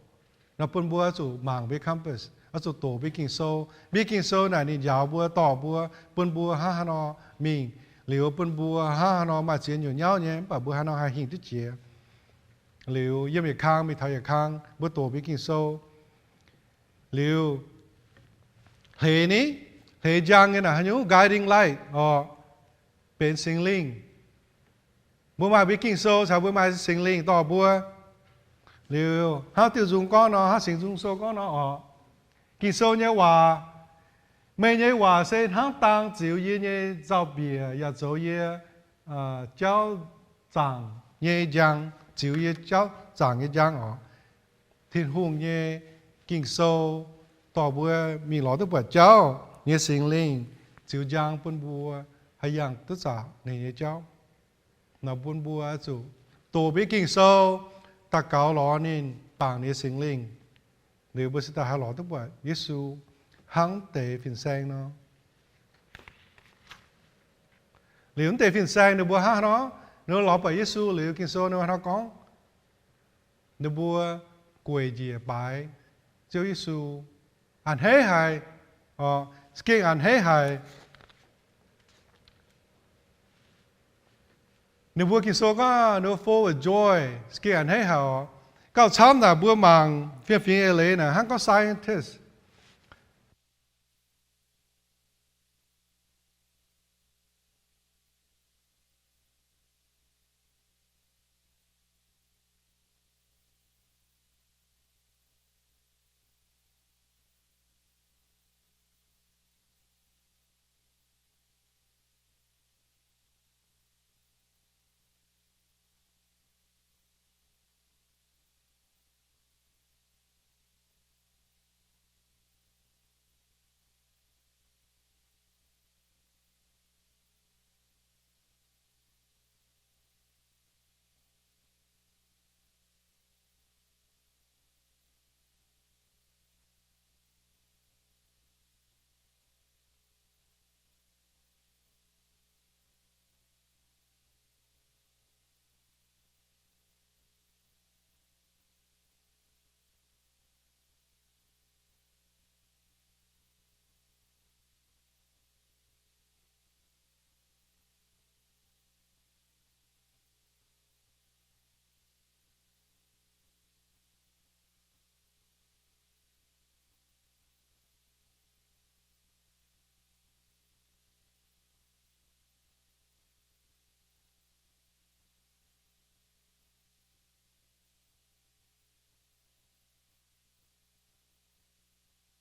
Nor bun mbuo oix zuqc mangc mbuo compass, oix zuqc doqc mbuo Ging-Sou. Mbuo Ging-Sou naaic ninh njaaux mbuo, dorh mbuo, bun mbuo hnangv haaix nor mingh, liuz bun mbuo hnangv haaix nor maaih ziex nyungc nyauv nyei, mv baac mbuo hnangv haaix nor haih hingh duqv jiex. Liuz yiem yietc kang mingh taux yietc kang mbuo doqc mbuo Ging-Sou. Liuz hleix ni, hleix njang nyei naaic haaix nyungc? Guiding light oc, benx Singx Lingh. Mbuo maaih mbuo Ging-Sou caux mbuo maaih Singx Lingh dorh mbuo. Liuz hnangv diuh nzung gorngv nor, hnangv Singx Nzung Sou gorngv nor oc, Ging-Sou nyei waac, meih nyei waac se hnangv dang ziux yie nyei nzauh-mbiec yaac zoux yie jauv zaangc nyei njang, ziux yie jauv zaangc nyei njang oc. Tin-Hungh nyei Ging-Sou dorh mbuo mingh lorz duqv buatc jauv nyei Singx Lingh ziux njang bun mbuo haih yangh duqv zaqc ninh nyei jauv. Nor bun mbuo zuqc doqc mbuo Ging-Sou, daux gaux lorz ninh, bangc ninh nyei Singx Lingh, liuz mbuo se daaih haih lorz duqv buatc Yesu hnangv deix fin-saeng nor. Liuz mv deix fin-saeng ninh mbuo hnangv haaix nor, ninh mbuo lorz buatc Yesu liuz, Ging-Sou ninh mbuo hnangv haaix nor gorngv? Ninh mbuo gueic njiec baaix Ziouv Yesu, a'hneiv haic, za'gengh a'hneiv haic. Ninh mbuo Ging-Sou gorngv ninh mbuo full of joy, za'gengh a'hneiv haic oc. Gauh camv naaic mbuo mangc fiem-fingx eix leiz naaic hnangv gorngv scientist.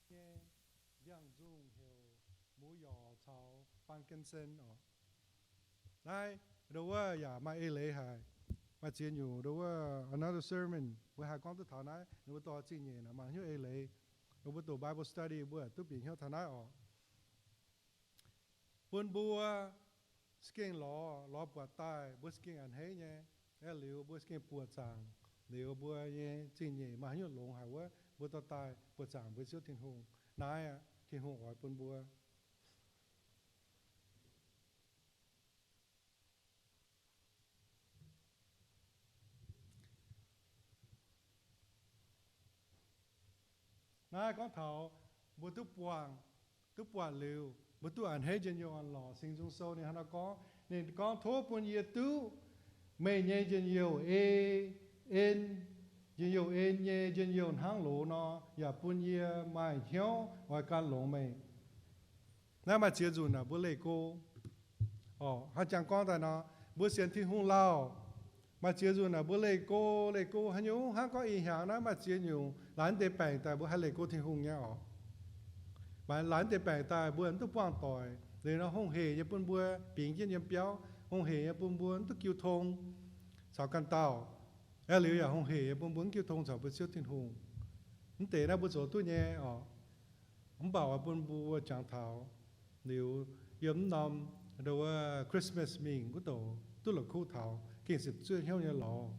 Nyei mbiangh nzungh heuc Mu Yorc caux Parkinson oc. Naaiv nduov wuov yaac maaih eix leiz haic. Maaih ziex nyungc nduov wuov another sermon mbuo haih gorngv duqv taux naaiv, ninh mbuo dorh zingh nyeic naaic maaih hnyouv eix leiz. Ninh mbuo doqc Bible study mbuo duqv bieqc hnyouv taux naaiv oc. Bun mbuo za'gengh lorz, lorz buatc daaih mbuo za'gengh a'hneiv nyei. Aeqv, liuz mbuo za'gengh buoqc zaangc. Liuz mbuo nyei zingh nyeic maaih haaix nyungc longx haic wuov, mbuo dorh daaih buoqc zaangc mbuo Ziouv Tin-Hungh. Naaiv aqv, Tin-Hungh oix bun mbuo. Naaiv gorngv taux mbuo duqv buangh, duqv buatc liuz, mbuo duqv a'hneiv njien-youh orn-lorqc. Singx Nzung Sou ninh hnangv naaiv gorngv, ninh gorngv, Tov bun yie duqv meih nyei njien-youh ei, en, njien-youh en nyei njien-youh hnangv loz nor, yaac bun yie maaih hnyouv oix gan longx meih. Naaiv maaih ziex nzunc naaic mbuo leih go. Orqc, hnangv jangx gorngv daaih nor, mbuo sienx Tin-Hungh lauh, Maaih ziex nzunc naaic mbuo leih go, leih go haaix nyungc, hnangv gorngv ih hnyangx naaiv maaih ziex nyungc laaix deix baengc daaih mbuo haih leih go Tin-Hungh nyei orqc. Maaih laaix deix baengc daaih mbuo mv duqv buangh doic. Liuz nor hungh heic nyei bun mbuo bingx jienv yiem biauv, hungh heic nyei bun mbuo mv duqv jiu tong caux ganh dauh. Aa, liuz yaac hungh heic nyei bun mbuo mv jiu tong caux mbuo Ziouv Tin-Hungh. Mv deix naaiv mbuo zoux duqv nyei orqc. Mv baac oix bun mbuo jangx taux liuz yiem mv norm ndo wuov Christmas mingh wuov douc duqv la'kuqv taux gengh ziepc zuoqv hnyouv nyei lorz,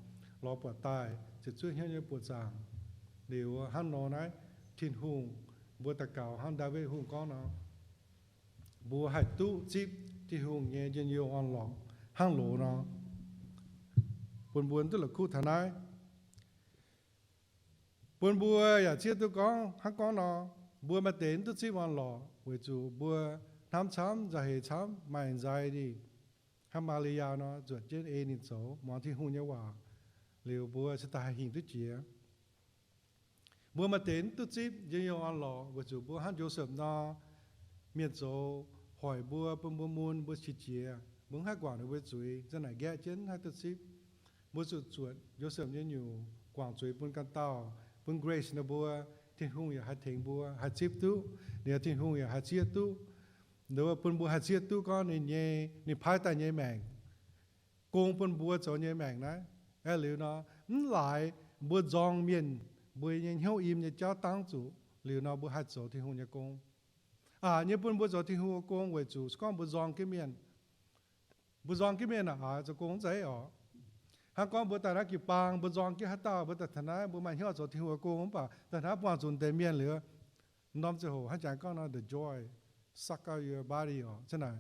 lorz buatc daaih ziepc zuoqv hnyouv nyei buoqc zaangc. Liuz hnangv nor naaiv Tin-Hungh, mbuo daux gaux hnangv Ndaawitv Hungh gorngv nor, mbuo haih duqv zipv Tin-Hungh nyei njien-youh orn-lorqc hnangv loz nor, bun mbuo duqv la'kuqv taux naaiv. Bun mbuo yaac zieqv duqv gorngv hnangv gorngv nor, mbuo maaih deix mv duqv zipv orn-lorqc weic zuqc mbuo hnamv camv, nzauh heix camv, maaih anxiety. Hnangv Maa^li^yaa nor, zuotc jienv ei ninh zoux, muangx Tin-Hungh nyei waac, liuz mbuo cingx daaih haih hingh duqv jiex. Mbuo maaih deix mv duqv zipv njien-youh orn-lorqc weic zuqc mbuo hnangv Joseph nor, mienh zoux hoic mbuo, bun mbuo mun, mbuo qiex jiez, mbuo mv haih guangc ninh mbuo zuiz, za'naaic nqaeqv jienv mv haih duqv zipv. Mbuo zuqc zuotc Joseph nyei nyungc guangc zuiz bun ganh dauh, bun grace ninh mbuo. Tin-Hungh yaac haih tengx mbuo haih zipv duqv, ninh Tin-Hungh yaac haih zieqv duqv, bun mbuo haih zieqv duqv gorngv ninh nyei, ninh paaiv daaih nyei maengc, gong bun mbuo zoux nyei maengc naaiv. Aa, liuz nor, mv laaix mbuo nzorng mienh mbuo nyei hnyouv im nyei jauv dangv zuqc, liuz nor mbuo haih zoux Tin-Hungh nyei gong. Aqc nyei bun mbuo zoux Tin-Hungh gong weic zuqc se gorngv mbuo nzorng jienv mienh, mbuo nzorng jienv mienh aqc, zoux gong mv zeiz orqc. Hnangv gorngv mbuo daaih naaiv jiu-baang, mbuo nzorng jienv haaix dauh, mbuo daaih taux naaiv mbuo maaih hnyouv zoux Tin-Hungh gong, mv baac daaih naaiv buangh zuqc deix mienh liuz, norm ziangh hoc hnangv jangx gorngv nor, the joy suck out your body orqc. Za'naaic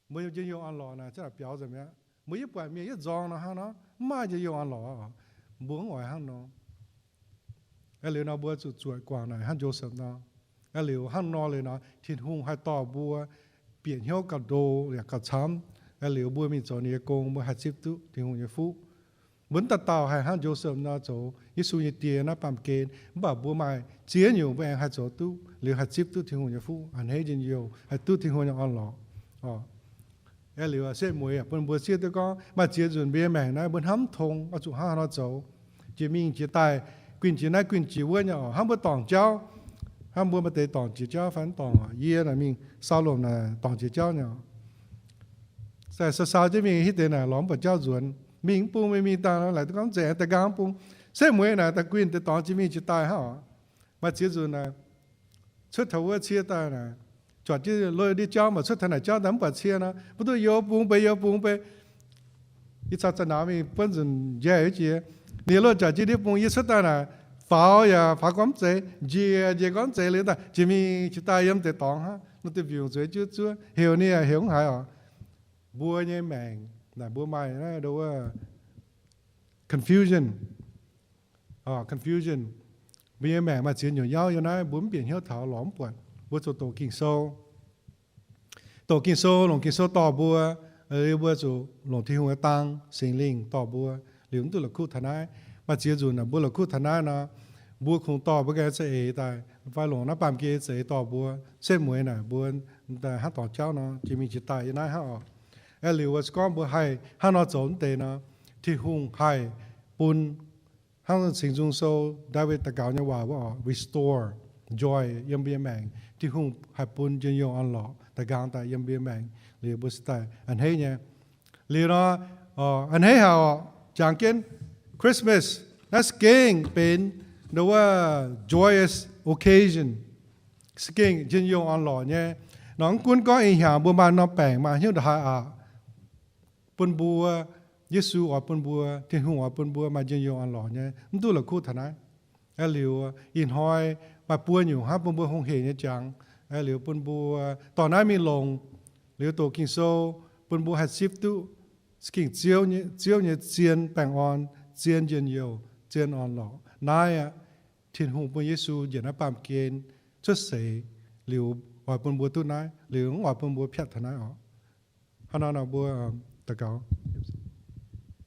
mbuo njien-youh orn-lorqc naaic za'naaic biaux nzengc mi'aqv. Mbuo yietv buatc mienh yietv nzorng nor hnangv nor, mv maaih njien-youh orn-lorqc orqc. Mbuo mv oix hnangv nor. Aa, liuz nor mbuo zuqc zuotc guangc naaic hnangv Joseph nor. Aa, liuz hnangv nor liuz nor, Tin-Hungh haih dorh mbuo bieqc hnyouv gauh ndo yaac gauh camv. Aa, liuz mbuo mingh zoux ninh nyei gong, mbuo haih zipv duqv Tin-Hungh nyei fuqv. Mbuo mv dauh dauh haih hnangv Joseph nor zoux Yesu nyei die naaiv baamh gen, mv baac mbuo maaih ziex nyungc mbuo aengx haih zoux duqv, liuz haih zipv duqv Tin-Hungh nyei fuqv, a'hneiv njien-youh, haih duqv Tin-Hungh nyei orn-lorqc. Aa, liuz setv mueiz yaac bun mbuo zieqv duqv gorngv maaih ziex nzunc mbuo nyei maengc naaiv mbuo hnamv tong oix zuqc hnangv haaix nor zoux, jiex mingh jiex daaih, guinh jiex naaiv guinh jiex wuov nyei orqc. Hnangv mbuo dorngc jauv, hnangv mbuo maaih deix dorngc jiex jauv fai mv dorngc orqc. Yie naaic mingh sau lomc naaic dorngc jiex jauv nyei orqc. Sai sau sau jienv mingh hitv deix naaic lorz mv buatc jauv nzuonx. Mingh mv bung, mingh mingh daaih laaic duqv gorngv mv zeiz aengx daaih nqaang mv bung. Setv mueiz naaic daaih guinh deix dorngx jiex mingh jiex daaih hnangv orqc. Maaih ziex nzunc naaic cuotv taux wuov cie daaih naaic, zuotc jienv lorz ndiev jauv, maaih cuotv taux naaic jauv daaih mv buatc cie nor, mv duqv youz bung bei, youz bung bei. Yie caux za'naaic mingh buonv nzunc njaih wuov jiex, ninh lorz zuotc jienv ndiev bung, yie cuotv daaih naaic faaux yaac faaux gorngv mv zeiz, njiec njiec gorngv mv zeiz liuz daaih jiex mingh jiex daaih yiem deix dorngx hnangv, nor deix mbiungc zueiz juov zuov, heuc ninh yaac heuc mv haiz orqc. Mbuo nyei maengc naaic mbuo maaih naaiv ndo wuov confusion. Confusion. Mbuo nyei maengc maaih ziex nyungc nyauv yiem naaiv mbuo mv bieqc hnyouv taux lorz mv buatc. Mbuo zuqc doqc Ging-Sou. Doqc Ging-Sou, longc Ging-Sou dorh mbuo, liuz mbuo zuqc longc Tin-Hungh nyei dang, Singx Lingh dorh mbuo, liuz mv duqv la'kuqv taux naaiv. Maaih ziex nzunc naaic mbuo la'kuqv taux naaiv nor, mbuo kungx dorh mbuo ganh za'eix daaih, fai longc naaiv baamh gen za'eix dorh mbuo. Setv mueiz naaic mbuo hnangv dorngx jauv nor, jiex mingh jiex daaih yiem naaiv hnangv orqc. Aeqv, liuz se gorngv mbuo haih hnangv nor zoux mv deix nor, Tin-Hungh haih bun hnangv Singx Nzung Sou Ndaawitv daux gaux nyei waac wuov orqc, restore joy yiem mbuo nyei maengc. Tin-Hungh haih bun njien-youh orn-lorqc daaih nqaang daaih yiem mbuo nyei maengc, liuz mbuo se daaih a'hneiv nyei. Liuz nor, a'hneiv haic orqc, jangx jienv Christmas naaiv za'gengh benx ndo wuov joyous occasion, za'gengh njien-youh orn-lorqc nyei. Nor mv gunv gorngv ih hnyangx mbuo maaih norm baengc maaih hnyouv ndongc haaix aqc, bun mbuo, Yesu oix bun mbuo, Tin-Hungh oix bun mbuo maaih njien-youh orn-lorqc nyei, mv duqv la'kuqv taux naaiv. Aeqv, liuz ih hnoi maaih buo nyungc hnangv bun mbuo hungh heic nyei jangx. Aeqv, liuz bun mbuo dorh naaiv mingh longc, liuz doqc Ging-Sou, bun mbuo haih zipv duqv za'gengh Ziouv nyei, Ziouv nyei zien baengh orn, zien njien-youh, zien orn-lorqc. Naaiv aqv, Tin-Hungh bun Yesu njiec naaiv baamh gen cuotv seix liuz oix bun mbuo duqv naaiv, liuz mv oix bun mbuo piatv taux naaiv orqc. Hnangv naaiv nor mbuo daux gaux.